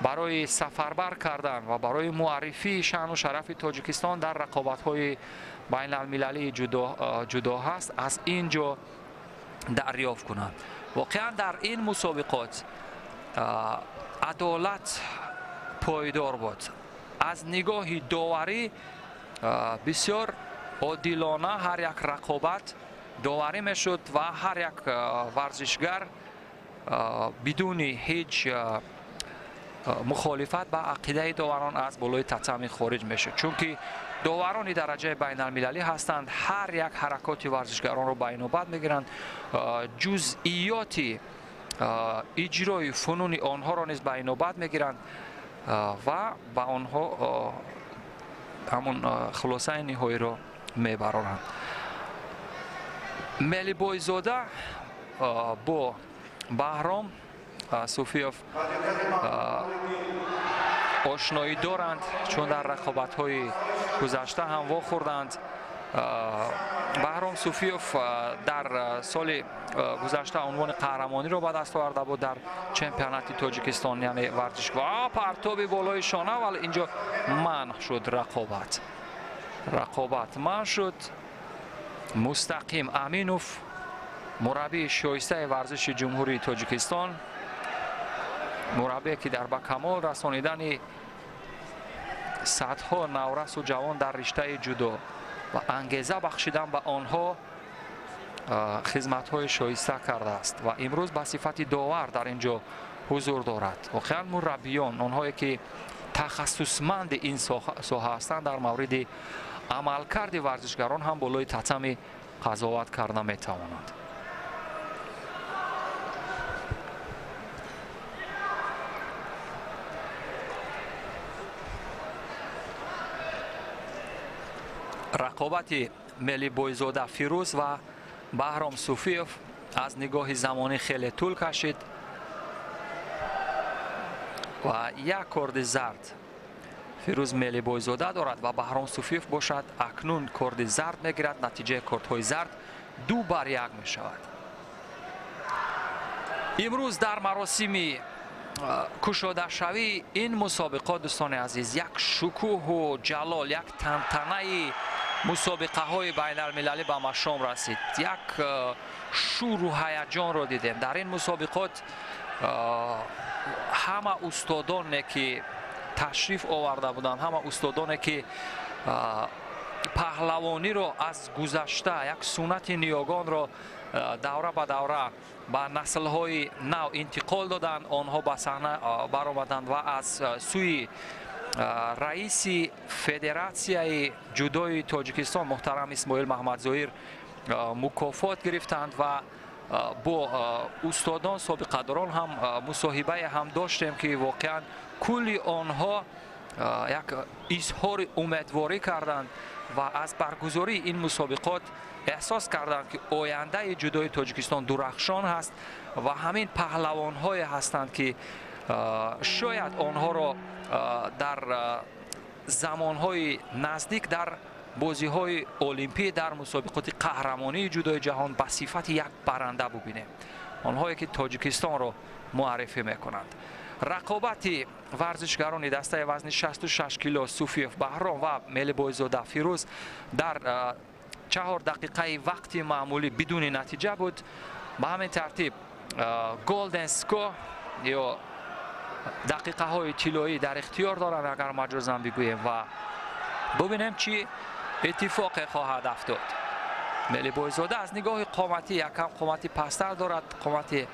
барои сафарбар кардан ва барои муаррифии шаъну шарафи Тоҷикистон дар рақобатҳои байналмилалии ҷудо ҳаст, аз ин ҷо дарёфт кунанд. Воқеан, дар ин мусобиқот адолат пойдор буд. Аз нигоҳи доварӣ бисёр одилона ҳар як рақобат доварӣ мешуд ва ҳар як варзишгар бидуни ҳеҷ мухолифат ба ақидаи доварон аз болои татами хориҷ мешуд, чунки доварони дараҷаи байналмилалӣ ҳастанд, ҳар як ҳаракоти варзишгаронро ба инобат мегиранд, ҷузъиёти иҷрои фунуни онҳоро низ ба инобат мегиранд ва ба онҳо ҳамон хулосаи ниҳоиро мебароранд. Мелибойзода бо Баҳром Суфиев. Ошноӣ доранд, чун дар рақобатҳои гузашта ҳам вохӯрданд. Баҳром Суфиев дар соли гузашта унвони қаҳрамониро ба даст оварда буд дар чемпионати Тоҷикистон, яъне варзишгоҳ. Партоби болои шона, вале инҷо манъ шуд рақобат. Рақобат манъ шуд. Мустақим Аминов, мураббии шоистаи варзиши Ҷумҳурии Тоҷикистон, мураббие ки дар ба камол расонидани садҳо наврасу ҷавон дар риштаи ҷудо ва ангеза бахшидан ба онҳо хизматҳои шоиста кардааст ва имрӯз ба сифати довар дар ин ҷо ҳузур дорад. Воқеан, мураббиён, онҳое ки тахассусманди ин соҳа ҳастанд, дар мавриди амалкарди варзишгарон ҳам болои татами қазоват карда метавонанд. Рақобати Мелибойзода Фирӯз ва Баҳром Суфиев аз нигоҳи замонӣ хеле тӯл кашид ва як корди зард Фирӯз Мелибойзода дорад ва Баҳром Суфиев бошад акнун корди зард мегирад. Натиҷаи кордҳои зард 2-1 мешавад. Имрӯз дар маросими кушодашавии ин мусобиқот, дӯстони азиз, як шукӯҳу ҷалол, як тантанаи мусобиқаҳои байналмилалӣ ба машом расид. Як шӯру ҳаяҷонро дидем дар ин мусобиқот. Ҳама устодоне ки ташриф оварда буданд, ҳама устодоне ки паҳлавониро аз гузашта, як суннати ниёгонро давра ба давра ба наслҳои нав интиқол доданд, онҳо ба саҳна баромаданд ва аз сӯи раиси Федератсияи ҷудои Тоҷикистон муҳтарам Исмоил Маҳмадзоир мукофот гирифтанд ва бо устодон, собиқадорон ҳам мусоҳибае ҳам доштем, ки воқеан кулли онҳо як изҳори умедворӣ карданд ва аз баргузории ин мусобиқот эҳсос карданд, ки ояндаи ҷудои Тоҷикистон дурахшон ҳаст ва ҳамин паҳлавонҳое ҳастанд, ки шояд онҳоро дар замонҳои наздик дар бозиҳои олимпӣ, дар мусобиқоти қаҳрамонии ҷудои ҷаҳон ба сифати як баранда бубинем, онҳое ки Тоҷикистонро муаррифӣ мекунанд. Рақобати варзишгарони дастаи вазни 66 кило Суфиев Баҳром ва Мелибойзода Фирӯз дар 4 дақиқаи вақти маъмулӣ бидуни натиҷа буд. Ба ҳамин тартиб golden score ё дақиқаҳои тиллоӣ дар ихтиёр доранд, агар маҷозан бигӯем, ва бубинем, чӣ иттифоқе хоҳад афтод. Мелибойзода аз нигоҳи қоматӣ якам қомати пасттар дорад, қомати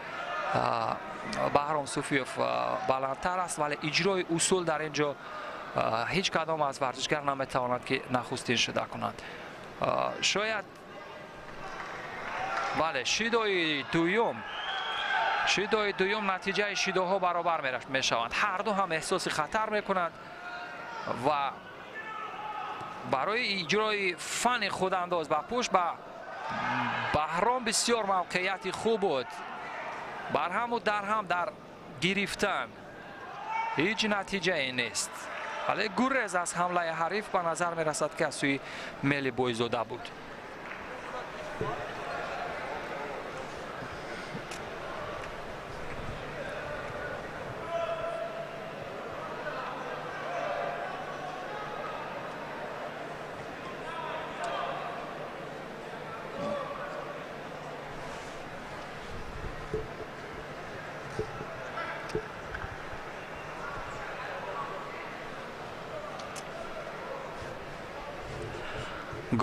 Баҳром Суфиев баландтар аст, вале иҷрои усул дар ин ҷо ҳеҷ кадом аз варзишгар наметавонад, ки нахустин шуда кунад. Шояд, бале, шидои дуюм, шидои дуюм, натиҷаи шидоҳо баробар мешаванд. Ҳарду ҳам эҳсоси хатар мекунанд ва барои иҷрои фани худандоз ба пушт ба Баҳром бисёр мавқеияти хуб буд. Барҳаму дарҳам дар гирифтан ҳеҷ натиҷае нест, вале гурез аз ҳамлаи ҳариф ба назар мерасад, ки аз сӯи Мелибойзода буд.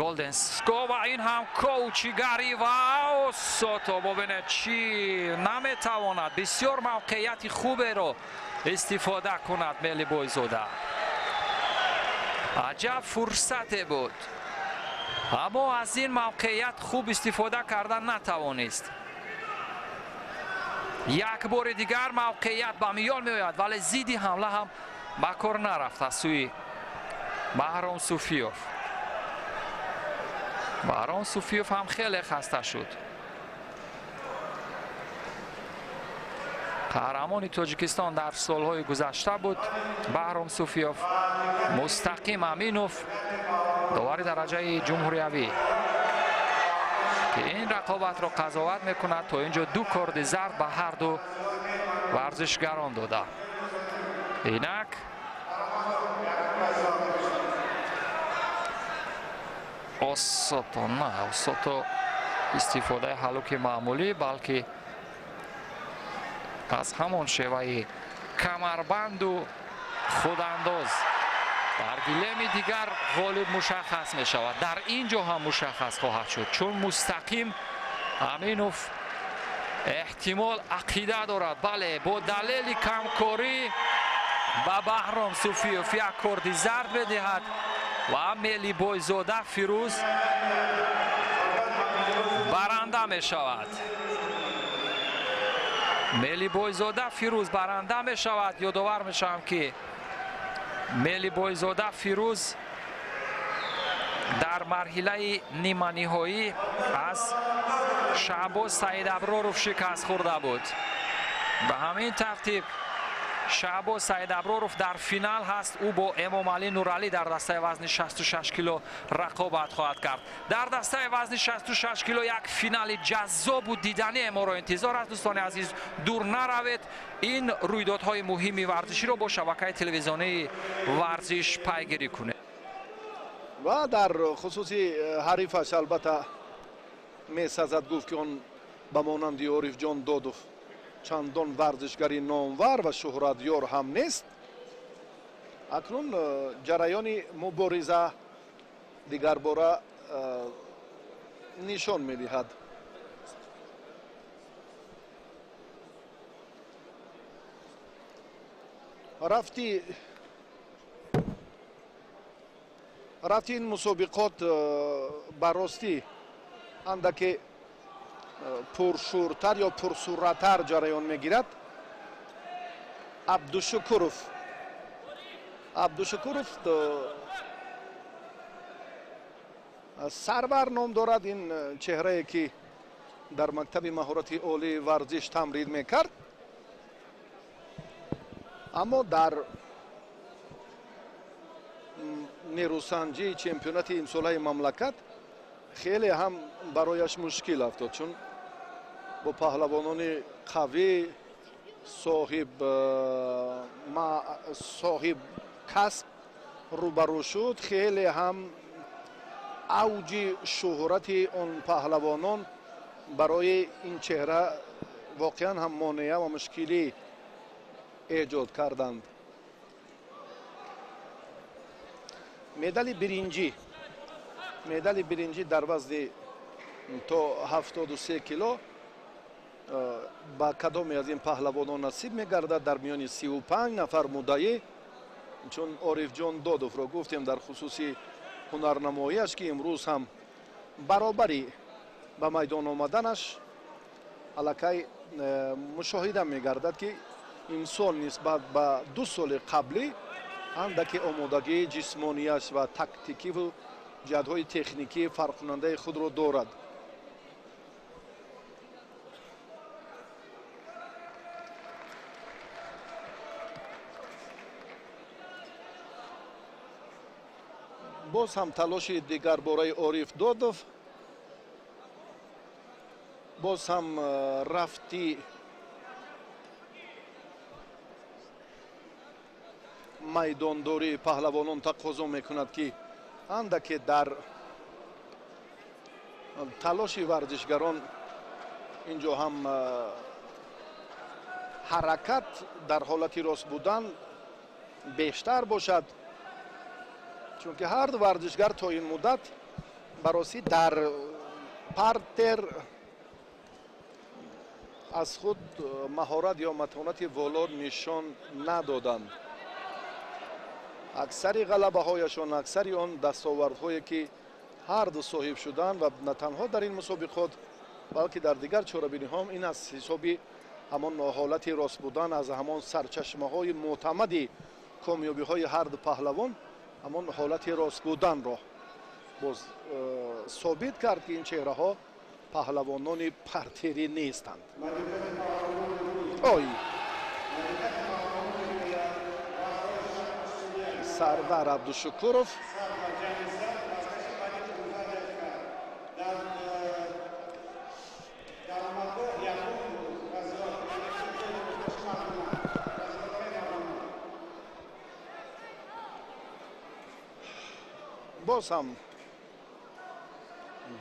Golden score ва ин ҳам коучигарӣ ва Сото, бубинед, чӣ наметавонад бисёр мавқеияти хуберо истифода кунад Мелибойзода. Аҷаб фурсате буд, аммо аз ин мавқеият хуб истифода карда натавонист. Як бори дигар мавқеият ба миён меояд, вале зидди ҳамла ҳам ба кор нарафт аз сӯи Баҳром Суфиёв. Баҳром Суфиёв ҳам хеле хаста шуд. Қаҳрамони Тоҷикистон дар солҳои гузашта буд Баҳром Суфиёв. Мустақим Аминов, довари дараҷаи ҷумҳуриявӣ, ки ин рақобатро қазоват мекунад, то ин ҷо 2 корди зард ба ҳар ду варзишгарон дода. Инак осото на осото истифодаи ҳалуки маъмулӣ, балки аз ҳамон шеваи камарбанду худандоз дар гилеми дигар ғолиб мушаххас мешавад. Дар ин ҷо ҳам мушаххас хоҳад шуд, чун Мустақим Аминов эҳтимол ақида дорад. Бале, бо далели камкорӣ ба Баҳром Суфиёв як корди зард медиҳад ва Мелибойзода Фирӯз баранда мешавад. Мелибойзода Фирӯз баранда мешавад. Ёдовар мешавам, ки Мелибойзода Фирӯз дар марҳилаи ниманиҳоӣ аз Шаҳбоз Саидаброров шикаст хӯрда буд. Ба ҳамин тартиб Шаҳбоз Саидаброров дар финал ҳаст. Ӯ бо Эмомалӣ Нуралӣ дар дастаи вазни 66 кило рақобат хоҳад кард. Дар дастаи вазни 66 кило як финали ҷаззобу диданӣ моро интизор аст. Дӯстони азиз, дур наравед. Ин рӯйдодҳои муҳими варзиширо бо шабакаи телевизионии Варзиш пайгирӣ кунед. Ва дар хусуси ҳарифаш албатта месазад гуфт, ки он ба монанди Орифҷон Додов чандон варзишгари номвар ва шӯҳратёр ҳам нест. Акнун ҷараёни мубориза дигарбора нишон медиҳад. Рафти ин мусобиқот ба ростӣ андаке пуршӯртар ё пурсуръаттар ҷараён мегирад. Абдушукуров Сарвар ном дорад. Ин чеҳрае ки дар мактаби маҳорати олии варзиш тамрин мекард, аммо дар нерӯсанҷии чемпионати имсолаи мамлакат хеле ҳам барояш мушкил афтод, чун бо паҳлавонони қавӣ, соҳиб касб рӯбарӯ шуд. Хеле ҳам авҷи шӯҳрати он паҳлавонон барои ин чеҳра воқеан ҳам монеа ва мушкилӣ эҷод карданд. Медали биринҷӣ дар вазни то 73 кило ба кадоме аз ин паҳлавонон насиб мегардад дар миёни 35 нафар муддаӣ, чун Орифҷон Додовро гуфтем дар хусуси ҳунарнамоиаш, ки имрӯз ҳам баробари ба майдон омаданаш аллакай мушоҳида мегардад, ки имсол нисбат ба 2 соли қаблӣ андаке омодагии ҷисмонияш ва тактикиву ҷиҳатҳои техникӣ фарқкунандаи худро дорад. Боз ҳам талоши дигарбораи Ориф Додов, боз ҳам рафти майдондории паҳлавонон тақозо мекунад, ки андаке дар талоши варзишгарон инҷо ҳам ҳаракат дар ҳолати рост будан бештар бошад, чунки ҳар ду варзишгар то ин муддат ба ростӣ дар партер аз худ маҳорат ё матонати воло нишон надоданд. Аксари ғалабаҳояшон, аксари он дастовардҳое ки ҳар ду соҳиб шуданд ва на танҳо дар ин мусобиқот, балки дар дигар чорабиниҳо, ин аз ҳисоби ҳамон ҳолати рост будан, аз ҳамон сарчашмаҳои мӯътамади комёбиҳои ҳар ду паҳлавон ҳамон ҳолати рост буданро боз собит кард, ки ин чеҳраҳо паҳлавонони партерӣ нестанд. Ой, Сарвар Абдушукуров. Боз ҳам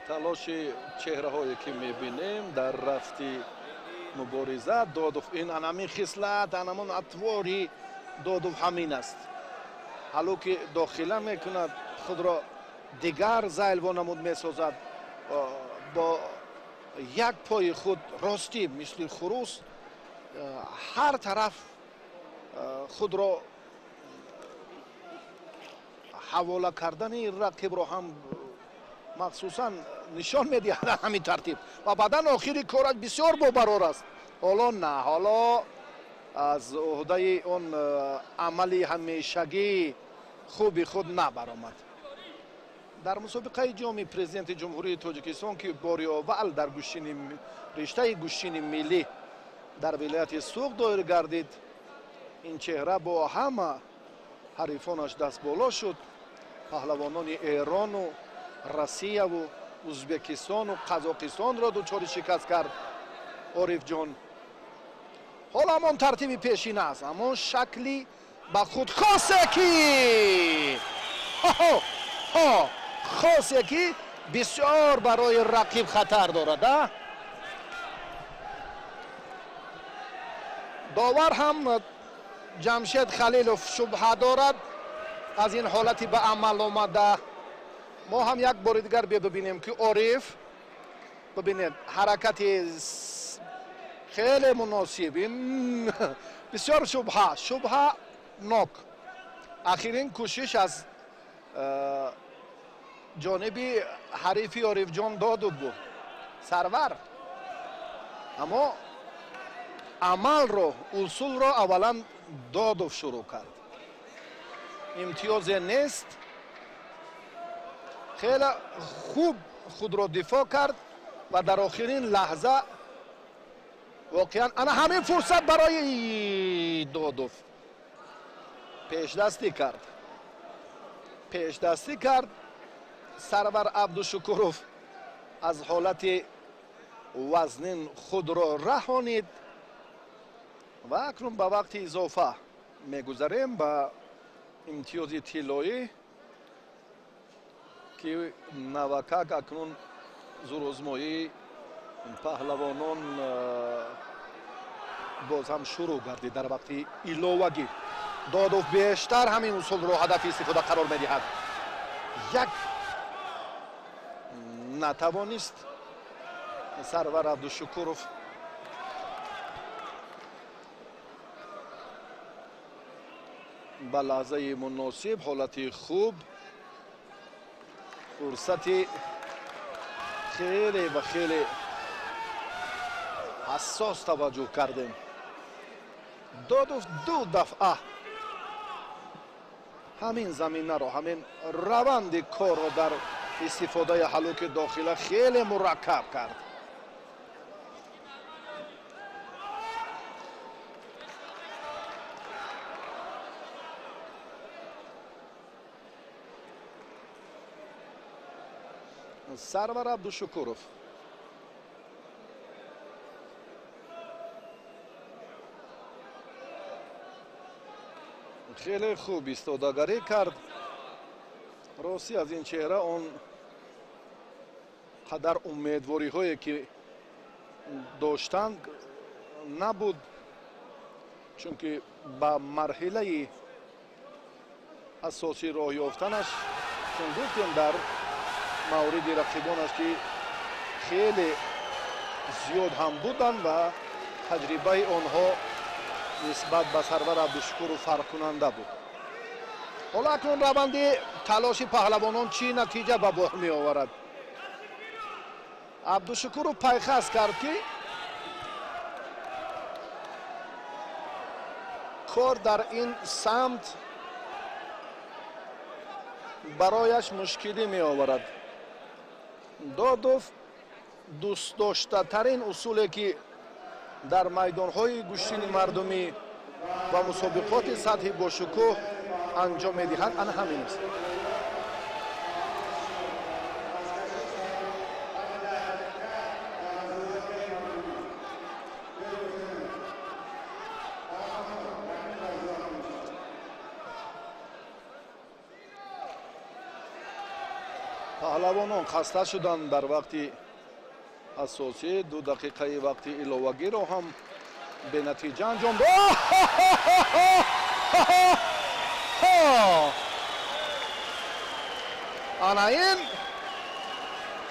талоши чеҳраҳое ки мебинем дар рафти мубориза. Додов ин анамин хислат, анамон атвори Додов ҳамин аст. Ҳалӯ ки дохила мекунад, худро дигар зайлво намуд месозад, бо як пои худ ростӣ мисли хурус ҳар тараф худро ҳавола кардани рақибро ҳам махсусан нишон медиҳад ҳамин тартиб ва баъдан охири кораш бисёр бобарор аст. Ҳоло на, ҳоло аз уҳдаи он амали ҳамешагии хуби худ набаромад. Дар мусобиқаи ҷоми президенти Ҷумҳурии Тоҷикистон, ки бори аввал дар риштаи гӯштини миллӣ дар вилояти Суғд доир гардид, ин чеҳра бо ҳама ҳарифонаш дастболо шуд. Паҳлавонони Эрону Россияву Узбекистону Қазоқистонро дучори шикаст кард Орифҷон. Ҳоло ҳамон тартиби пешин аст, ҳамон шакли ба худ хосе ки хосе ки бисёр барои рақиб хатар дорад. Довар ҳам Ҷамшед Халилов шубҳа дорад аз ин ҳолати ба амал омада. Мо ҳам як бори дигар бибинем ки Ориф, бибинед, ҳаракати хеле муносиб, бисёр шубҳа нок. Ахирин кӯшиш аз ҷониби ҳарифи Орифҷон Додов буд, Сарвар. Аммо амалро, усулро аввалан Додов шурӯъ кард. Имтиёзе нест, хеле хуб худро дифоъ кард ва дар охирин лаҳза воқеан ана ҳамин фурсат барои Додов пешдастӣ кард. Пешдастӣ кард Сарвар Абдушукуров аз ҳолати вазнин худро раҳонид ва акнун ба вақти изофа мегузарем, ба имтиёзи тиллоӣ ки навакак акнун зурозмоии паҳлавонон боз ҳам шурӯъ гардид дар вақти иловагӣ. Додов бештар ҳамин усулро ҳадафи истифода қарор медиҳад. Як натавонист Сарвар Абдушукуров. Ба лаҳзаи муносиб, ҳолати хуб, фурсати хеле ва хеле ҳассос таваҷҷӯҳ кардем. Додов ду дафъа ҳамин заминаро, ҳамин раванди корро дар истифодаи ҳалуки дохила хеле мураккаб кард. Сарвар Абдушукуров хеле хуб истодагарӣ кард. Ростӣ аз ин чеҳра он қадар умедвориҳое ки доштанд набуд, чунки ба марҳилаи асосӣ роҳ ёфтанаш, чун гуфтем, дар мавриди рақибонаш ки хеле зиёд ҳам буданд ва таҷрибаи онҳо нисбат ба Сарвар Абдушукуров фарқкунанда буд. Ҳоло акнун раванди талоши паҳлавонон чӣ натиҷа ба бор меоварад? Абдушукуров пайхас кард ки кор дар ин самт барояш мушкилӣ меоварад. Додов дӯстдоштатарин усуле ки дар майдонҳои гӯштини мардумӣ ва мусобиқоти сатҳи бошукӯҳ Анҷом медиҳад, ана ҳамин аст. Паҳлавонон хаста шуданд дар вақти асосӣ, 2 дақиқаи вақти иловагиро ҳам бенатиҷа анҷом.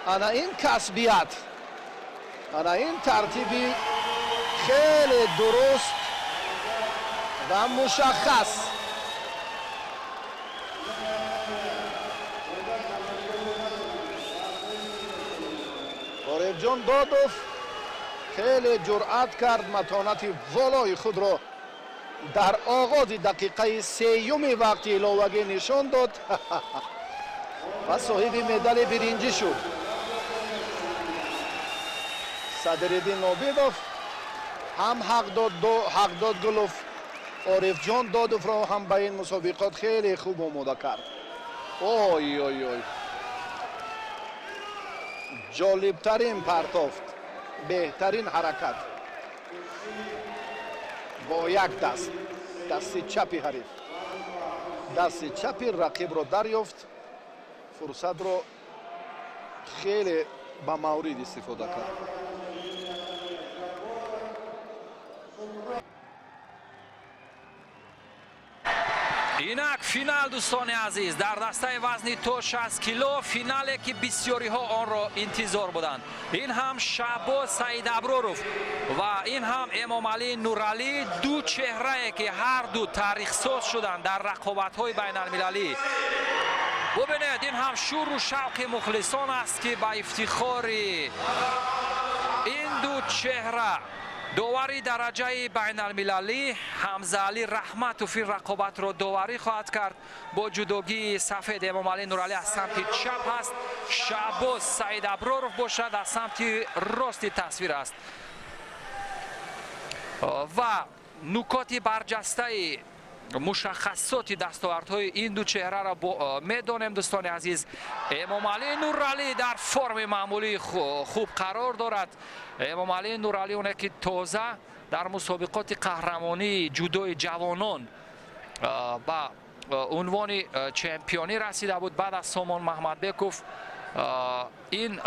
Ана ин касбият, ана ин тартиби хеле дуруст ва мушаххас. Орифҷон Додов хеле ҷуръат кард, матонати волои худро дар оғози дақиқаи сеюми вақти иловагӣ нишон дод ва соҳиби медали биринҷӣ шуд. Садриддин Обидов ҳам Ҳақдод Гулов Орифҷон Додовро ҳам ба ин мусобиқот хеле хуб омода кард. Ой, ой, ой, ҷолибтарин партофт, беҳтарин ҳаракат бо як даст, дасти чапи ҳариф, дасти чапи рақибро дарёфт, фурсатро хеле ба маврид истифода кард. Инак финал, дӯстони азиз, дар дастаи вазни то 60 кило, финале ки бисёриҳо онро интизор буданд. Ин ҳам Шаҳбоз Саидаброров ва ин ҳам Эмомалӣ Нуралӣ, ду чеҳрае ки ҳар ду таърихсоз шуданд дар рақобатҳои байналмилалӣ. Бубинед, ин ҳам шуру шавқи мухлисон аст, ки ба ифтихори ин ду чеҳра довари дараҷаи байналмилалӣ Ҳамзаалӣ Раҳматов ин рақобатро доварӣ хоҳад кард. Бо ҷудогии сафед Эмомалӣ Нуралӣ аз самти чап ҳаст, Шаҳбоз Саидаброров бошад, аз самти рости тасвир аст. Ва нукоти барҷастаи мушаххасоти дастовардҳои ин ду чеҳраро медонем, дӯстони азиз. Эмомалӣ Нуралӣ дар форми маъмулии хуб қарор дорад. Эмомалӣ Нуралӣ, оне ки тоза дар мусобиқоти қаҳрамонии ҷудои ҷавонон ба унвони чемпионӣ расида буд баъд аз Сомон Маҳмадбеков, ин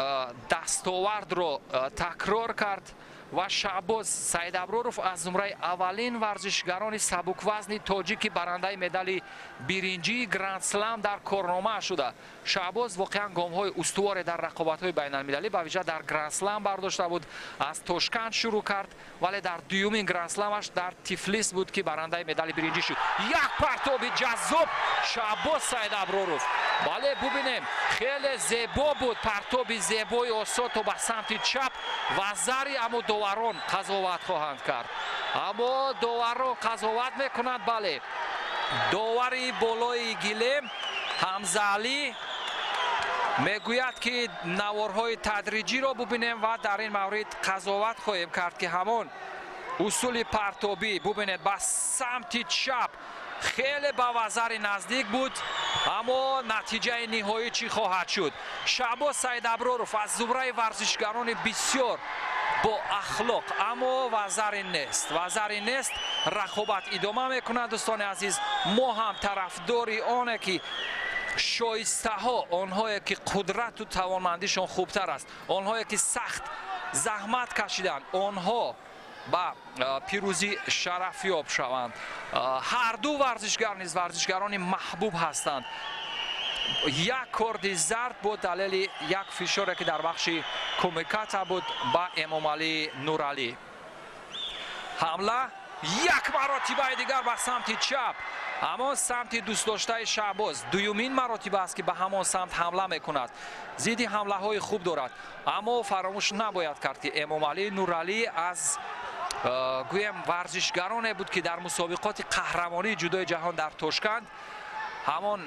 дастовардро такрор кард. Ва Шаҳбоз Саидаброров аз зумраи аввалин варзишгарони сабуквазни тоҷики барандаи медали биринҷии грандслам дар корнома шуда. Шаҳбоз воқеан гомҳои устуворе дар рақобатҳои байналмилалӣ, ба вижа дар грандслам бардошта буд. Аз Тошканд шурӯъ кард, вале дар дуюмин грандсламаш дар Тифлис буд, ки барандаи медали биринҷӣ шуд. Як партоби ҷаззоб, Шаҳбоз Саидаброров! Бале, бубинем, хеле зебо буд, партоби зебои осото ба самти чап вазари, аммо доварон қазоват хоҳанд кард, аммо доварон қазоват мекунанд. Бале, довари болои гилем Ҳамзаалӣ мегӯяд, ки наворҳои тадриҷиро бубинем ва дар ин маврид қазоват хоҳем кард, ки ҳамон усули партобӣ, бубинед, ба самти чап хеле ба вазари наздик буд, аммо натиҷаи ниҳоӣ чӣ хоҳад шуд? Шаҳбоз Саидаброров аз зумраи варзишгарони бисёр бо ахлоқ, аммо вазари нест, вазари нест. Рақобат идома мекунад, дӯстони азиз. Мо ҳам тарафдори оне ки шоистаҳо, онҳое ки қудрату тавонмандишон хубтар аст, онҳое ки сахт заҳмат кашиданд, онҳо ба пирӯзӣ шарафёб шаванд. Ҳарду варзишгар низ варзишгарони маҳбуб ҳастанд. Як корди зард бо далели як фишоре, ки дар бахши кумиката буд, ба Эмомалӣ Нуралӣ. Ҳамла як маротибаи дигар ба самти чап, ҳамон самти дӯстдоштаи Шаҳбоз. Дуюмин маротиба аст, ки ба ҳамон самт ҳамла мекунад, зидди ҳамлаҳои хуб дорад. Аммо фаромӯш набояд кард, ки Эмомалӣ Нуралӣ аз гӯем варзишгароне буд, ки дар мусобиқоти қаҳрамонии ҷудои ҷаҳон дар Тошканд ҳамон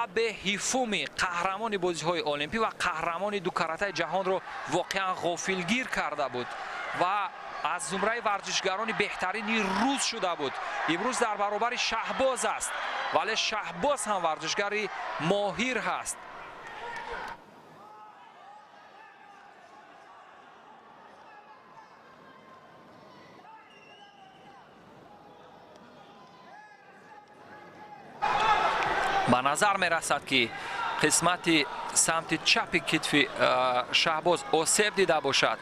Абе Ҳифуми, қаҳрамони бозиҳои олимпӣ ва қаҳрамони дукаратаи ҷаҳонро воқеан ғофилгир карда буд ва аз зумраи варзишгарони беҳтарини рӯз шуда буд. Имрӯз дар баробари Шаҳбоз аст. Вале Шаҳбоз ҳам варзишгари моҳир ҳаст. Ба назар мерасад, ки қисмати самти чапи китфи Шаҳбоз осеб дида бошад,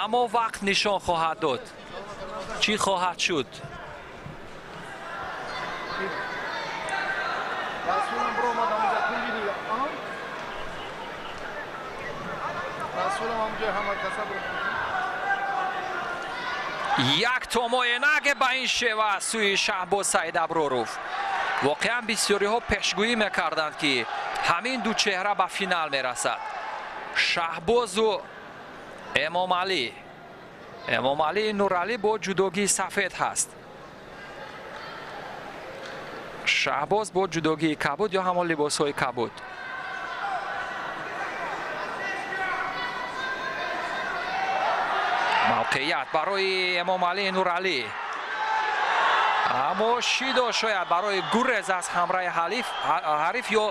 аммо вақт нишон хоҳад дод, чӣ хоҳад шуд. Як томоенаге ба ин шева сӯи Шаҳбоз Саидаброров. Воқеан, бисёриҳо пешгӯӣ мекарданд, ки ҳамин ду чеҳра ба финал мерасад: Шаҳбозу Эмомалӣ. Эмомалӣ Нуралӣ бо ҷудогии сафед ҳаст, Шаҳбоз бо ҷудогии кабуд ё ҳамон либосҳои кабуд. Мавқеият барои Эмомалӣ Нуралӣ, аммо шидо шояд барои гурез аз ҳамраи ҳариф ё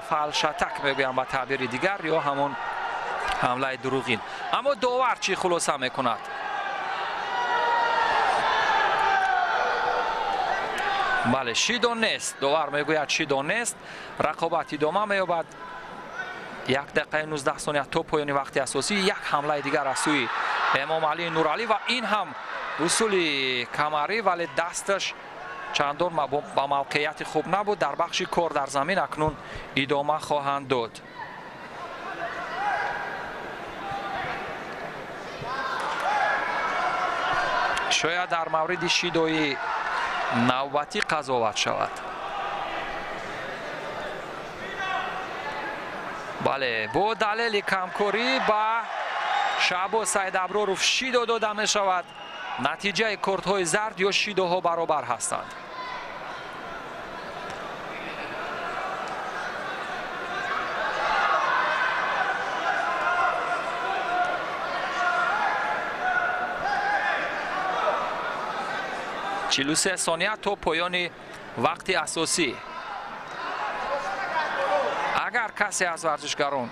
фалшатак мегӯям ба таъбири дигар, ё ҳамон ҳамлаи дурӯғин. Аммо довар чӣ хулоса мекунад? Бале, шидо нест. Довар мегӯяд, шидо нест, рақобат идома меёбад. 1 дақиқаи 19 сония то поёни вақти асосӣ. Як ҳамлаи дигар аз сӯи Эмомалӣ Нуралӣ ва ин ҳам усули камарӣ, вале дасташ чандон ба мавқеияти хуб набуд. Дар бахши кор дар замин акнун идома хоҳанд дод. Шояд дар мавриди шидои навбатӣ қазоват шавад. Бале, бо далели камкорӣ ба Шаҳбоз Саидаброров шидо дода мешавад. Натиҷаи кортҳои зард ё шидоҳо баробар ҳастанд. 43 сония то поёни вақти асосӣ. Агар касе аз варзишгарон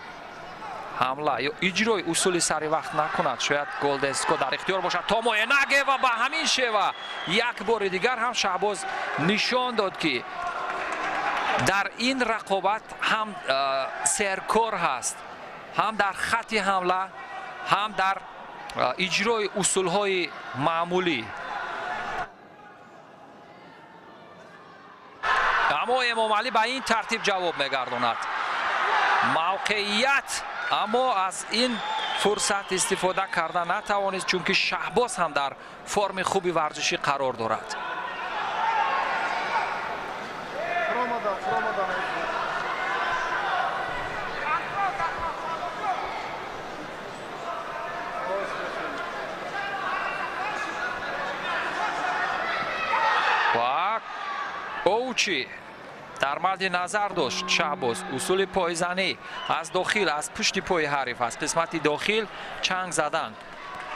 ҳамла ё иҷрои усули сари вақт накунад, шояд голден скор дар ихтиёр бошад. Томоенаге ва ба ҳамин шева як бори дигар ҳам Шаҳбоз нишон дод, ки дар ин рақобат ҳам серкор ҳаст, ҳам дар хатти ҳамла, ҳам дар иҷрои усулҳои маъмулӣ. Аммо Эмомалӣ ба ин тартиб ҷавоб мегардонад. Мавқеият, аммо аз ин фурсат истифода карда натавонист, чунки Шаҳбоз ҳам дар форми хуби варзишӣ қарор дорад. Фуромадан, фуромадан. Ва оучи дар мадди назар дошт Шаҳбоз, усули пойзанӣ аз дохил, аз пушти пои ҳариф, аз қисмати дохил чанг задан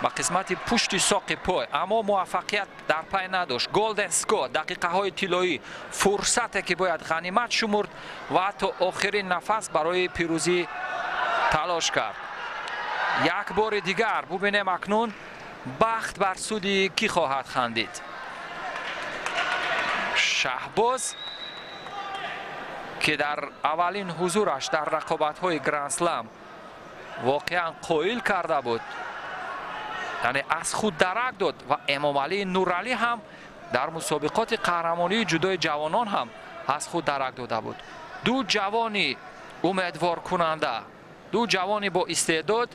ба қисмати пушти соқи пой, аммо муваффақият дар пай надошт. Голден скор, дақиқаҳои тиллоӣ, фурсате ки бояд ғанимат шумурд ва то охирин нафас барои пирӯзӣ талош кард. Як бори дигар бубинем, акнун бахт бар суди кӣ хоҳад хандид. Шаҳбоз, ки дар аввалин ҳузураш дар рақобатҳои грандслам воқеан қоил карда буд, яъне аз худ дарак дод, ва Эмомалии Нуралӣ ҳам дар мусобиқоти қаҳрамонии ҷудои ҷавонон ҳам аз худ дарак дода буд. Ду ҷавони умедворкунанда, ду ҷавони бо истеъдод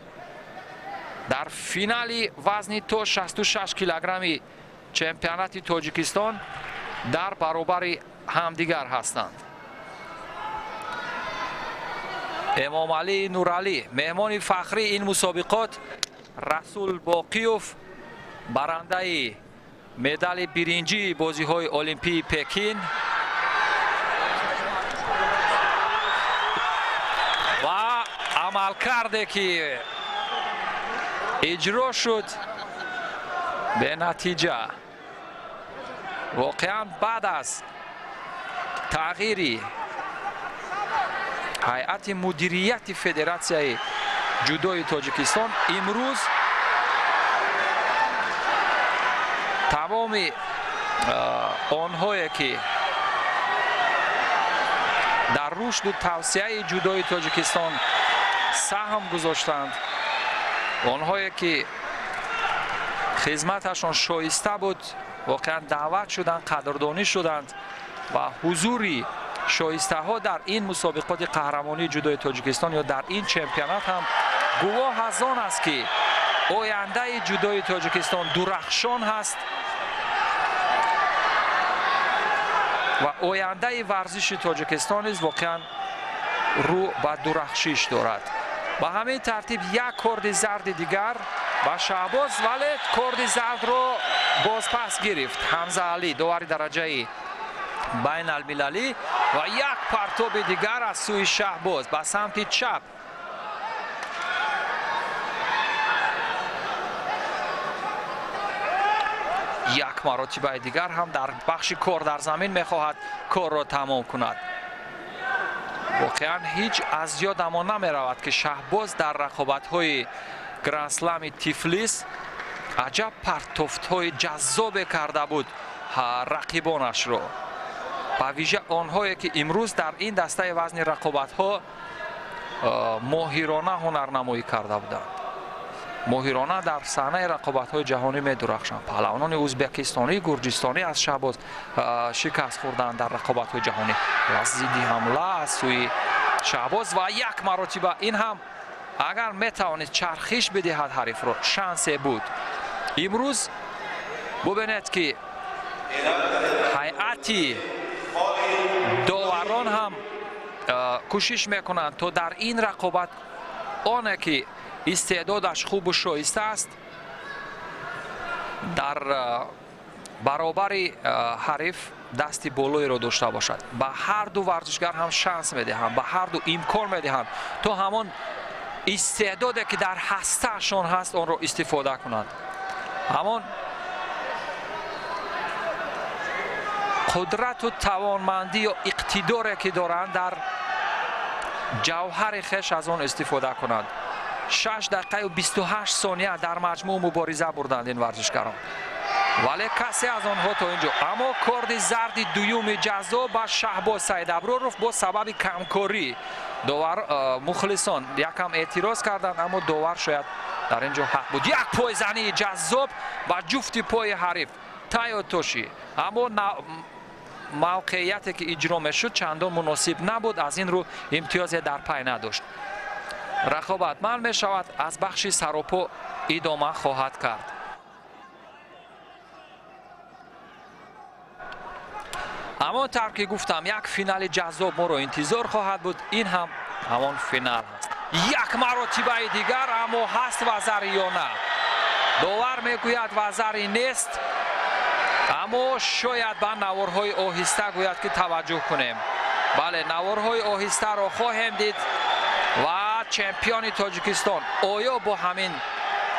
дар финали вазни то 66 килограмми чемпионати Тоҷикистон дар баробари ҳамдигар ҳастанд. Эмомалӣ Нуралӣ, меҳмони фахрии ин мусобиқот Расул Боқиёв, барандаи медали биринҷии бозиҳои олимпии Пекин ва амалкарде ки иҷро шуд, бенатиҷа. Воқеан, баъд аз Тағйири ҳайати мудирияти Федератсияи ҷудои Тоҷикистон имрӯз тамоми онҳое ки дар рушду тавсияи ҷудои Тоҷикистон саҳм гузоштанд, онҳое ки хизматашон шоиста буд, воқеан даъват шуданд, қадрдонӣ шуданд ва ҳузури шоистаҳо дар ин мусобиқоти қаҳрамонии ҷудои Тоҷикистон ё дар ин чемпионат ҳам гувоҳ аз он аст, ки ояндаи ҷудои Тоҷикистон дурахшон ҳаст ва ояндаи варзиши Тоҷикистон низ воқеан рӯ ба дурахшиш дорад. Ба ҳамин тартиб як корди зарди дигар ба Шаҳбоз, вале корди зардро бозпас гирифт Ҳамзаалӣ, довари дараҷаи байналмилалӣ, ва як партоби дигар аз сӯи Шаҳбоз ба самти чап. Як маротибаи дигар ҳам дар бахши кор дар замин мехоҳад корро тамом кунад. Воқеан ҳеҷ аз ёдамон намеравад, ки Шаҳбоз дар рақобатҳои Грандслами Тифлис аҷаб партофтҳои ҷаззобе карда буд рақибонашро, ба вижа онҳое ки имрӯз дар ин дастаи вазни рақобатҳо моҳирона ҳунарнамоӣ карда буданд. Моҳирона дар саҳнаи рақобатҳои ҷаҳонӣ медурахшанд. Паҳлавонони ӯзбекистонӣ, гурҷистонӣ аз Шаҳбоз шикаст хӯрданд дар рақобатҳои ҷаҳонӣ ва зидди ҳамла аз сӯи Шаҳбоз ва як маротиба ин ҳам агар метавонист чархиш бидиҳад ҳарифро, шансе буд. Имрӯз бубинед, ки ҳайати доварон ҳам кӯшиш мекунанд, то дар ин рақобат оне ки истеъдодаш хубу шоиста аст, дар баробари ҳариф дасти болоеро дошта бошад. Ба ҳар ду варзишгар ҳам шанс медиҳанд, ба ҳар ду имкон медиҳанд, то ҳамон истеъдоде ки дар ҳастаашон ҳаст, онро истифода кунанд, ҳамон қудрату тавонмандӣ ё иқтидоре ки доранд, дар ҷавҳари хеш аз он истифода кунанд. 6 дақиқаю 28 сония дар маҷмӯъ мубориза бурданд ин варзишгарон, вале касе аз онҳо то ин ҷо. Аммо корди зарди дуюми ҷазо ба Шаҳбоз Саидаброров бо сабаби камкорӣ. Довар, мухлисон якам эътироз карданд, аммо довар шояд дар ин ҷо ҳақ буд. Як пойзании ҷаззоб ба ҷуфти пои ҳариф, тайотоши, аммо мавқеияте ки иҷро мешуд, чандон муносиб набуд, аз ин рӯ имтиёзе дар пай надошт. Рақобат манъ мешавад, аз бахши саропо идома хоҳад кард. Ҳамон тавр ки гуфтам, як финали ҷаззоб моро интизор хоҳад буд. Ин ҳам ҳамон финал ҳаст. Як маротибаи дигар, аммо ҳаст вазари ё на? Довар мегӯяд, вазари нест, аммо шояд ба наворҳои оҳиста гӯяд, ки таваҷҷӯҳ кунем. Бале, наворҳои оҳистаро хоҳем дид ва чемпиони Тоҷикистон оё бо ҳамин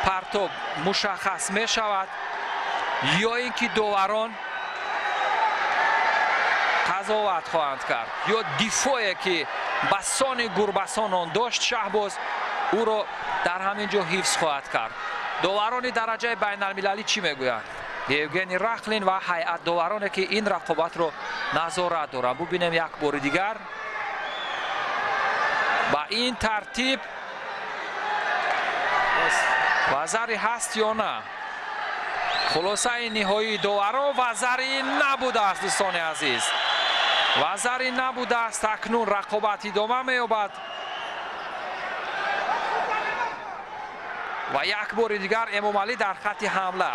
партоб мушаххас мешавад ё ин ки доварон қазоват хоҳанд кард, ё дифое ки ба сони гурбасон он дошт Шаҳбоз, ӯро дар ҳамин ҷо ҳифз хоҳад кард. Доварони дараҷаи байналмилалӣ чӣ мегӯянд? Евгений Рахлин ва ҳайат довароне ки ин рақобатро назорат доранд, бубинем як бори дигар. Ба ин тартиб вазари ҳаст ё на? Хулосаи ниҳоии доварон: вазари набудааст. Дӯстони азиз, вазари набудааст. Акнун рақобат идома меёбад ва як бори дигар Эмомалӣ дар хатти ҳамла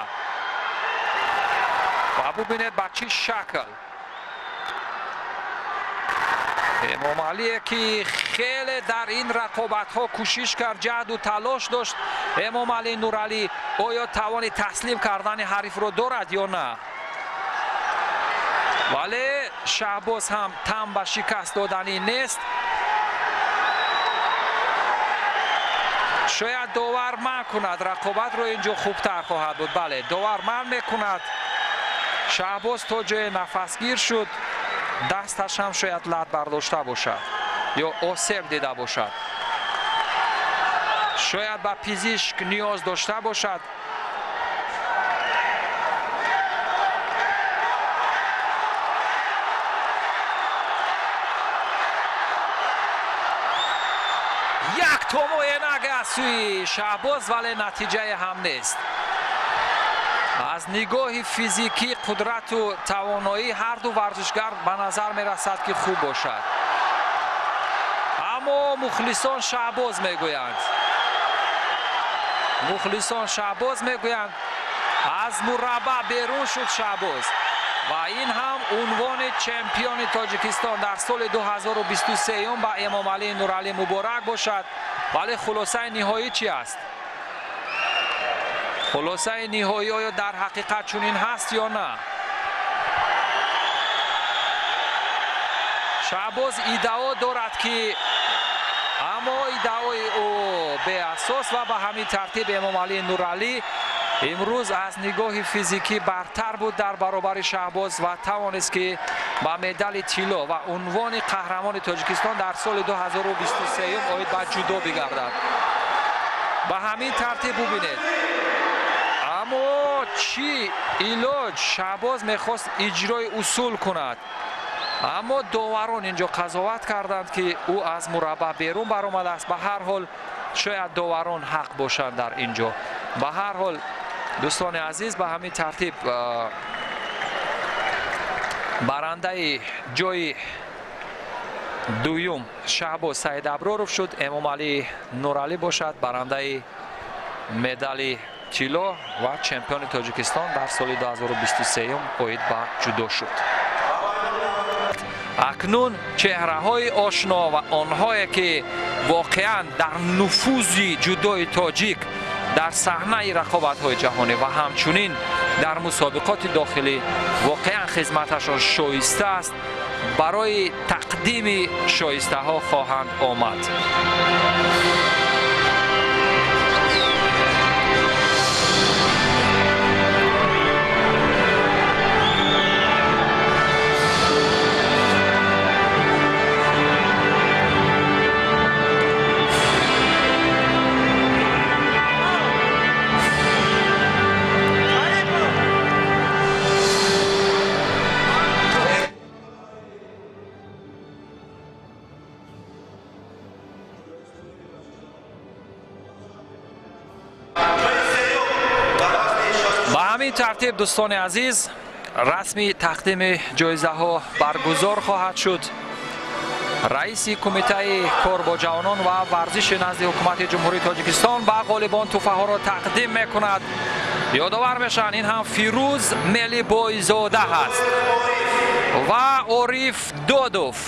ва бубинед, ба чӣ шакл Эмомалие ки хеле дар ин рақобатҳо кӯшиш кард, ҷаҳду талош дошт. Эмомалӣ Нуралӣ оё тавони таслим кардани ҳарифро дорад ё на? Вале Шаҳбоз ҳам тан ба шикаст доданӣ нест. Шояд довар манъ кунад рақобатро, ин ҷо хубтар хоҳад буд. Бале, довар манъ мекунад. Шаҳбоз то ҷое нафасгир шуд. Дасташ ҳам шояд лат бардошта бошад ё осеб дида бошад, шояд ба пизишк ниёз дошта бошад. Як томои наг аз сӯи Шаҳбоз, вале натиҷае ҳам нест. Аз нигоҳи физикӣ, қудрату тавоноӣ ҳар ду варзишгар ба назар мерасад, ки хуб бошад, аммо мухлисон Шаҳбоз мегӯянд, мухлисон Шаҳбоз мегӯянд. Аз мураббаъ берун шуд Шаҳбоз ва ин ҳам унвони чемпиони Тоҷикистон дар соли 2023 ба Эмомалӣ Нуралӣ муборак бошад. Вале хулосаи ниҳоӣ чӣ аст? Хулосаи ниҳоӣ оё дар ҳақиқат чунин ҳаст ё на? Шаҳбоз иддао дорад, ки аммо иддаои ӯ беасос ва ба ҳамин тартиб Эмомалӣ Нуралӣ имрӯз аз нигоҳи физикӣ бартар буд дар баробари Шаҳбоз ва тавонист, ки ба медали тилло ва унвони қаҳрамони Тоҷикистон дар соли 2023 оид ба ҷудо бигардад. Ба ҳамин тартиб бубинед, аммо чӣ илоҷ? Шаҳбоз мехост иҷрои усул кунад, аммо доварон инҷо қазоват карданд, ки ӯ аз мураббаъ берун баромадааст. Ба ҳар ҳол, шояд доварон ҳақ бошанд дар ин ҷо. Ба ҳар ҳол, дӯстони азиз, ба ҳамин тартиб барандаи ҷои дуюм Шаҳбоз Саидаброров шуд. Эмомалӣ Нуралӣ бошад барандаи медали тилло ва чемпиони Тоҷикистон дар соли 2023 оид ба ҷудо шуд. Акнун чеҳраҳои ошно ва онҳое, ки воқеан дар нуфузи ҷудои тоҷик дар саҳнаи рақобатҳои ҷаҳонӣ ва ҳамчунин дар мусобиқоти дохилӣ воқеан хизматашон шоиста аст, барои тақдими шоистаҳо хоҳанд омад. Ба ҳамин тартиб, дӯстони азиз, расми тақдими ҷоизаҳо баргузор хоҳад шуд. Раиси Кумитаи кор бо ҷавонон ва варзиши назди Ҳукумати Ҷумҳурии Тоҷикистон ба ғолибон тӯҳфаҳоро тақдим мекунад. Ёдовар мешаванд, ин ҳам Фирӯз Мелибойзода ҳаст ва Ориф Додов.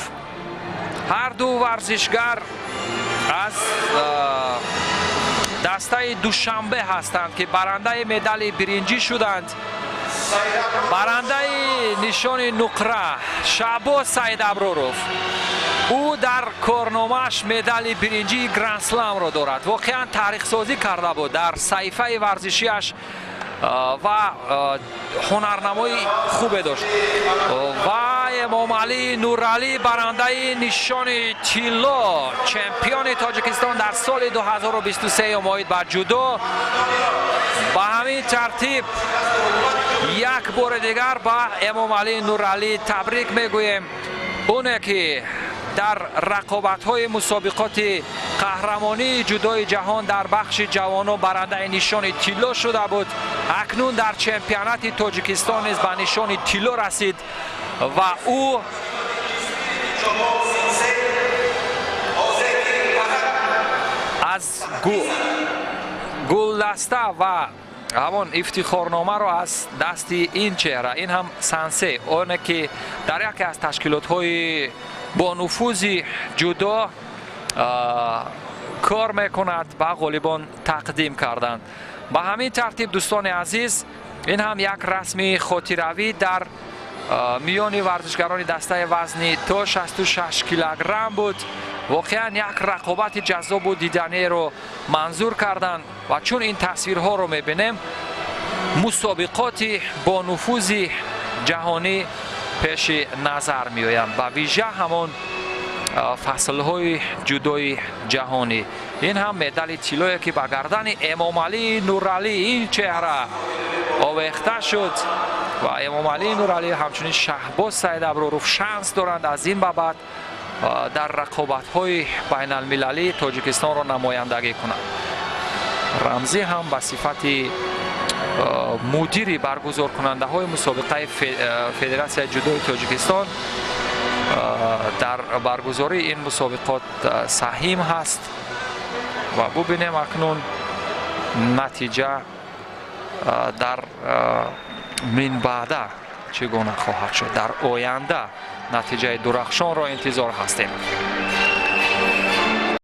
Ҳар ду варзишгар аз дастаи Душанбе ҳастанд, ки барандаи медали биринҷӣ шуданд. Барандаи нишони нуқра Шаҳбоз Саидаброров, ӯ дар корномааш медали биринҷии грандсламро дорад. Воқеан таърихсозӣ карда буд дар саҳифаи варзишиаш ва ҳунарнамои хубе дошт. Ва Эмомалӣ Нуралӣ барандаи нишони тилло, чемпиони Тоҷикистон дар соли 2023 оид ба ҷудо. Ба ҳамин тартиб як бори дигар ба Эмомалӣ Нуралӣ табрик мегӯем, оне ки дар рақобатҳои мусобиқоти қаҳрамонии ҷудои ҷаҳон дар бахши ҷавонон барандаи нишони тилло шуда буд, акнун дар чемпионати Тоҷикистон низ ба нишони тилло расид ва ӯ аз гулдаста ва ҳамон ифтихорномаро аз дасти ин чеҳра, ин ҳам сансе, оне ки дар яке аз ташкилотҳои бонуфузи ҷудо кор мекунад, ба ғолибон тақдим карданд. Ба ҳамин тартиб, дӯстони азиз, ин ҳам як расми хотиравӣ дар миёни варзишгарони дастаи вазни то 66 килограмм буд. Воқеан як рақобати ҷаззобу диданиеро манзур карданд ва чун ин тасвирҳоро мебинем, мусобиқоти бонуфузи ҷаҳонӣ Пеши назар меоянд, ба вижа ҳамон фаслҳои ҷудои ҷаҳонӣ. Ин ҳам медали тиллое, ки ба гардани Эмомалӣ Нуралӣ, ин чеҳра, овехта шуд ва Эмомалӣ Нуралӣ, ҳамчунин Шаҳбоз Саидаброров шанс доранд аз ин ба баъд дар рақобатҳои байналмилалӣ Тоҷикистонро намояндагӣ кунанд. Рамзӣ ҳам ба сифати мудири баргузоркунандаҳои мусобиқаи Федератсияи ҷудои Тоҷикистон дар баргузории ин мусобиқот саҳим ҳаст. Ва бубинем акнун натиҷа дар минбаъда чӣ гуна хоҳад шуд. Дар оянда натиҷаи дурахшонро интизор ҳастем.